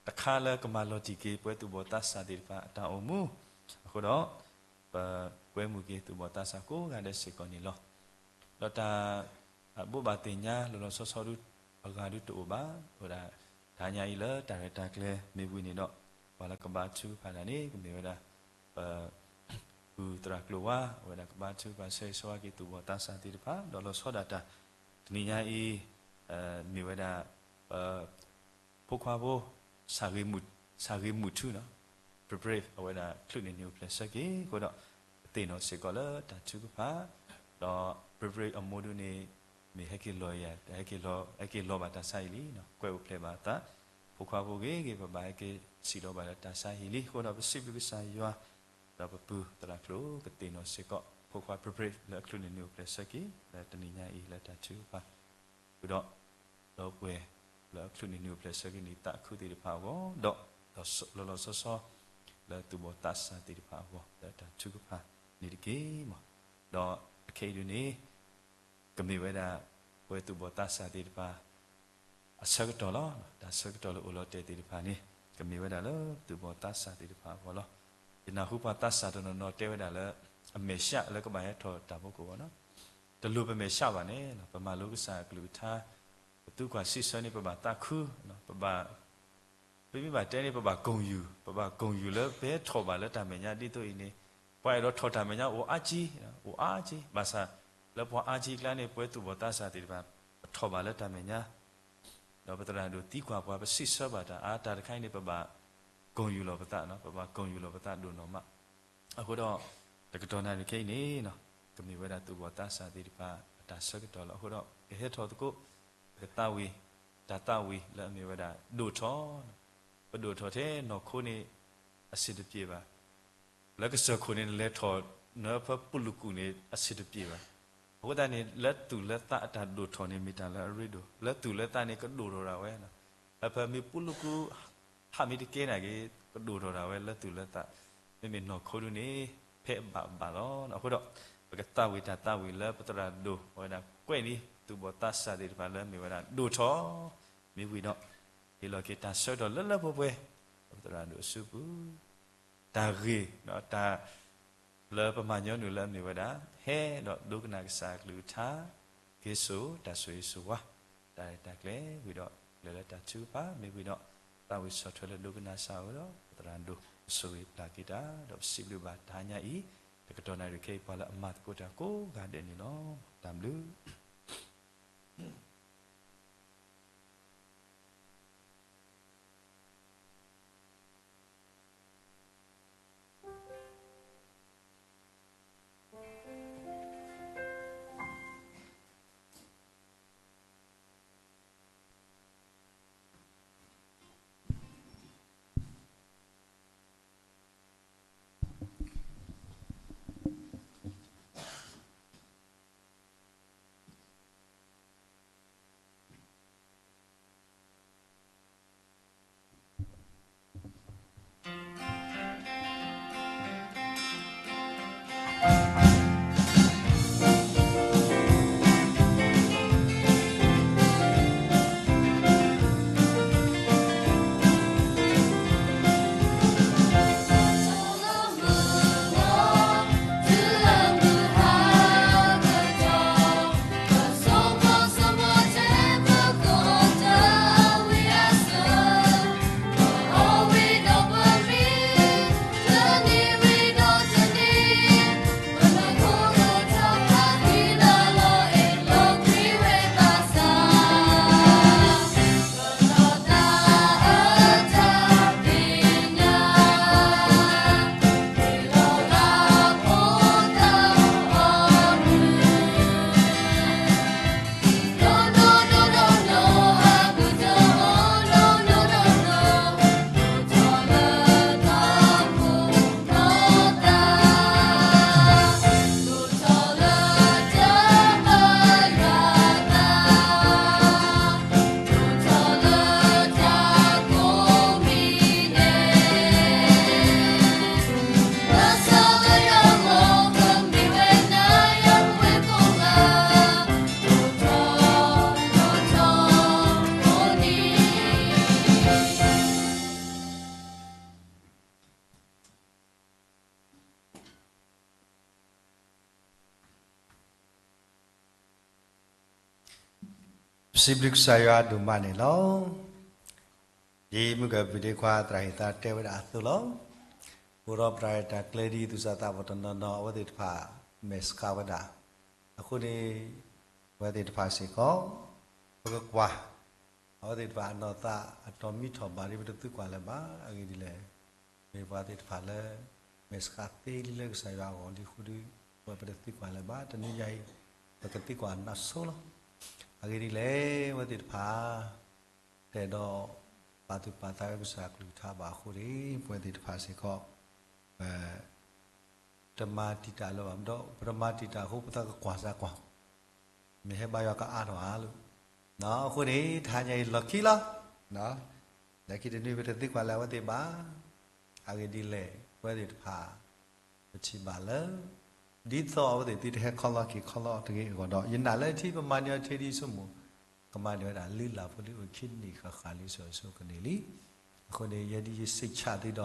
တခါလၢကမၤလီၤတံၢ်က့ၤ ပဝဲသူၣ်ဘီၣ်သးစၢ်သ့ၣ်တဖၣ်အတၢ်အိၣ်မူ, အဃိဒီး ပကွဲမုာ်က့ၤသူၣ်ဘီၣ်သးစၢ်ကိးဂၤဒဲးစ့ၢ်ကီးန့ၣ်လီၤ. ဒီးတၢ် ဘိးဘၣ်သ့ၣ်ညါလီၤလီၤဆီဆီဒု အဂၤဒုတအိၣ်ဘၣ်, အဝဲဒၣ် တဟါညါအံၤလၢတၢ်ရဲၣ်တၢ်ကျဲၤမ့ၢ်ဝံၤန့ၣ်ဒီး ပှၤလၢကဘါထုကဖၣ်တၢ်န့ၣ် ကမ့ၢ်ဝဲဒၣ် ပ ပုၢ်သရၣ်ကျိၤဝါ အဝဲဒၣ်ကဘါထုကဖၣ်ဆၢဂ့ၤဆၢဝါက့ၤသူၣ်ဘီၣ်သးစၢ်သ့ၣ်တဖၣ် ဒီးလီၤဆီဒၣ်တၢ် တနံၤညါအံၤ မ့ၢ်ဝဲဒၣ် ပ ဖိခွါဖိ ဆၣ်ဂ့ၤမုၢ်ထူနီၤ ပြ့ပြ့ အဝဲဒၣ်ချုးန့ၢ်နံၤအိၣ်ဖျဲၣ်ဆၢက့ၤအဃိဒီး ပသ့ၣ်နီၣ်စ့ၢ်ကီးလၢတၢ်ထုကဖၣ် ဒီးပြ့ပြ့အမိၢ်ဒုန့ၣ် မ့ၢ်ဟဲက့ၤလီၤယၤ ဟဲက့ၤလီၤဘၣ်တၢ်ဆါအံၤလံ, ကွဲအိၣ်ဖျဲၣ်ဘၣ်အသး ဖိခွါဖိဂ့ၤဂ့ၤ ပဘၣ်ဟဲက့ၤစံၣ်လီၤဘၣ်လၢတၢ်ဆါအံၤလံအဃိဒီး ပစံးဘျုးကစၢ်ယွၤ ဒီးပပုၢ်သရၣ်ကျိၤ ကသ့ၣ်နီၣ်စ့ၢ်ကီး ဖိခွါပြ့ပြ့လၢအချုးန့ၢ်နံၤအိၣ်ဖျဲၣ်ဆၢက့ၤ လၢတနံၤညါအံၤလၢတၢ်ထုကဖၣ် ဃုာ်ဒီး ဒီပုၢ်ဝဲၢ်လၢအချုးန့ၢ်နံၤအိၣ်ဖျဲၣ်ဆၢက့ၤန့ၣ် သးခုသ့ၣ်တဖၣ်အဂီၢ် ဒီး ဒီးလီၤလီၤဆီဆီ လၢသူၣ်ဘီၣ်သးစၢ်သ့ၣ်တဖၣ်အဂီၢ် လၢတၢ်ထုကဖၣ်န့ၣ်တက့ၢ်မး, ဒီးအခဲအံၤဒုန့ၣ် ကမ့ၢ်ဝဲဒၣ် ပဝဲသူၣ်ဘီၣ်သးစၢ်သ့ၣ်တဖၣ် အဆၢကတီၢ်လီၤ. တၢ်ဆၢကတီၢ်လၢအိၣ်လီၤတဲာ်သ့ၣ်တဖၣ်န့ၣ် ကမ့ၢ်ဝဲဒၣ်လၢသူၣ်ဘီၣ်သးစၢ်သ့ၣ်တဖၣ်အဂီၢ်လီၤ. ယနၢ်ဟူပှၤသးစၢ်တနီၤနီၤတဲဝဲဒၣ်လၢ အမဲာ်ဆှးလၢကဘၣ်ဟဲထီၣ်တၢ်ဖီခိၣ်အဂီၢ်နီၤ တလိၣ်ပမဲာ်ဆှးဘၣ်န့ၣ် ပမၤလိကစၢ်အကလုၢ်ကထါ ပသူကွၢ်စံးဆၢန့ၣ် ပဘၣ်သးခု ပဘၣ် ပမ့ၢ်ဘၣ်တဲန့ၣ် ပဘၣ်ကိၢ်ယူၢ် ပဘၣ်ကိၢ်ယူၢ်လၢပဟဲထီၣ်ဘၣ်လၢတၢ်မဲာ်ညါဒ်သိးအံၤန့ၣ် ပှၤအဲၣ်ဒိးထီၣ်တၢ်မဲာ်ညါအိၣ်အါကံ အိၣ်အါကံ ဘၣ်ဆၣ် လၢပှၤအါကံအကျါန့ၣ် ပဝဲသူၣ်ဘီၣ်သးစၢ်သ့ၣ်တဖၣ် ပထီၣ်ဘၣ်လၢတၢ်မဲာ်ညါ ဒီးပသရၣ်ဒိၣ်သံကွၢ်ပှၤ ပစံးဆၢဘၣ်တၢ်အါ တၢ်တခါအံၤန့ၣ် ပဘၣ်ကိၢ်ယူၢ်လီၤပသး ပဘၣ်ကိၢ်ယူၢ်လီၤပသးဒိၣ်နီၢ်မး အဃိဒီး တကတီၢ်နၣ်ရံၣ်ခဲအံၤန့ၣ် ကမ့ၢ်ဝဲဒၣ်သူၣ်ဘီၣ်သးစၢ်သ့ၣ်တဖၣ် အတၢ်ဆၢကတီၢ်လီၤ. အဃိဒီး ကဟဲထီၣ်သကိး ပကသးဝံၣ် တၢ်သးဝံၣ်လၢအမ့ၢ်ဝဲဒၣ် ဒိၣ်ထီၣ် ပဒိၣ်ထီၣ်ထဲနီၢ်ခိန့ၣ် အဆင်တပြေဘၣ် လၢကစၢၢ်ခိၣ်န့ၣ် နလဲၤထီၣ်နဖၢပူၤလူၤကူၣ်န့ၣ် အဆင်တပြေဘၣ်. အဃိသတးန့ၣ် လၢသူၣ်လၢသးအတၢ်ဒိၣ်ထီၣ်န့ၣ် မ့ၢ်တၢ်လၢအရ့ဒိၣ် လၢသူၣ်လၢသးန့ၣ် ကဒိၣ်ထီၣ်ဒၣ်ဝဲ လၢဖၢမ့ၢ်ပူၤလူၤကူၣ် ဟးမ့ၢ်တကဲနာ်က့ၤ ကဒိၣ်ထီၣ်ဒၣ်ဝဲလၢသူၣ်လၢသး မ့မ့ၢ်နီၢ်ခိဒုန့ၣ် ဖဲအဘၣ်ဘၣ်လီၤ. အဃိဒီး ပကသးဝံၣ်တၢ်သးဝံၣ်လၢပသရၣ်ဒိၣ် အဝဲဒၣ်ကွဲးန့ၢ် သူၣ်ဘီၣ်သးစၢ်သ့ၣ်တဖၣ်လၢအမ့ၢ်ဝဲဒၣ်ဒိၣ်ထီၣ် မ့ၢ်ဝံၤဒီး ဟ့ၣ်လီၤက့ၤတၢ်ဆၢကတီၢ်လၢလၢပှဲၤပှဲၤ ပသရၣ်ဒိၣ်အစုပူၤ တၢ်ဂ့ၢ် တၢ် လၢပမၤညီနုၢ်လၢအမ့ၢ်ဝဲဒၣ် ဟဲဒီးဒိကနၣ်ကစၢ်အကလုၢ်ကထါ က့ၤစိာ်တၢ်ဆိၣ်ဂ့ၤဆိၣ်ဝါ တၢ်ရဲၣ်တၢ်ကျဲၤဝံၤဒီး လဲၤလၢတၢ်ထုကဖၣ် မ့ၢ်ဝံၤဒီး သးဝံၣ်ဆီၣ်ထွဲလၢဒိကနၣ်စၢ်ဝဲဒီး ပသရၣ်ဒိၣ် ကဆိၣ်ဂ့ၤပျၢ်က့ၤတၢ် ဒီးပစံးဘျုးဘၣ်တဟါညါအံၤ တကတီၢ်နၣ်ရံၣ်ခဲအံၤ ပှၤလၢအမၤသကိးတၢ်ကိးဂၤဒဲးန့ၣ်လီၤ. တၢ်ဘျုး ပစံးဘျုးကစၢ်ယွၤဒိၣ်မးန့ၣ်လီၤ. ဒ်မုၢ်ကပံၤဒ့ခွါသရၣ်ဟ့ၣ်သါတဲဝဲဒၣ်အသိးလီၤ. အိၣ်ဒီးပတၢ်ရဲၣ်တၢ်ကျဲၤဒ်သူၣ်စၢ်သးဘီၣ်တနီၤနီၤ အဝဲသ့ၣ်တဖၣ်မဲာ်ဆှးဝဲဒၣ်. အဃိန့ၣ် အဝဲသ့ၣ်တဖၣ်စ့ၢ်ကီး ပကကွၢ် အဝဲသ့ၣ်တဖၣ်အနီၢ်သးအတီၢ်မံထီၣ်ဘၣ်ဒ်ပတသံကွၢ်လၢၤဘၣ်. အဂ့ၢ်ဒ်လဲၣ် မ့ၢ်ပှၤသ့ၣ်တဖၣ်လၢ မဲာ်ဆှးသ့လံလၢကစၢ်ယွၤအဂီၢ်လံအဃိဒီး ပဝဲပတသံကွၢ်လၢၤဘၣ်. တနံၤညါအံၤ ပကသံကွၢ်နၢ်ဆိလီၤ. အဂ့ၢ်ဒ်လဲၣ် အဝဲသ့ၣ်တဖၣ် တအဲၣ်ဒိးပာ်သူၣ်ပာ်သးဝဲကစၢ်အကလုၢ်ကထါဘၣ်အဃိန့ၣ် ပဝဲသ့ၣ်တဖၣ်စ့ၢ်ကီး ပ တမၤတံာ်တာ်လၢၤဘၣ်, ဒီးပတမၤတံာ်တာ်အဃိ ပသးကကွၢ်စၢ်ကွၢ် မ့ၢ်ဟဲဘါယွၤကအါထီၣ်ဧါလီၤ. အဃိန့ၣ် တဟါညါအံၤလီၢ်ခံလီၤ. လၢခံတနွံပတသံကွၢ်လၢၤအဝဲသ့ၣ်ဘၣ်. အဂ့ၢ်ဒ်လဲၣ် ပဝဲသ့ၣ်တဖၣ် ပထံၣ်ဘၣ်လၢ ဒ်သိးအဝဲသ့ၣ်သုတဟဲခီလီၤက့ၤခီလီၤတဂ့ၤအဂီၢ်ဒီး ယနာ်လၢထံပမၤန့ၢ်အီၤထဲဒ်ဆိကမိၣ် ကမၤန့ၢ်ဝဲဒၣ်လံလၢ်ဖိလံအိၣ်ခံနံၣ်ဃၣ်ဃၣ်လံစိၤစိၤကန့ၢ်လံ. အဃိန့ၣ် ယဲဒ်ယစိတ်ချသ့ဒီး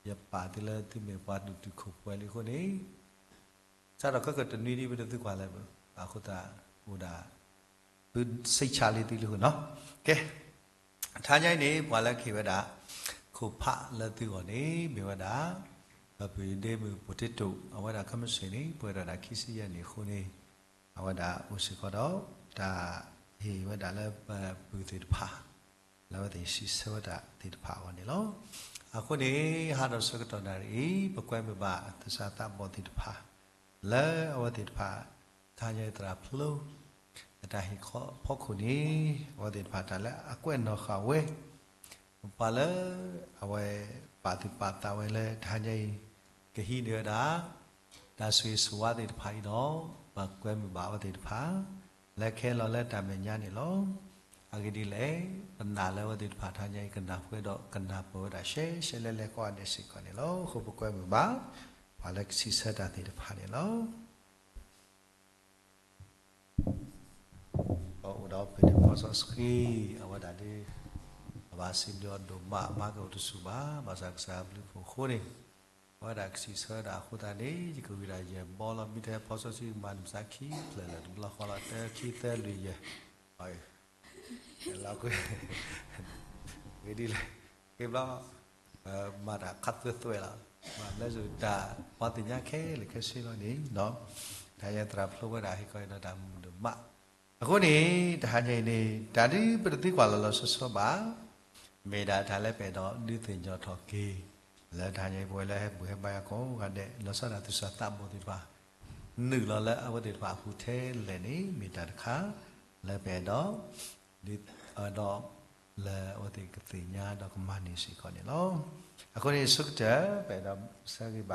ယပာ်သုလၢသုမ့ၢ်ပှၤဒုးတုာ်ခိၣ်ပှဲၤလံအဃိန့ၣ် စးထီၣ်ခဲကတနွံဒ်ပတသံကွၢ်လၢၤဘၣ်အဃိသတး အိၣ်ဒၣ် သုစိတ်ချလံသုလံအဃိနီၤ. ကဲ တဟါညါအံၤန့ၣ် ပှၤလၢကဟ့ၣ်ဝဲဒၣ် ခိၣ်ဖးလၢသုဂီၢ်န့ၣ် မ့ၢ်ဝဲဒၣ် ပပုၢ်ဒ့မုၣ်ပိၣ်တ့တိၣ် အဝဲဒၣ်ခဲမုၢ်ဆ့ၣ်န့ၣ် ပှဲၤဒီးဒၣ်ခံဆံယဲၢ်နံၣ်အဃိန့ၣ် အဝဲဒၣ်အိၣ်စ့ၢ်ကီးဒီး တၢ်ဟ့ၣ်ဝဲဒၣ်လၢပပုၢ်သ့ၣ်တဖၣ် လၢအဝဲသ့ၣ်စံးဆၢဝဲဒၣ်သ့ၣ်တဖၣ်အဂီၢ်န့ၣ်လီၤ. အဃိန့ၣ် ဟါဒီးဆၢကတီၢ်နၣ်ရံၣ်အံၤ ပကွဲမုာ်ဘၣ်သူၣ်စၢ်သးဘီၣ်သ့ၣ်တဖၣ် လၢအဝဲသ့ၣ်တဖၣ် တဟါညါအံၤသရၣ်ဖျိ အတၢ်ဟ့ၣ်ခီဖီခိၣ်န့ၣ် အဝဲသ့ၣ်တဖၣ်တၢ်လၢအကွဲးနီၣ်ဃာ်ဝဲ ပှၤလၢ အဝဲပာ်သူၣ်ပာ်သးဝဲလၢတဟါညါအံၤ ကဟံးန့ၢ်ဝဲဒၣ် တၢ်ဆိၣ်ဂ့ၤဆိၣ်ဝါသ့ၣ်တဖၣ်အံၤဒီး ပကွဲမုာ်ဘၣ်အဝဲသ့ၣ်တဖၣ် လၢခဲလီၤလၢတၢ်မဲာ်ညါန့ၣ်လီၤ. အဂ့ၢ်ဒ်လဲၣ် ပနာ်လၢအဝဲသ့ၣ်တဖၣ်တဟါညါအံၤ ကနၢ်ပၢၢ်ဒီးကနၢ်ပၢၢ်ဝဲဒၣ်ရှဲရှဲလဲလဲကိးဂၤဒဲးစ့ၢ်ကီးန့ၣ်လီၤ. အဃိပကွဲမုာ်ဘၣ် ပှၤလၢကစံးဆၢတၢ်သ့ၣ်တဖၣ်န့ၣ်လီၤ. အိၣ်ဒီးဖုဒ့မုၣ်ဖီစီဆှံ အဝဲဒၣ်ဒ် အဘၣ်စံးဘျုးအီၤဒိၣ်မးမၤကအိၣ်တဆူၣ်ဘၣ် ဘၣ်ဆၣ်ကစၢ်အဘျုးအဖှိၣ်အဃိန့ၣ် အဝဲဒၣ်ကစံးဆၢဝဲဒၣ်အဃိသတးန့ၣ် ယကဝံၤဒၣ်ယဲၢ်ဘီလီၤ မ့ၢ်တဟဲဖီစီဆှံကမၤန့ၢ်ပသးခံဖျၢၣ်လၢာ် တဘျီဃီလီၤ တၢခံသၢလွံၢ်ယဲၢ် လီၤကွံာ် ဝံၤဒ်လဲၣ် က့ၤဘျီ မၤတၢ်ခးသွဲသွဲလီၤ မၤလၢစၢၤတၢ်ပှၤသ့ၣ်ညါခဲလၢာ်ခဲဆ့လီၤန့ၣ် တဟါညါသရၣ်ဖျိဝဲဒၣ်ဟ့ၣ်ခီအံၤဒီးတၢ်မုာ်ဒိၣ်မး အဃိန့ၣ် တဟါညါအံၤန့ၣ် တၢ်ဒ်ပတသံကွၢ်လီၤလီၤဆီဆီဘၣ် မ့ၢ်ဒၣ်တၢ်လၢပအဲၣ်ဒိးဒုးသ့ၣ်ညါထီၣ်က့ၤ လၢတဟါညါအံၤ ပဝဲလၢဟဲဘူၣ်ဟဲဘါယွၤကိးဂၤဒဲး လီၤဆီဒၣ်သူၣ်စၢ်သးဘီၣ်သ့ၣ်တဖၣ် နုာ်လီၤလၢအဝဲသ့ၣ်တဖၣ်အပူၤထဲလဲၣ်န့ၣ် မ့ၢ်တၢ်တခါ လၢပအဲၣ်ဒိး ဒ် အဲၣ်ဒိး လၢအဝဲသ့ၣ်ကသ့ၣ်ညါဒီးကမၤန့ၢ်စ့ၢ်ကီးန့ၣ်လီၤ. အဃိန့ၣ် ဆၢကတီၢ် ပအဲၣ်ဒိး ပဆၢဂ့ၤဘၣ် ပ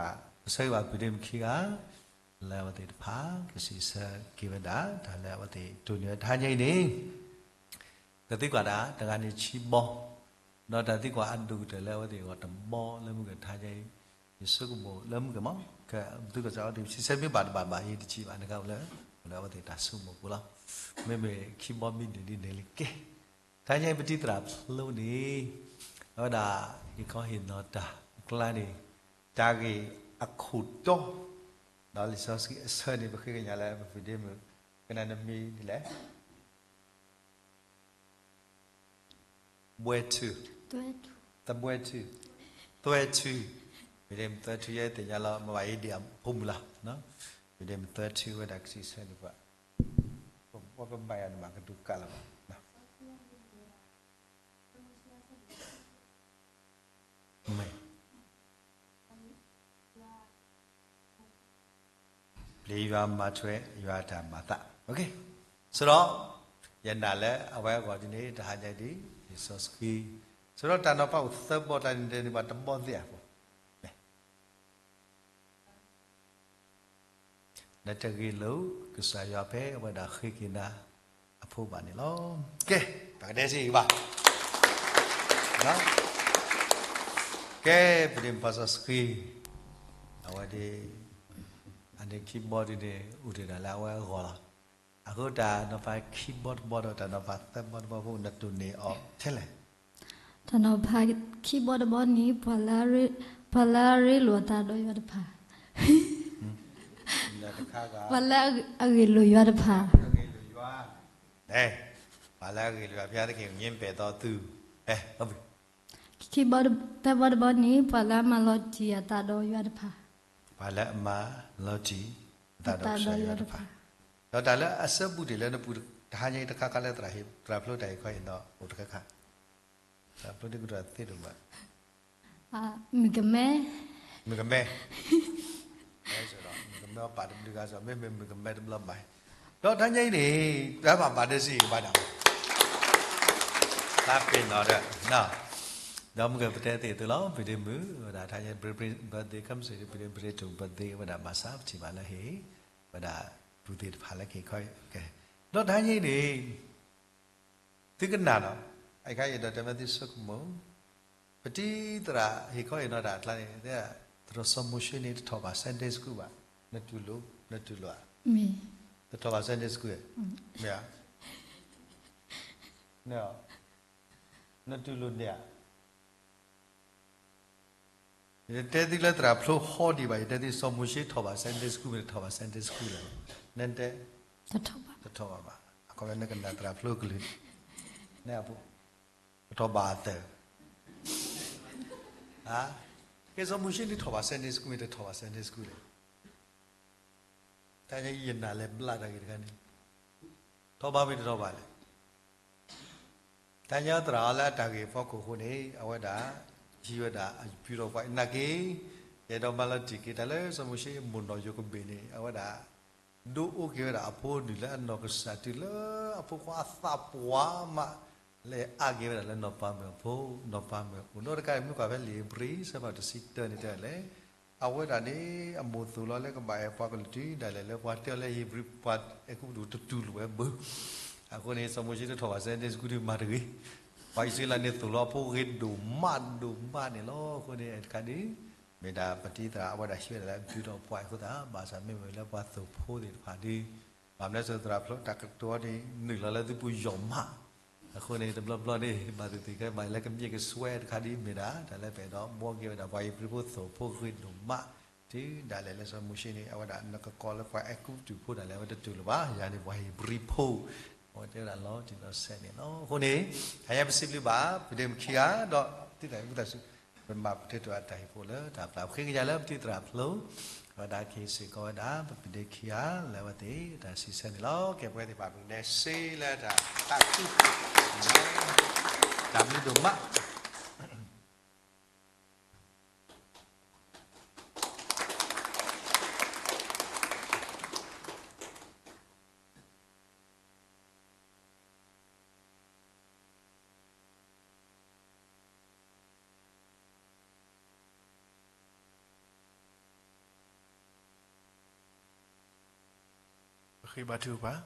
ဆၢဂ့ၤဘၣ်ပုၢ်ဒ့မုၣ်ခံဂၤ လၢအဝဲသ့ၣ်တဖၣ် ကစံးဆၢက့ၤဝဲဒၣ် တၢ်လၢအဝဲသ့ၣ်တိၢ်န့ၢ်ဝဲတဟါညါအံၤန့ၣ် ကသံကွၢ်ဒၣ်တဂၤန့ၣ်ခံဘီ ဒီးတၢ်သံကွၢ်အဒိၣ်ကတၢၢ်လၢအဝဲသ့ၣ်အဂီၢ်တဘီလၢမုၢ်ကထါညါအံၤ ယဆိကမိၣ်လၢမုၢ်ကမီၤ ကသုကစၢ်အဝဲသ့ၣ်စံးဆၢမ့ၢ်ဘၣ်တဘၣ်ဘၣ်အံၤတစံးဘၣ်နကလၢ လၢအဝဲသ့ၣ်တၢ်ဆိကမိၣ်ပူၤလီၤ. မ့မ့ၢ်ခံဘီမ့ၢ်ဒုးဒ်န့ၣ်လံကဲ တဟါညါအံၤပတံၤသရၣ်ဖျိန့ၣ် အဝဲဒၣ်ဟ့ၣ်ခီဟ့ၣ်နီၤတၢ်အကျါန့ၣ် တၢ်ဂ့ၢ်အခိၣ်တီ ဒီးလံာ်စီဆှံအဆၢန့ၣ် ပဃ့ကညးလၢပပုၢ်ဒ့မုၣ် ကနၣ်နမံၤဒ်လဲၣ် ဘွဲထူ, သဘွဲထူ, သွဲထူ, ပုၢ်ဒ့မုၣ်သွဲထူ ယဲသ့ၣ်ညါလီၤ မ့ၢ်ဘၣ်အံၤဒ်အဖိမုၣ်လီၤ. ပုၢ်ဒ့မုၣ်သွဲထူဝဲဒၣ်ကစံးဆၢန့ၣ်ပှၤ ပဘၣ်မၤယၤန့ၣ်မးကဒုးကးလီၤဘၣ် မ့ၢ် ပျံၤယွၤမၤထွဲယွၤတၢ်မၤသး ဆိုတော့ ယနာ်လၢအဝဲအဂီၢ်ဒ်န့ၣ် တဟါညါဒ် လံာ်စီဆှံ ဆိုတော့တၢ်နီၤဖးအိၣ်သၢဘီတၢ်န့ၣ်တဲန့ၣ်ပှၤတဘီသ့ၣ်ဧါ နတဂ့ၤလိာ်ကစၢ်ယွၤဖဲအဝဲဒၣ်ဃ့က့ၤနၤအဖိဘၣ်န့ၣ်လီၤ. ကဲ ပကဒဲစ့ၢ်ကီးဘၣ် ကဲ ပဒ့မုၣ်ဖီစီဆှံ အဝဲဒၣ် အန့ၣ်ခံဘီဒ်န့ၣ် အိၣ်တ့ၢ်ဒၣ်လၢအဝဲအဂီၢ်လီၤ. အဃိတၢ်နီၤဖးခံဘီတဘီဒီးတၢ်နီၤဖးသၢဘီတဘီဖိ နတိၢ်န့ၢ်အီၤထဲလဲၣ် တၢ်နီၤဖးခံဘီတဘီန့ၣ် ပှၤလၢအရ့လိာ်အသးဒီးယွၤတဖၣ်, ပှၤလၢအဂ့ၤလိာ်ယွၤတဖၣ်, အဲ ပှၤလၢအဂ့ၤလၢယွၤဘုရားသခင်ကို ငြင်းပယ်သောသူ, အဲ, သၢဘီတဘီန့ၣ် ပှၤလၢအမၤလီၤတံၢ်အသးဒီးယွၤတဖၣ်, ပှၤလၢအမၤလီၤတံၢ်အသးဒီးကစၢ်ယွၤတဖၣ်, ဒီးတၢ်လၢအဆၢပူၤတ့ၢ်လၢနပူၤတဟါညါအံၤတခါခါလၢသရၣ်ဟ့ၣ်သရၣ်ဖျိတၢ်ဟ့ၣ်ခီဟ့ၣ်နီၤအိၣ်တခါခါ, သရၣ်ဖျိဒ်ကတၢၢ်သ့ဒိၣ်မး, မုၣ်ကမဲ, မုၣ်ကမဲ, မုၣ်ကမဲအပာ်တဘျုးဂၤစီၤ မ့မ့ၢ်မုၣ်ကမဲတဘျီဘၣ်, ဒီးတဟါညါအံၤန့ၣ် တၢ်ဘၣ်ဘၣ်ဒဲးစံးဘၣ်ဒၣ် သးပ့ၤနီၣ်ဒီး, ဒီးမုၢ်ကပတဲသ့ၣ်သုလီၤ ပဒ့မုၣ်ဝဲဒၣ် တဟါညါ ပဒ့ birthday ခမစ့ၢ် ပဒ့ ပဒ့တူၢ် birthday ဝဲဒၣ်ဘၣ်ဆၣ်ပထံၣ်ဘၣ်လၢဟ့ၣ်, ဝဲဒၣ်ပူၤသ့ၣ်တဖၣ်လၢကဟ့ၣ်ခီ, ဒီးတဟါညါအံၤန့ၣ် သုကနၣ်ဒီး, အခါယအဲၣ်ဒိးတဲမ့ၢ်သုဆိကမိၣ်, ပတံၤသရၣ်ဟ့ၣ်ခီဟ့ၣ်နီၤတၢ်အကျါန့ၣ် သရၣ်စီၤမိၤၡ့န့ၣ် တထီၣ်ဘၣ် Sunday school ဘၣ်, နတူၢ်လိာ်, နတူၢ်လိာ်ဧါ, တထီၣ်ဘၣ် Sunday school, မ့ၢ်ဧါ, နတူၢ်လိာ်န့ၣ်ဧါ ယတဲသုလၢသရၣ်ဖျိဟီဒံးဘၣ်, ယတဲသုစီၤမိၤၡ့ထီၣ်ဘၣ် Sunday school မ့ၢ်တထီၣ်ဘၣ် Sunday school လဲၣ်, နတဲ, တထီၣ်ဘၣ်ဘၣ်, အခီပညီနကနၣ်သရၣ်ဖျိကလုၢ်, န, တထီၣ်ဘၣ်အသၢၣ်, ကဲစီၤမိၤၡ့န့ၣ်ထီၣ်ဘၣ် Sunday school မ့ၢ်တထီၣ်ဘၣ် Sunday school လဲၣ် တၢ်ညါယနာ်လဲၤဘျးတၢ်ဂ့ၢ်တခါန့ၣ်, ထီၣ်ဘၣ်မ့ၢ်တထီၣ်ဘၣ်လဲၣ်. တၢ်ညါသရၣ်အီၤလၢအတၢ်ဂ့ၢ်ဖီခိၣ်အဃိန့ၣ် အဝဲဒၣ်, ဟံးဝဲဒၣ်အပူၤဒီးပှၤနာ်က့ၤ, ယအဲၣ်ဒိးမၤလီၤတံၢ်က့ၤတၢ်လၢစီၤမိၤၡ့မိၣ်နီၣ်ယိၤကဘ့ၣ်န့ၣ် အဝဲဒၣ် ဒိးအိၣ်က့ၤဝဲဒၣ်အဖိနုၢ်လၢအနီၢ်ကစၢ်တုၤလၢအဖိခွါအသးပှၢ်မး, လၢအအါက့ၤဝဲဒၣ်လၢနီၢ်ပၤမုၣ်အဖိ, နီၢ်ပၤမုၣ်အဖိ, ဒီးတကးမ့ၢ်ကွၢ်ဖဲလံာ်ဧ့ၤဘြံၤ ဆၢဖးတဆံတၢန့ၣ်တဲလဲၣ်, အဝဲဒၣ်န့ၣ် အမိၢ်သိၣ်လီၤလၢကဘၣ်အဲၣ်ပှၤကလုာ်တုၤဒၣ်လဲာ်လၢပှၤတဲအီၤလၢဧ့ၤဘြံၤ ပှၤအဲၤကူပတူးတတူၢ်လိာ်ဝဲဘၣ်. အဃိန့ၣ် စီၤမိၤၡ့တထီၣ်ဘၣ် Sunday school ဒုးမၤတဂ့ၤ, ပှၤအံၣ်စရ့လးန့ၣ်သိၣ်လီၤအဖိဂ့ၤဒိၣ်မးဒိၣ်မးန့ၣ်လီၤ. အဃိန့ၣ်တခါဒုး မ့ၢ်ဒၣ်ပတံၤသရၣ်အဝဲဒၣ်ဟံးဝဲဒၣ်လၢအပူၤဒီးပှၤအဃိသတး ဘၣ်ဆၣ်မ့မ့ၢ်လၢပှၤသိၣ်ဖိသ့ၣ်တဖၣ်ဒုး ဘၣ်မနုၤစ့ၢ်သရၣ်ဖျိတၢ်ကတိၤန့ၣ် နုာ်လီၤလၢသုပူၤယိာ်မး, အဃိန့ၣ် တဘျီဘျီန့ၣ် ဘၣ်သ့ၣ်သ့ၣ်ခဲမးလၢကမျၢၢ်ကစွဲတခါဒုး မ့ၢ်ဒၣ်တၢ်လၢပအဲၣ်ဒိးဘှီက့ၤဝဲဒၣ် ပှၤဧ့ၤဘြံၤဖိသိၣ်ဖိဂ့ၤဒိၣ်မး, တုၤဒၣ်လဲာ်လၢစီၤမိၤၡ့န့ၣ် အဝဲဒၣ်နကကိးလၢပှၤအဲၤကူပတူးဖိဒၣ်လဲာ် အဝဲတတူၢ်လိာ်ဘၣ်, ယၤန့ၣ်ပှၤဧ့ၤဘြံၤဖိ, အဝဲတဲဝဲဒၣ်လီၤတံၢ်လီၤဆဲးန့ၣ်လီၤ. အဃိန့ၣ် တဟါညါပစံးဘျုးဘၣ် ပဒ့မုၣ်ခံဂၤ ဒီးတံၤသရၣ်ကူသးစူၤ ပမၤပတဲာ်တဲာ်အတၢ်ဟ့ၣ်ဖိလၢတၢ်ပျၢ် ပဃ့ကညးလၢပတံၤသရၣ်ဖျိ အဝဲဒၣ်ကဟ့ၣ်စ့ၢ်ကီးဝဲဒၣ် ပပဒ့ခံဂၤလၢအဝဲသ့ၣ်တၢ်စံးဆၢန့ၣ်လီၤ. ကဲပဝဲသ့ၣ်တဖၣ် ပကဒဲးစ့လၢတၢ်သးခု, တၢ်ဘျုးဒိၣ်မး. ပဃ့ဘါထုကဖၣ်,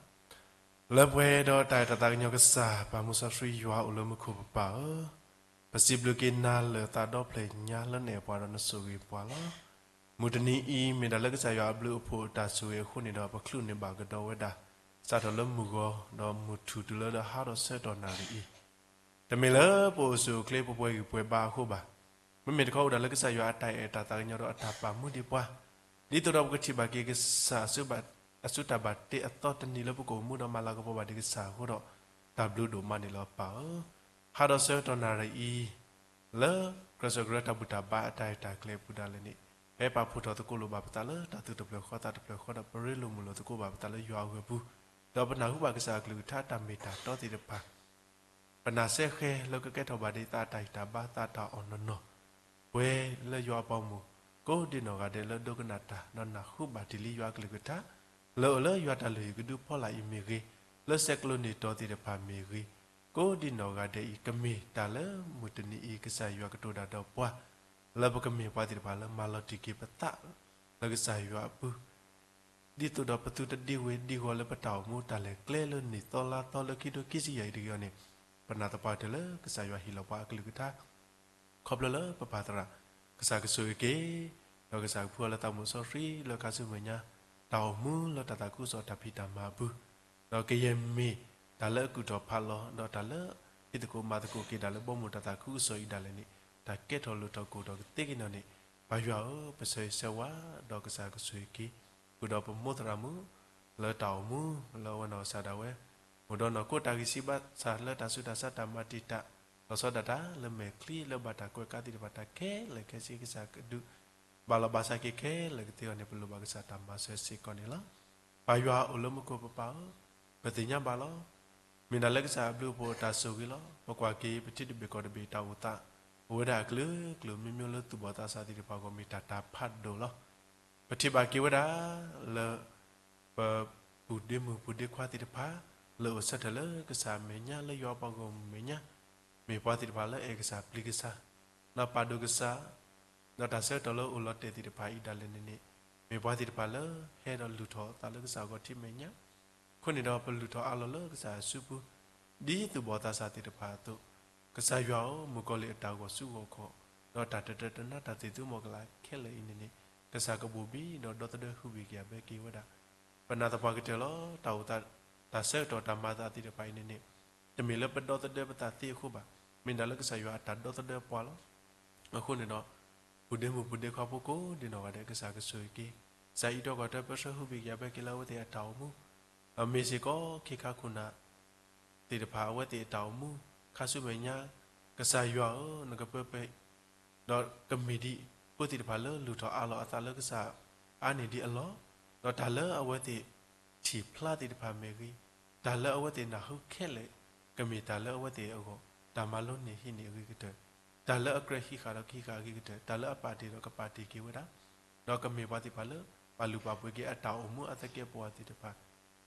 လၢပှဲၤဒီးတၢ်အဲၣ်တၢ်သးကညီၤကစၢ် ပၢ်မူစီဆှံယွၤအိၣ်လၢမူခိၣ်ပပၢ်ဧၢ, ပစံးဘျုးက့ၤနၤလၢာ်သးဒီဖျၢၣ်ညါလၢနအဲၣ်ပှၤဒီးနဆိၣ်ဂ့ၤပှၤလီၤ. မုၢ်တနံၤအံၤ မ့ၢ်ဒၣ်လၢကစၢ်ယွၤအဘျုးအဖှိၣ်အတၢ်ဆိၣ်ဂ့ၤအဃိန့ၣ်ဒီး ပချုးန့ၢ်ဘၣ်ကဒီးဝဲဒၣ် စးထီၣ်လၢမုၢ်ဂီၤ ဒီးမုၢ်ထူၣ်တုၤလၢဒီးဟါဒီးဆၢကတီၢ်နၣ်ရံၣ်အံၤ တမ့ၢ်လၢပအိၣ်ဆူၣ်အိၣ်ချ့ ပပှဲၤဂံၢ်ပှဲၤဘါအဃိဘၣ်. မ့မ့ၢ်တခီအိၣ်ဒၣ်လၢကစၢ်ယွၤအတၢ်အဲၣ်တၢ်သးကညီၤဒီးအတၢ်ပာ်မူဒံးပှၤ, ဒ်သိးဒီးပကထံၣ်ဘၣ်က့ၤကစၢ်အစုတၢ်ဘၣ်တ့အသီတနံၤလၢပကအိၣ်မူဒီးမၤလၤကပီၤဘၣ်ဒံးကစၢ်အဃိဒီး တၢ်ဘျုးဒိၣ်မးန့ၣ်လီၤပၢ်ဧၢ. ဟါဒီးဆၢကတီၢ်နၣ်ရံၣ်အံၤ လၢကြၢးဆိၣ်ကြၢးတၢ်ဘူၣ်တၢ်ဘါအတၢ်ရဲၣ်တၢ်ကျဲၤအပူၤဒၣ်လဲာ်န့ၣ် ဖဲပာ်ဖှိၣ်ထီၣ်သကိးလိာ်ဘၣ်ပသးလၢတၢ်သူၣ်တဖျၢၣ်ဃီသးတဖျၢၣ်ဃီဒီး ပရ့လိာ်မုာ်လိာ်သကိးဘၣ်ပသးလၢယွၤအဂီၢ်ပူၤ, ဒီးပနၢ်ဟူဘၣ်ကစၢ်အကလုၢ်ကထါတၢ်မ့ၢ်တၢ်တီသ့ၣ်တဖၣ် ပနၢ်စဲဃဲလၢကကဲထီၣ်ဘၣ်ဒံးသးအတၢ်ဟံၣ်တၢ်ဘါသးတၢ်အီၣ်နီၢ်နီၢ်, ပှဲၤလၢယွၤအပှၤမိၢ် ကိးဒံနီၢ်ဂၤဒဲးလၢဒိကနၣ်တၢ် ဒီးနၢ်ဟူဘၣ်တ့ၢ်လံယွၤအကလုၢ်ကထါ လၢအိၣ်လၢယွၤတၢ်လုၢ်ဟံၣ်ကဒုဖီလာ်အံၤမ့ၢ်ဂ့ၤ, လၢဆဲးကျိးန့ၢ်တီၤသ့ၣ်တဖၣ်မ့ၢ်ဂ့ၤ, ကိးဒံနီၢ်ဂၤဒဲးအံၤ ကမ့ၢ်တၢ်လၢမုၢ်တနံၤအံၤ ကစၢ်ယွၤကတိၤတၢ်ဒီးပှၤ, လၢပကမ့ၢ်ပှၤသ့ၣ်တဖၣ်လၢမၤလီၤတံၢ်က့ၤပသး လၢကစၢ်ယွၤအပူၤ ဒ်သိးဒီးပသုတဒ့ဝဲဒံဂီၤလၢပတၢ်အိၣ်မူတၢ်လဲၤကျဲလၢနံၣ်သီလါသီလၢခံထိခံဆံယဲၢ်အံၤတဂ့ၤအီၤန့ၣ်, ပနာ်သပှၢ်တၢၢ်လၢကစၢ်ယွၤဟ့ၣ်လီၤပှၤအကလုၢ်ကထါ, ခီဖျိလၢပပၢ်သရၣ်, ကစၢ်ကဆိၣ်ဂ့ၤက့ၤ, ဒီးကစၢ်ကဖုအီၤလၢသးမုၣ်စီဆှံလၢခါဆူမဲာ်ညါ, တၢ်အိၣ်မူလၢတၢ်သးခုကစီၣ်တၢ်ဖံးတၢ်မၤအပူၤ, ဒီးကယဲၢ်မ့ၢ်တၢ်လၢအကူၣ်ထီၣ်ဖးလီၤ, ဒီးတၢ်လၢဟံးသကိးမၤသကိးက့ၤဒၣ်လၢဘီမုၢ်တၢ်သးခုကစီၣ်အံၤဒၣ်လဲာ်န့ၣ်, တၢ်ကဲထီၣ်လိၣ်ထီၣ်ကအိၣ်ဒီးကသ့က့ၤနီၢ်န့ၣ်, ပၢ်ယွၤဧၢ, ပဆၢဂ့ၤဆၢဝါ, ဒီးကစၢ်ကဆိၣ်ဂ့ၤက့ၤ, ဃုာ်ဒီးပမိၢ်သရၣ်မုၣ်, လၢတၢ်အိၣ်မူ, လၢအဝဲနီၢ်ကစၢ်ဒၣ်ဝဲ, အိၣ်ဒီးနီၢ်ခိတၢ်ဂံၢ်ဆံးဘၣ်ဆၣ်လၢတၢ်ဆူးတၢ်ဆါတၢ်မၤတံာ်တာ် လီၤဆီဒၣ်တၢ်လၢမဲာ်ချံလၢဘၣ်တၢ်ကွဲးကါသ့ၣ်တဖၣ်တၢ်ခဲလၢာ်ခဲဆ့ ကစၢ်ကဒုး ဘၣ်လီၤဘၣ်စးက့ၤခဲလၢာ်ကသ့အဂီၢ်န့ၣ် ပလိၣ်ဘၣ်ကစၢ်တၢ်မၤစၢၤစ့ၢ်ကီးန့ၣ်လီၤ. ပၢ်ယွၤအိၣ်လၢမူခိၣ်ပပၢ်ဧၢ, ပသ့ၣ်ညါဘၣ်လီၤ. မ့ၢ်ဒၣ်လၢကစၢ်အဘျုးအဖှိၣ်အတၢ်ဆိၣ်ဂ့ၤလီၤ. ပကွၢ်က့ၤပထံတဘ့ၣ်ကီၢ်တဘ့ၣ်တၢ်အိၣ်သး အိၣ်ဝဲဒၣ်အကလုာ်ကလုာ် မ့မ့ၢ်လၢသူၣ်ဘီၣ်သးစၢ်သ့ၣ်တဖၣ်အဂီၢ် မ့ၢ်တၢ်တၢ်ဖးဒိၣ်လီၤ. ပထံၣ်ဘၣ်က့ၤဝဲဒၣ်လၢ ပပုၢ်ဒ့မုၣ်ပုၢ်ဒ့ခွါသ့ၣ်တဖၣ် လၢအိၣ်ဆၢထၢၣ်လၢကစၢ်အမဲာ်ညါ လၢယွၤအပှၤဂီၢ်မုၢ်မဲာ်ညါ, မ့ၢ်ပှၤသ့ၣ်တဖၣ်လၢအဲၣ်ကစၢ်ပျံၤကစၢ် ဒီးပာ်ဒိၣ်ကစၢ်, ဒီးတၢ်ဆၢကတီၢ်လၢအိၣ်လီၤတဲာ်သ့ၣ်တဖၣ်အံၤဒၣ်လဲာ်န့ၣ်န့ၣ် မ့ၢ်ပှၤသ့ၣ်တဖၣ်လၢဟဲဒီးလုၢ်ထီၣ်အသးလၢကစၢ်ဂီၤထံးမဲာ်ညါ, အဃိန့ၣ်ဒီးပလုၢ်ထီၣ်အးလီၤလၢကစၢ်အစုပူၤ ဒ်သူၣ်ဘီၣ်သးစၢ်သ့ၣ်တဖၣ်အသိး, ကစၢ်ယွၤဧၢ, မုၣ်ကီၤလံၢ်အတၢ်ဂီၤဆူဂီၤခီၣ်, ဒီးတၢ်တတၢတနါတၢ်သ့ၣ်သူမီၢ်ကလၤခဲလၢာ်အံၤန့ၣ်န့ၣ် ကစၢ်ကဘိၣ်ဘံဒီးဒီသဒၢဟုဘံၣ်ကယၤဘၢက့ၤဝဲဒၣ် ပနာ်သပှၢ်ကတၢၢ်လီၤ. တၢ်အိၣ်သး တၢ်ဆၢကတီၢ်တၢ်မၤသးသ့ၣ်တဖၣ်အံၤန့ၣ်န့ၣ် တမ့ၢ်လၢပဒီသဒၢပသးသ့အဃိဘၣ်, မ့ၢ်ဒၣ်လၢကစၢ်ယွၤအတၢ်ဒီသဒၢပှၤလီၤ. အဃိန့ၣ်ဒီး ပုၢ်ဒ့မုၣ်ပုၢ်ဒ့ခွါဖိကိးဒ်နီၢ်ဂၤဒဲး ကစၢ်ကဆိၣ်ဂ့ၤက့ၤ, ကစၢ်အံးတီကီၢ်တၢ်ပၢဆှၢဟုဘံၣ်ကယၤဘၢက့ၤလၢအဝဲသ့ၣ်အတၢ်အိၣ်မူ မ့ၢ်စ့ၢ်ကီးခ့ခါခိၣ်နၢ်သ့ၣ်တဖၣ်အဝဲသ့ၣ်အတၢ်အိၣ်မူ ခါဆူမဲာ်ညါ, ကစၢ်ယွၤဧၢ, နကပၢပှဲၤ ဒီးကမ့ၢ်ဒ်ဖိသ့ၣ်တဖၣ်လၢလုၢ်ထီၣ်အးလီၤအသးလၢကစၢ်အါန့ၢ်ဒံးအလီၢ်, ဒီးတၢ်လၢအဝဲသ့ၣ်ထံၣ်ဖျါသ့ၣ်တဖၣ်မ့ၢ်ဂ့ၤ, တၢ်လၢအဝဲသ့ၣ်နၢ်ဟူခဲလၢာ် ကမ့ၢ်တၢ်လၢအဝဲသ့ၣ်အဂီၢ် တၢ်မၤလိန့ၢ်ဟံးန့ၢ်အဂ့ၤကတၢၢ်, တၢ်လၢအကြၢးဟံးဃာ်ဒီးကဟံးဃာ်အဂ့ၤကတၢၢ်, တၢ်လၢအပာ်တ့ၢ်ဒီးကပာ်တ့ၢ်က့ၤဝဲဒၣ် ဒီးကမ့ၢ်ပှၤသ့ၣ်တဖၣ်လၢ ပာ်လုၢ်ပာ်ပှ့ၤက့ၤအတၢ်အိၣ်မူအသကဲးပဝးသ့ၣ်တဖၣ်,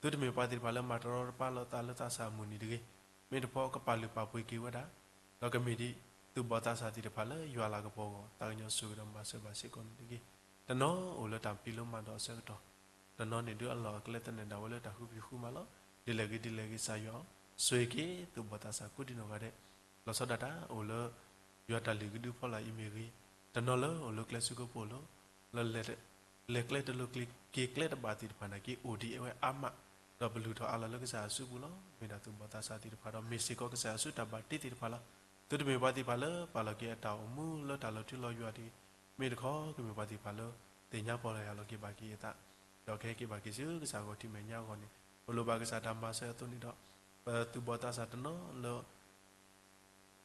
သုတမ့ၢ်ပှၤသ့ၣ်တဖၣ်လၢမၤတရီတပါလီၤသးလၢသးစၢ်အမုၢ်နံၤတဂ့ၤ, မ့ၢ်တခီကပာ်လုၢ်ပာ်ပှ့ၤက့ၤဝဲဒၣ်, ဒီးကမ့ၢ်ဒ်သူၣ်ဘီၣ်သးစၢ်သ့ၣ်တဖၣ်လၢယွၤလၤကပီၤအဂီၢ် သးကညီၤဆိၣ်ဂ့ၤဒီးမၤစၢၤဘၣ်စ့ၢ်ကီးန့ၣ်တက့ၢ်. တနီၤအိၣ်လၢတၢ်ဖံးလိမၤဒိးအဆၢကတီၢ်, တနီၤန့ၣ်ဒုးအလီၢ်အကျဲသနၢၣ်ဒၣ်ဝဲလၢတၢ်ဃုဖံးဃုမၤလီၤ. ဒ်လဲၣ်ဂ့ၤဒ်လဲၣ်ဂ့ၤ ကစၢ်ယွၤဧၢ, ဆိၣ်ဂ့ၤက့ၤသူၣ်ဘီၣ်သးစၢ်ကိးဒံနီၢ်ဂၤဒဲး, လီၤဆီဒၣ်တၢ်အိၣ်လၢ ယွၤတၢ်လုၢ်ကဒုဖီလာ်အံၤမ့ၢ်ဂ့ၤ, တနီၤလၢအိၣ်လၢကျဲဆူကပိာ်လိၤ, လၢ လဲၤကျဲတလိၤက့ၤကျဲတဘၣ်သ့ၣ်တဖၣ်နာ်က့ အိၣ်ဒံးဝဲအါမး, ဒီးပလုၢ်ထီၣ်အးလီၤလၢကစၢ်အစုပူၤလီၤ. မ့ၢ်ဒၣ်သူၣ်ဘီၣ်သးစၢ်သ့ၣ်တဖၣ်ဒီး မ့ၢ်စ့ၢ်ကီးကစၢ်အစုတၢ်ဘၣ်တ့သ့ၣ်တဖၣ်လီၤ. သုတမ့ၢ်ပှၤသ့ၣ်တဖၣ်လၢပာ်လီၤက့ၤအတၢ်အိၣ်မူလၢတၢ်လီၤထူလီၤယိာ်တဂ့ၤ, မ့ၢ်တခီကမ့ၢ်ပှၤသ့ၣ်တဖၣ်လၢ သ့ၣ်ညါပီၢ်လီၤယၢ်လီၤက့ၤဘၣ်က့ၤအသး, ဒီးကဟဲက့ၤဘၣ်က့ၤဆူကစၢ်ဂီၤထံးမဲာ်ညါအဂီၢ်န့ၣ် ပလိၣ်ဘၣ်ကစၢ်တၢ်မၤစၢၤအသိးန့ၣ်ဒီး ပသူၣ်ဘီၣ်သးစၢ်တနီၤလၢ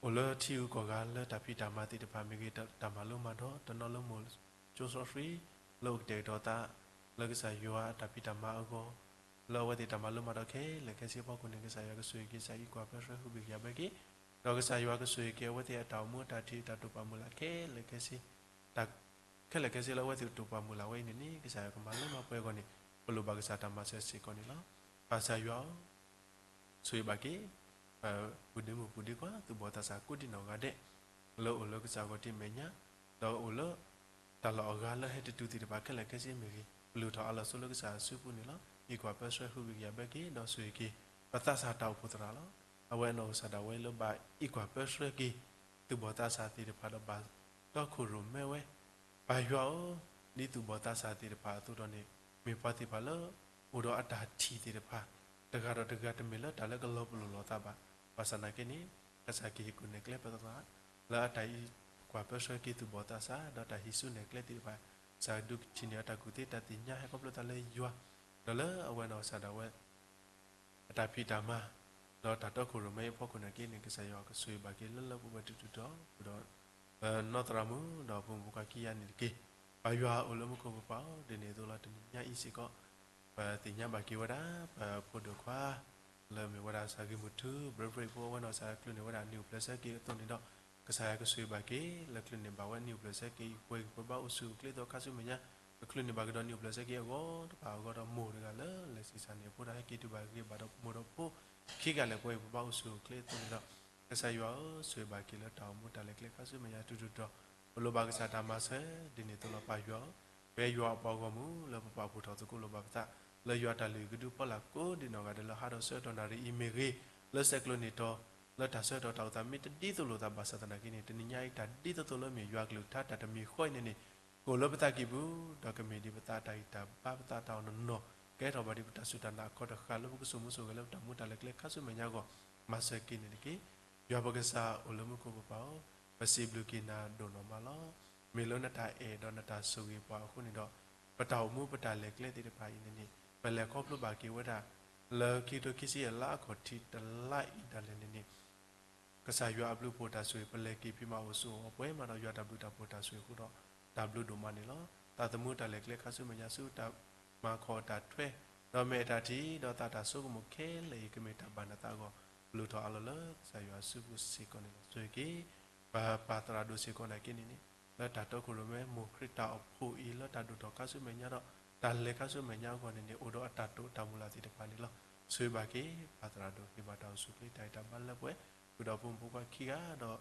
အိၣ်လၢထံဂုၤကီၢ်ဂၤလၢတၢ်ဖံးတၢ်မၤသ့ၣ်တဖၣ်မ့ၢ်ဂ့ၤ, တၢ်မၤလိမၤဒိး, တနီၤလၢမိၢ်ကၠိစီဆှံ လၢအိၣ်ကတဲာ်ကတီၤသး လၢကစၢ်ယွၤအတၢ်ဖံးတၢ်မၤအဂီၢ်, လၢအဝဲသ့ၣ်တၢ်မၤလိမၤဒိးခဲလၢာ်ခဲဆ့အဖီခိၣ်န့ၣ် ကစၢ်ယွၤကဆိၣ်ဂ့ၤက့ၤ ကစၢ်အံးကွၢ်ပၢဆှၢဟုဘံၣ်ကယၤဘၢက့ၤ, ဒီးကစၢ်ယွၤကဆိၣ်ဂ့ၤက့ၤအဝဲသ့ၣ်အတၢ်အိၣ်မူအတၢ်ထံၣ်အတၢ်တိာ်ပာ်မုၢ်လၢ်ခဲလၢာ်ခဲဆ့, တၢ်ခဲလၢာ်ခဲဆ့လၢအဝဲသ့ၣ်တိာ်ပာ်မုၢ်လၢ်ဝဲအံၤန့ၣ်န့ၣ် ကစၢ်ယွၤကမၤလိမၤပှဲၤအဂီၢ်န့ၣ် ပလိၣ်ဘၣ်ကစၢ်တၢ်မၤစၢၤစ့ၢ်ကီးန့ၣ်လီၤ. ပၢ်ကစၢ်ယွၤဧၢ, ဆိၣ်ဂ့ၤဘၣ်က့ၤ ပုၢ်ဒ့မုၣ်ပုၢ်ဒ့ခွါ သူၣ်ဘီၣ်သးစၢ်ကိးဒံနီၢ်ဂၤဒဲး လၢအိၣ်လၢကစၢ်ဂီၤထံးမဲာ်ညါ, ဒီးအိၣ်လၢ တၢ်လီၢ်အဂၤလၢဟဲတတုၤသ့ၣ်တဖၣ်ခဲလၢာ်ခဲဆ့မ့ၢ်ဂ့ၤ, ပလုၢ်ထီၣ်အးလီၤဆိလၢကစၢ်အစုပူၤန့ၣ်လီၤ. အံးကွၢ်ပၢဆှၢဟုဘံၣ်ကယၤဘၢက့ၤ ဒီးဆိၣ်ဂ့ၤက့ၤ ပသးစၢ်တၢ်အိၣ်ဖှိၣ်သရၣ်လီၤ. အဝဲအနီၢ်ကစၢ်ဒၣ်ဝဲလၢဘၣ်အံးကွၢ်ပၢဆှၢက့ၤ သူၣ်ဘီၣ်သးစၢ်သ့ၣ်တဖၣ်ဒီးဘၣ်တီခိၣ်ရိၣ်မဲဝဲ, ပၢ်ယွၤဧၢ, ဒ်သူၣ်ဘီၣ်သးစၢ်သ့ၣ်တဖၣ်အသိးဒီးန့ၣ် မ့ၢ်ပှၤသ့ၣ်တဖၣ်လၢ အိၣ်ဒီးအတၢ်ထံၣ်သ့ၣ်တဖၣ် တဂၤဒီးတဂၤတမ့ၢ်လၢတၢ်လၢကလီၤပလိာ်လိာ်သးဘၣ်. ဘၣ်ဆၣ်နာ်က့န့ၣ် ကစၢ်ကဟ့ၣ်ကူၣ်နဲၣ်ကျဲပသရၣ် လၢအတၢ်အံးကွၢ်ပၢဆှၢက့ၤသူၣ်ဘီၣ်သးစၢ် ဒီးတၢ်ဟံးစုနဲၣ်ကျဲသ့ၣ်တဖၣ်, ကစၢ်ကဒုးထံၣ်န့ၢ်အတၢ်ကူၣ်သ့တၢ်သ့ၣ်ညါဟဲခီဖျိသးလၢယွၤ, ဒီးလၢအဝဲနီၢ်ကစၢ်ဒၣ်ဝဲ အတၢ်ဖံးတၢ်မၤ ဒီးတၢ်တီခိၣ်ရိၣ်မဲအံၤအဖီခိၣ်နာ်က့န့ၣ် ကစၢ်ယွၤကဆိၣ်ဂ့ၤဘၣ်က့ၤလၢလၢပှဲၤပှဲၤတုၤတုၤဒီး ဒီး ပနီၢ်သရၣ်မုၣ် ဒီးဖိမုၣ်ဖိခွါခံဂၤန့ၣ်တက့ၢ်. ပၢ်ယွၤအိၣ်လၢမူခိၣ်ပပၢ်ဧၢ, ဒ်န့ၣ်အသိးလီၤ တနံၤညါအံၤစ့ၢ်ကီး ပသ့ၣ်ညါဘၣ်က့ၤဝဲဒၣ် ပဖိဒိၣ်ခွါ လၢမ့ၢ်ဝဲဒၣ်ကစၢ်ဂ့ၢ်မုၢ်ထူ ဘြဲဖရံးဖိ အဝဲနီၢ်ကစၢ်ကချုးန့ၢ်ဝဲဒၣ်နံၣ်အိၣ်ဖျဲၣ်ဆၢက့ၤအသိးန့ၣ်ဒီး ကစၢ်ယွၤကဆိၣ်ဂ့ၤဘၣ်က့ၤ လၢချုးန့ၢ်ဘၣ်ဝဲနံၣ်အိၣ်ဖျဲၣ်ဆၢက့ၤအံၤ ပှဲၤဂံၢ်ပှဲၤဘါအိၣ်ဆူၣ်အိၣ်ချ့အသိးခါဆူမဲာ်ညါ ကချုးန့ၢ်ဘၣ်ကဒီးနံၣ်အိၣ်ဖျဲၣ်ဆၢက့ၤအဂီၢ်တဖၣ်အဂီၢ်ဒီး မိၢ်တဂၤလၢလဲၤဆံးစၢ်န့ၣ် အဖိတၢ်ဟဲက့ၤတုၤဘၣ်ဂ့ၤဘၣ်ဒီး မိၢ်ဒီးဖိခံဂၤလၢပှဲၤဂံၢ်ပှဲၤဘါအိၣ်ဆူၣ်အိၣ်ချ့အသိးန့ၣ်ဒီး ကစၢ်ယွၤဧၢ, ဆိၣ်ဂ့ၤဘၣ်က့ၤလၢတၢ်အိၣ်မူတၢ်လဲၤကျဲခါဆူမဲာ်ညါတုၤတုၤဒီး ပလိၣ်ဘၣ်ကစၢ်တၢ်မၤစၢၤ ဒ်န့ၣ်အသိးလီၤ ပၢ်ယွၤဧၢ, ပဝဲယွၤအပှၤဂီၢ်မုၢ်လၢပပာ်ဖှိၣ်ထီၣ်သကိးလိာ်ဘၣ်ပသး လၢယွၤတၢ်လုၢ်ကဒုဖီလာ်ကိးဒံးနီၢ်ဂၤဒဲးလၢဟါဒီးဆၢကတီၢ်နၣ်ရံၣ်အံၤမ့ၢ်ဂ့ၤ, လၢဆဲးကျိးန့ၢ်တီၤ လၢတၢ်ဆၢကတီၢ်တၢ်အိၣ်သးမ့ၢ်တဒ်သိးလိာ်သးဘၣ်ဆၣ်သနာ်က့န့ၣ် တနံၤညါအံၤတၢ်ဒ်သိးသိးလၢမ့ၢ်ယွၤကလုၢ်ကထါတၢ်တမံၤဃီအံၤန့ၣ်န့ၣ် ကအိၣ်လၢပသးကံၢ်ပူၤ ဒီးကမ့ၢ်ဒ်ပသးတၢ်ဂံၢ်တၢ်ဘါပသးတၢ်အီၣ်နီၢ်နီၢ် ကဲထီၣ်ဘၣ်ဒ်ပတၢ်စူၢ်တၢ်နာ်အခီတဃာ်လၢပကစိာ်မူစိာ်ဂဲၤလၢပတၢ်မူတၢ်လဲၤကျဲခါဆူမဲာ်ညါအဂီၢ် မၤစၢၤက့ၤန့ၣ်တက့ၢ်. ယွၤပကစၢ်အိၣ်လၢမူခိၣ်ပပၢ်ဧၢ, ပစံးဘျုးက့ၤနၤဒိၣ်နီၢ်မးလီၤ. မ့ၢ်လၢနတၢ်အဲၣ်ဒီးနတၢ်ဆိၣ်ဂ့ၤပှၤအဃိန့ၣ်ဒီး ပတၢ်အိၣ်မူပတၢ်လဲၤကျဲသ့ၣ်တဖၣ်အံၤန့ၣ်န့ၣ် ပလဲၤခီဖျိဘၣ်က့ၤဝဲဒၣ် လၢခံကထိခံဆံယဲၢ်လါအခီၣ်ထံးတလါအံၤဒၣ်လဲာ်န့ၣ်န့ၣ် ကစၢ်ယွၤအဘျုးအဖှိၣ်တၢ်ဆိၣ်ဂ့ၤ ပလဲၤက့ၤဖံးမၤအိၣ်ဆူၣ်အိၣ်ပှဲၤမးဒီးယွၤတၢ်ဘျုးတၢ်ဖှိၣ်တၢ်ဆိၣ်ဂ့ၤအဃိဒီး တၢ်ဘျုးဒိၣ်မးန့ၣ်လီၤ. တၢ်သမူတၢ်လဲၤကျဲခါဆူမဲာ်ညါဆူတၢ်မၤခီၣ်တၢ်ထွဲ ဒီးမ့ၢ်အတၢ်ထံၣ် ဒီးသးတၢ်ဆိကမိၣ်ခဲလၢာ်အံၤ ကမ့ၢ်တၢ်ဘၣ်နသးအဂီၢ် ပလူၤထီၣ်အါလီၤလၢကစၢ်ယွၤအစုပူၤစ့ၢ်ကီးန့ၣ်လီၤ. ဆိၣ်ဂ့ၤက့ၤ ပပၢ်သရၣ်ဒိၣ်စ့ၢ်ကီးနာ်က့န့ၣ်န့ၣ် လၢတၢ်တီခိၣ်ရိၣ်မဲ မိၢ်ခရံာ်တၢ်အိၣ်ဖှိၣ်အံၤ လၢတၢ်ဒိၣ်ထီၣ်ခါဆူမဲာ်ညါဒီး တၢ်လဲၤခါဆူမဲာ်ညါအဂီၢ်န့ၣ်န့ၣ် အိၣ်ဒီးအတၢ်တိာ်တၢ်မုၢ်လၢ်သ့ၣ်တဖၣ်န့ၣ်လီၤ. ဆိၣ်ဂ့ၤဘၣ်က့ၤ ပၢ်သရၣ်ဒိၣ် ဟ့ၣ်ဘၣ်တၢ်အိၣ်ဆူၣ်ချ့တၢ်ဂံၢ်တၢ်ဘါလၢပှဲၤ ဃုာ်ဒီးဖိမုၣ်ဖိခွါခံဂၤဒီး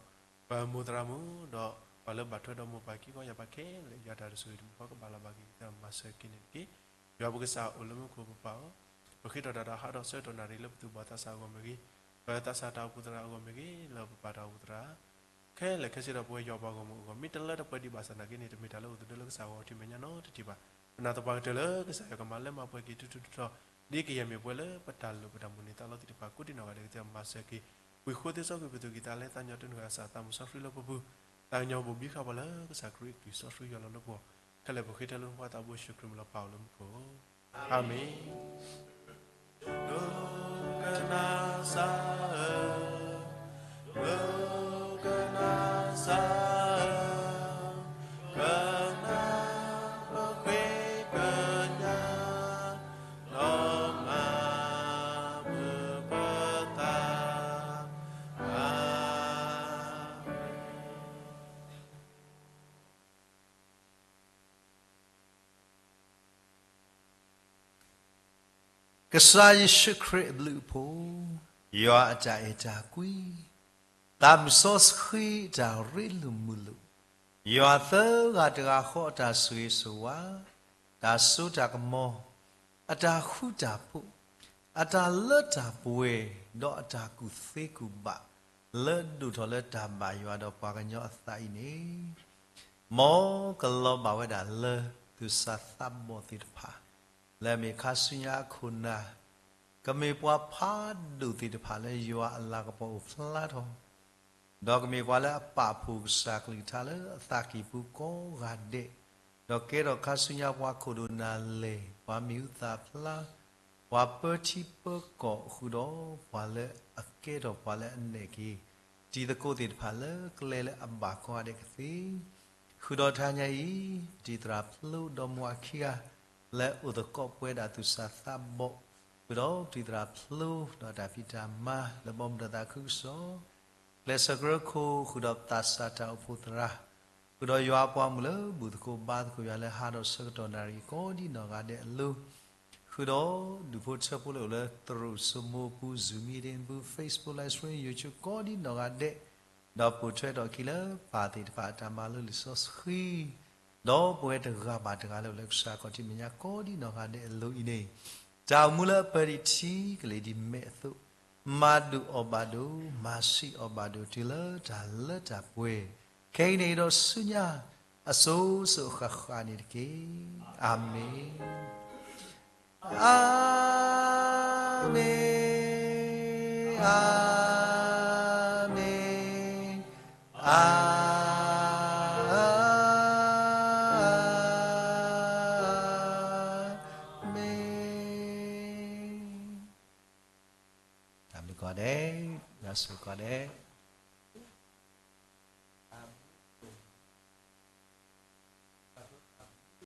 ပမိၢ်သရၣ်မုၣ်ဒီး ပှၤလၢဘၣ်ထွဲဒီးမိၢ်ပၢ်ခံဂၤ ယၤပၢ်ခဲလၢာ် ယွၤတၢ်ဆိၣ်ဂ့ၤတမံၤဃီကဘၣ်လီၤဘၣ်က့ၤ ကသ့ၣ်မၤစၢၤက့ၤန့ၣ်တက့ၢ်. ယွၤပကစၢ်အိၣ်လၢမူခိၣ်ပပၢ်ဧၢ, ပဃ့ထီၣ်တၢ်ဒီးဟးဒီးဆၢကတီၢ်နၣ်ရံၣ်လၢပသူၣ်ဘီၣ်သးစၢ်အဂီၢ်မ့ၢ်ဂ့ၤ, ပသးစၢ်တၢ်အိၣ်ဖှိၣ်သရၣ်အဂီၢ်မ့ၢ်ဂ့ၤ, လၢပပၢ်တၢ်အိၣ်ဖှိၣ်သရၣ် ခဲလၢာ်ခဲဆ့ဒီးပဝဲယွၤပှၤဂီၢ်မုၢ်အဂီၢ် မ့ၢ်တလၢတပှဲၤဒံးဘၣ်ဆၣ်နာ်က့န့ၣ် တမ့ၢ်တၢ်လၢအိၣ်သဒၢလၢကစၢ်အဂီၢ်ထံးမဲာ်ညါနီတထံၣ်ဘၣ်. ပနာ်သပှၢ်ကတၢၢ်လၢကစၢ်ယွၤကမၤလၢမၤပှဲၤက့ၤထူထူတီတီ ဒ်ကယဲၢ်မ့ၢ်ပှဲၤလၢပတၢ်လိၣ်ပတၢ်မိၣ်န့ၢ်သးလီသ့ၣ်တဖၣ် ကိးဒံနီၢ်ဂၤဒဲးကသ့ၣ်မၤစၢၤက့ၤ ဝံၤဃိသ့စီကွံာ်ပသူၣ်ကံၢ်သးလဲ သးကညီၤတနုာ်အသး သးမုၢ်စီဆှံလၢပပူၤ, သးကညီၤဘိၣ်ဘံဃာ်ပှၤလၢကစၢ်ခရံာ်အသွံၣ်စီဆှံယွၤလီၤလၢပဂီၢ် ခဲလၢာ်ပဃ့ထီၣ်လၢနဖိသးဘိယ့ၣ်ၡူးခရံာ်မံၤလီၤ ပၢ်အိၣ်လၢမူခိၣ်, အၤမ့ၣ်. ဒိကနၣ်စၢ်ဧၢ, ဒိကနၣ်စၢ်ဧၢ, ကနၣ်ပဃ့ကညး ဒီးမၤမုာ်ပသး, အၤမ့ၣ်. ကစၢ်ယ့ၣ်ၡူးခရံာ်အဘျုးအဖှိၣ်, ယွၤအတၢ်အဲၣ်တၢ်ကွံ, သးမုၢ်စီဆှံအတၢ်ရ့လိာ်မုာ်လိာ်, ယွၤသၢဂၤတဂၤဃီအတၢ်ဆိၣ်ဂ့ၤဆိၣ်ဝါ, တၢ်စိတၢ်ကမီၤ, အတၢ်ဃူတၢ်ဖိး, အတၢ်လၢတၢ်ပှဲၤ, ဒီးအတၢ်ကူၣ်သ့ကူၣ်ဘၣ်, လၢဒိၣ်ထီၣ်လၢတၢ်ဘၣ်ယွၤဒီးပှၤကညီအသးအံၤန့ၣ် မ်ကလီၤဘၣ်ဝဲဒၣ်လၢသူၣ်စၢ်သးဘီၣ်သ့ၣ်တဖၣ်, လၢအမ့ၢ်ခါဆူညါအခိၣ်နၢ်, ကမ့ၢ်ပှၤဖးဒိၣ်သ့ၣ်တဖၣ်လၢယွၤအလၤကပီၤအိၣ်ဖျါထီၣ်, ဒီးကမ့ၢ်ပှၤလၢအပာ်ဖှိၣ်ကစၢ်ကလုၢ်ကထါလၢအသးကံၢ်ပူၤကိးဂၤဒဲး, ဒီးကဲထီၣ်ခါဆူညါပှၤခိၣ်ဒိၣ်နၢ်လဲၢ်, ပှၤမံၤဟူသၣ်ဖျါ, ပှၤပၢထံပၢကီၢ်ဃုာ်ဒီးပှၤလၢအကဲထီၣ်ပှၤလၢအနဲၣ်က့ၤ တံၤသကိးသ့ၣ်တဖၣ်လၢကျဲလၢအဘၣ်ကိးဂၤဒဲးကသ့, ဃုာ်ဒီးတဟါညါအံၤ, ပတံၤသရၣ်ဖျိဒီးမိၢ်အခံဂၤ လၢအအိၣ်သကိးပဝဲဒၣ်သူၣ်စၢ်သးဘီၣ်, ဃုာ်ဒီးပတံၤသရၣ်ဖျိဒီးတၢ်ဖံးတၢ်မၤလၢဘီမုၢ်ဒီးသးခုကစီၣ်, ကျဲးစၢးကရၢခိၣ်ဃုာ်ဒီးပသးစၢ်တၢ်အိၣ်ဖှိၣ်သရၣ်, ဃုာ်ဒီးယွၤအပှၤမုၣ်လၢဘူၣ်သကိးဘါသကိးယွၤလၢဟးဒီးဆၢကတီၢ်နၣ်ရံၣ်ကိးဒံနီၢ်ဂၤဒဲးအလိၤ, ဃုာ်ဒီးဒူၣ်ဖိထၢဖိလၢအိၣ်လၢသရိာ်စိမိးအပူၤ Zoom meeting အပူၤ Facebook live stream YouTube ကိးဒံနီၢ်ဂၤဒဲး, ဒီးပိာ်ထွဲထီၣ်အခံလၢပၢ်သ့ၣ်တဖၣ်အတၢ်မၤလိလံာ်စီဆှံ ဒီးပဝဲတဂၤဘၣ်တဂၤလၢအိၣ်လၢကစၢ်ခီၣ်ထံးမဲာ်ညါကိးဒံနီၢ်ဂၤဒဲးအလိၤအံၤန့ၣ်, တၢ်အိၣ်မူလၢအပၢၤဒံးထံကလ့ၢ်ဒ်မဲးအသိး, မၤဒိၣ်အီၣ်ဘၣ်ဒိၣ်, မၤဆံးအီၣ်ဘၣ်ဒိၣ်တုၤလၢတၢ်လၢတၢ်ပှဲၤ, ခဲအံၤန့ၣ်ဒီးဆူညါ အစိၤစိၤအဃၣ်ဃၣ်န့ၣ်တက့ၢ်. အၤမ့ၣ်. အၤမ့ၣ်, အၤမ့ၣ်, အၤမ့ၣ်. တၢ်ဘျုးကိးဂၤဒဲး, ယွၤဆိၣ်ဂ့ၤကိးဂၤဒဲး.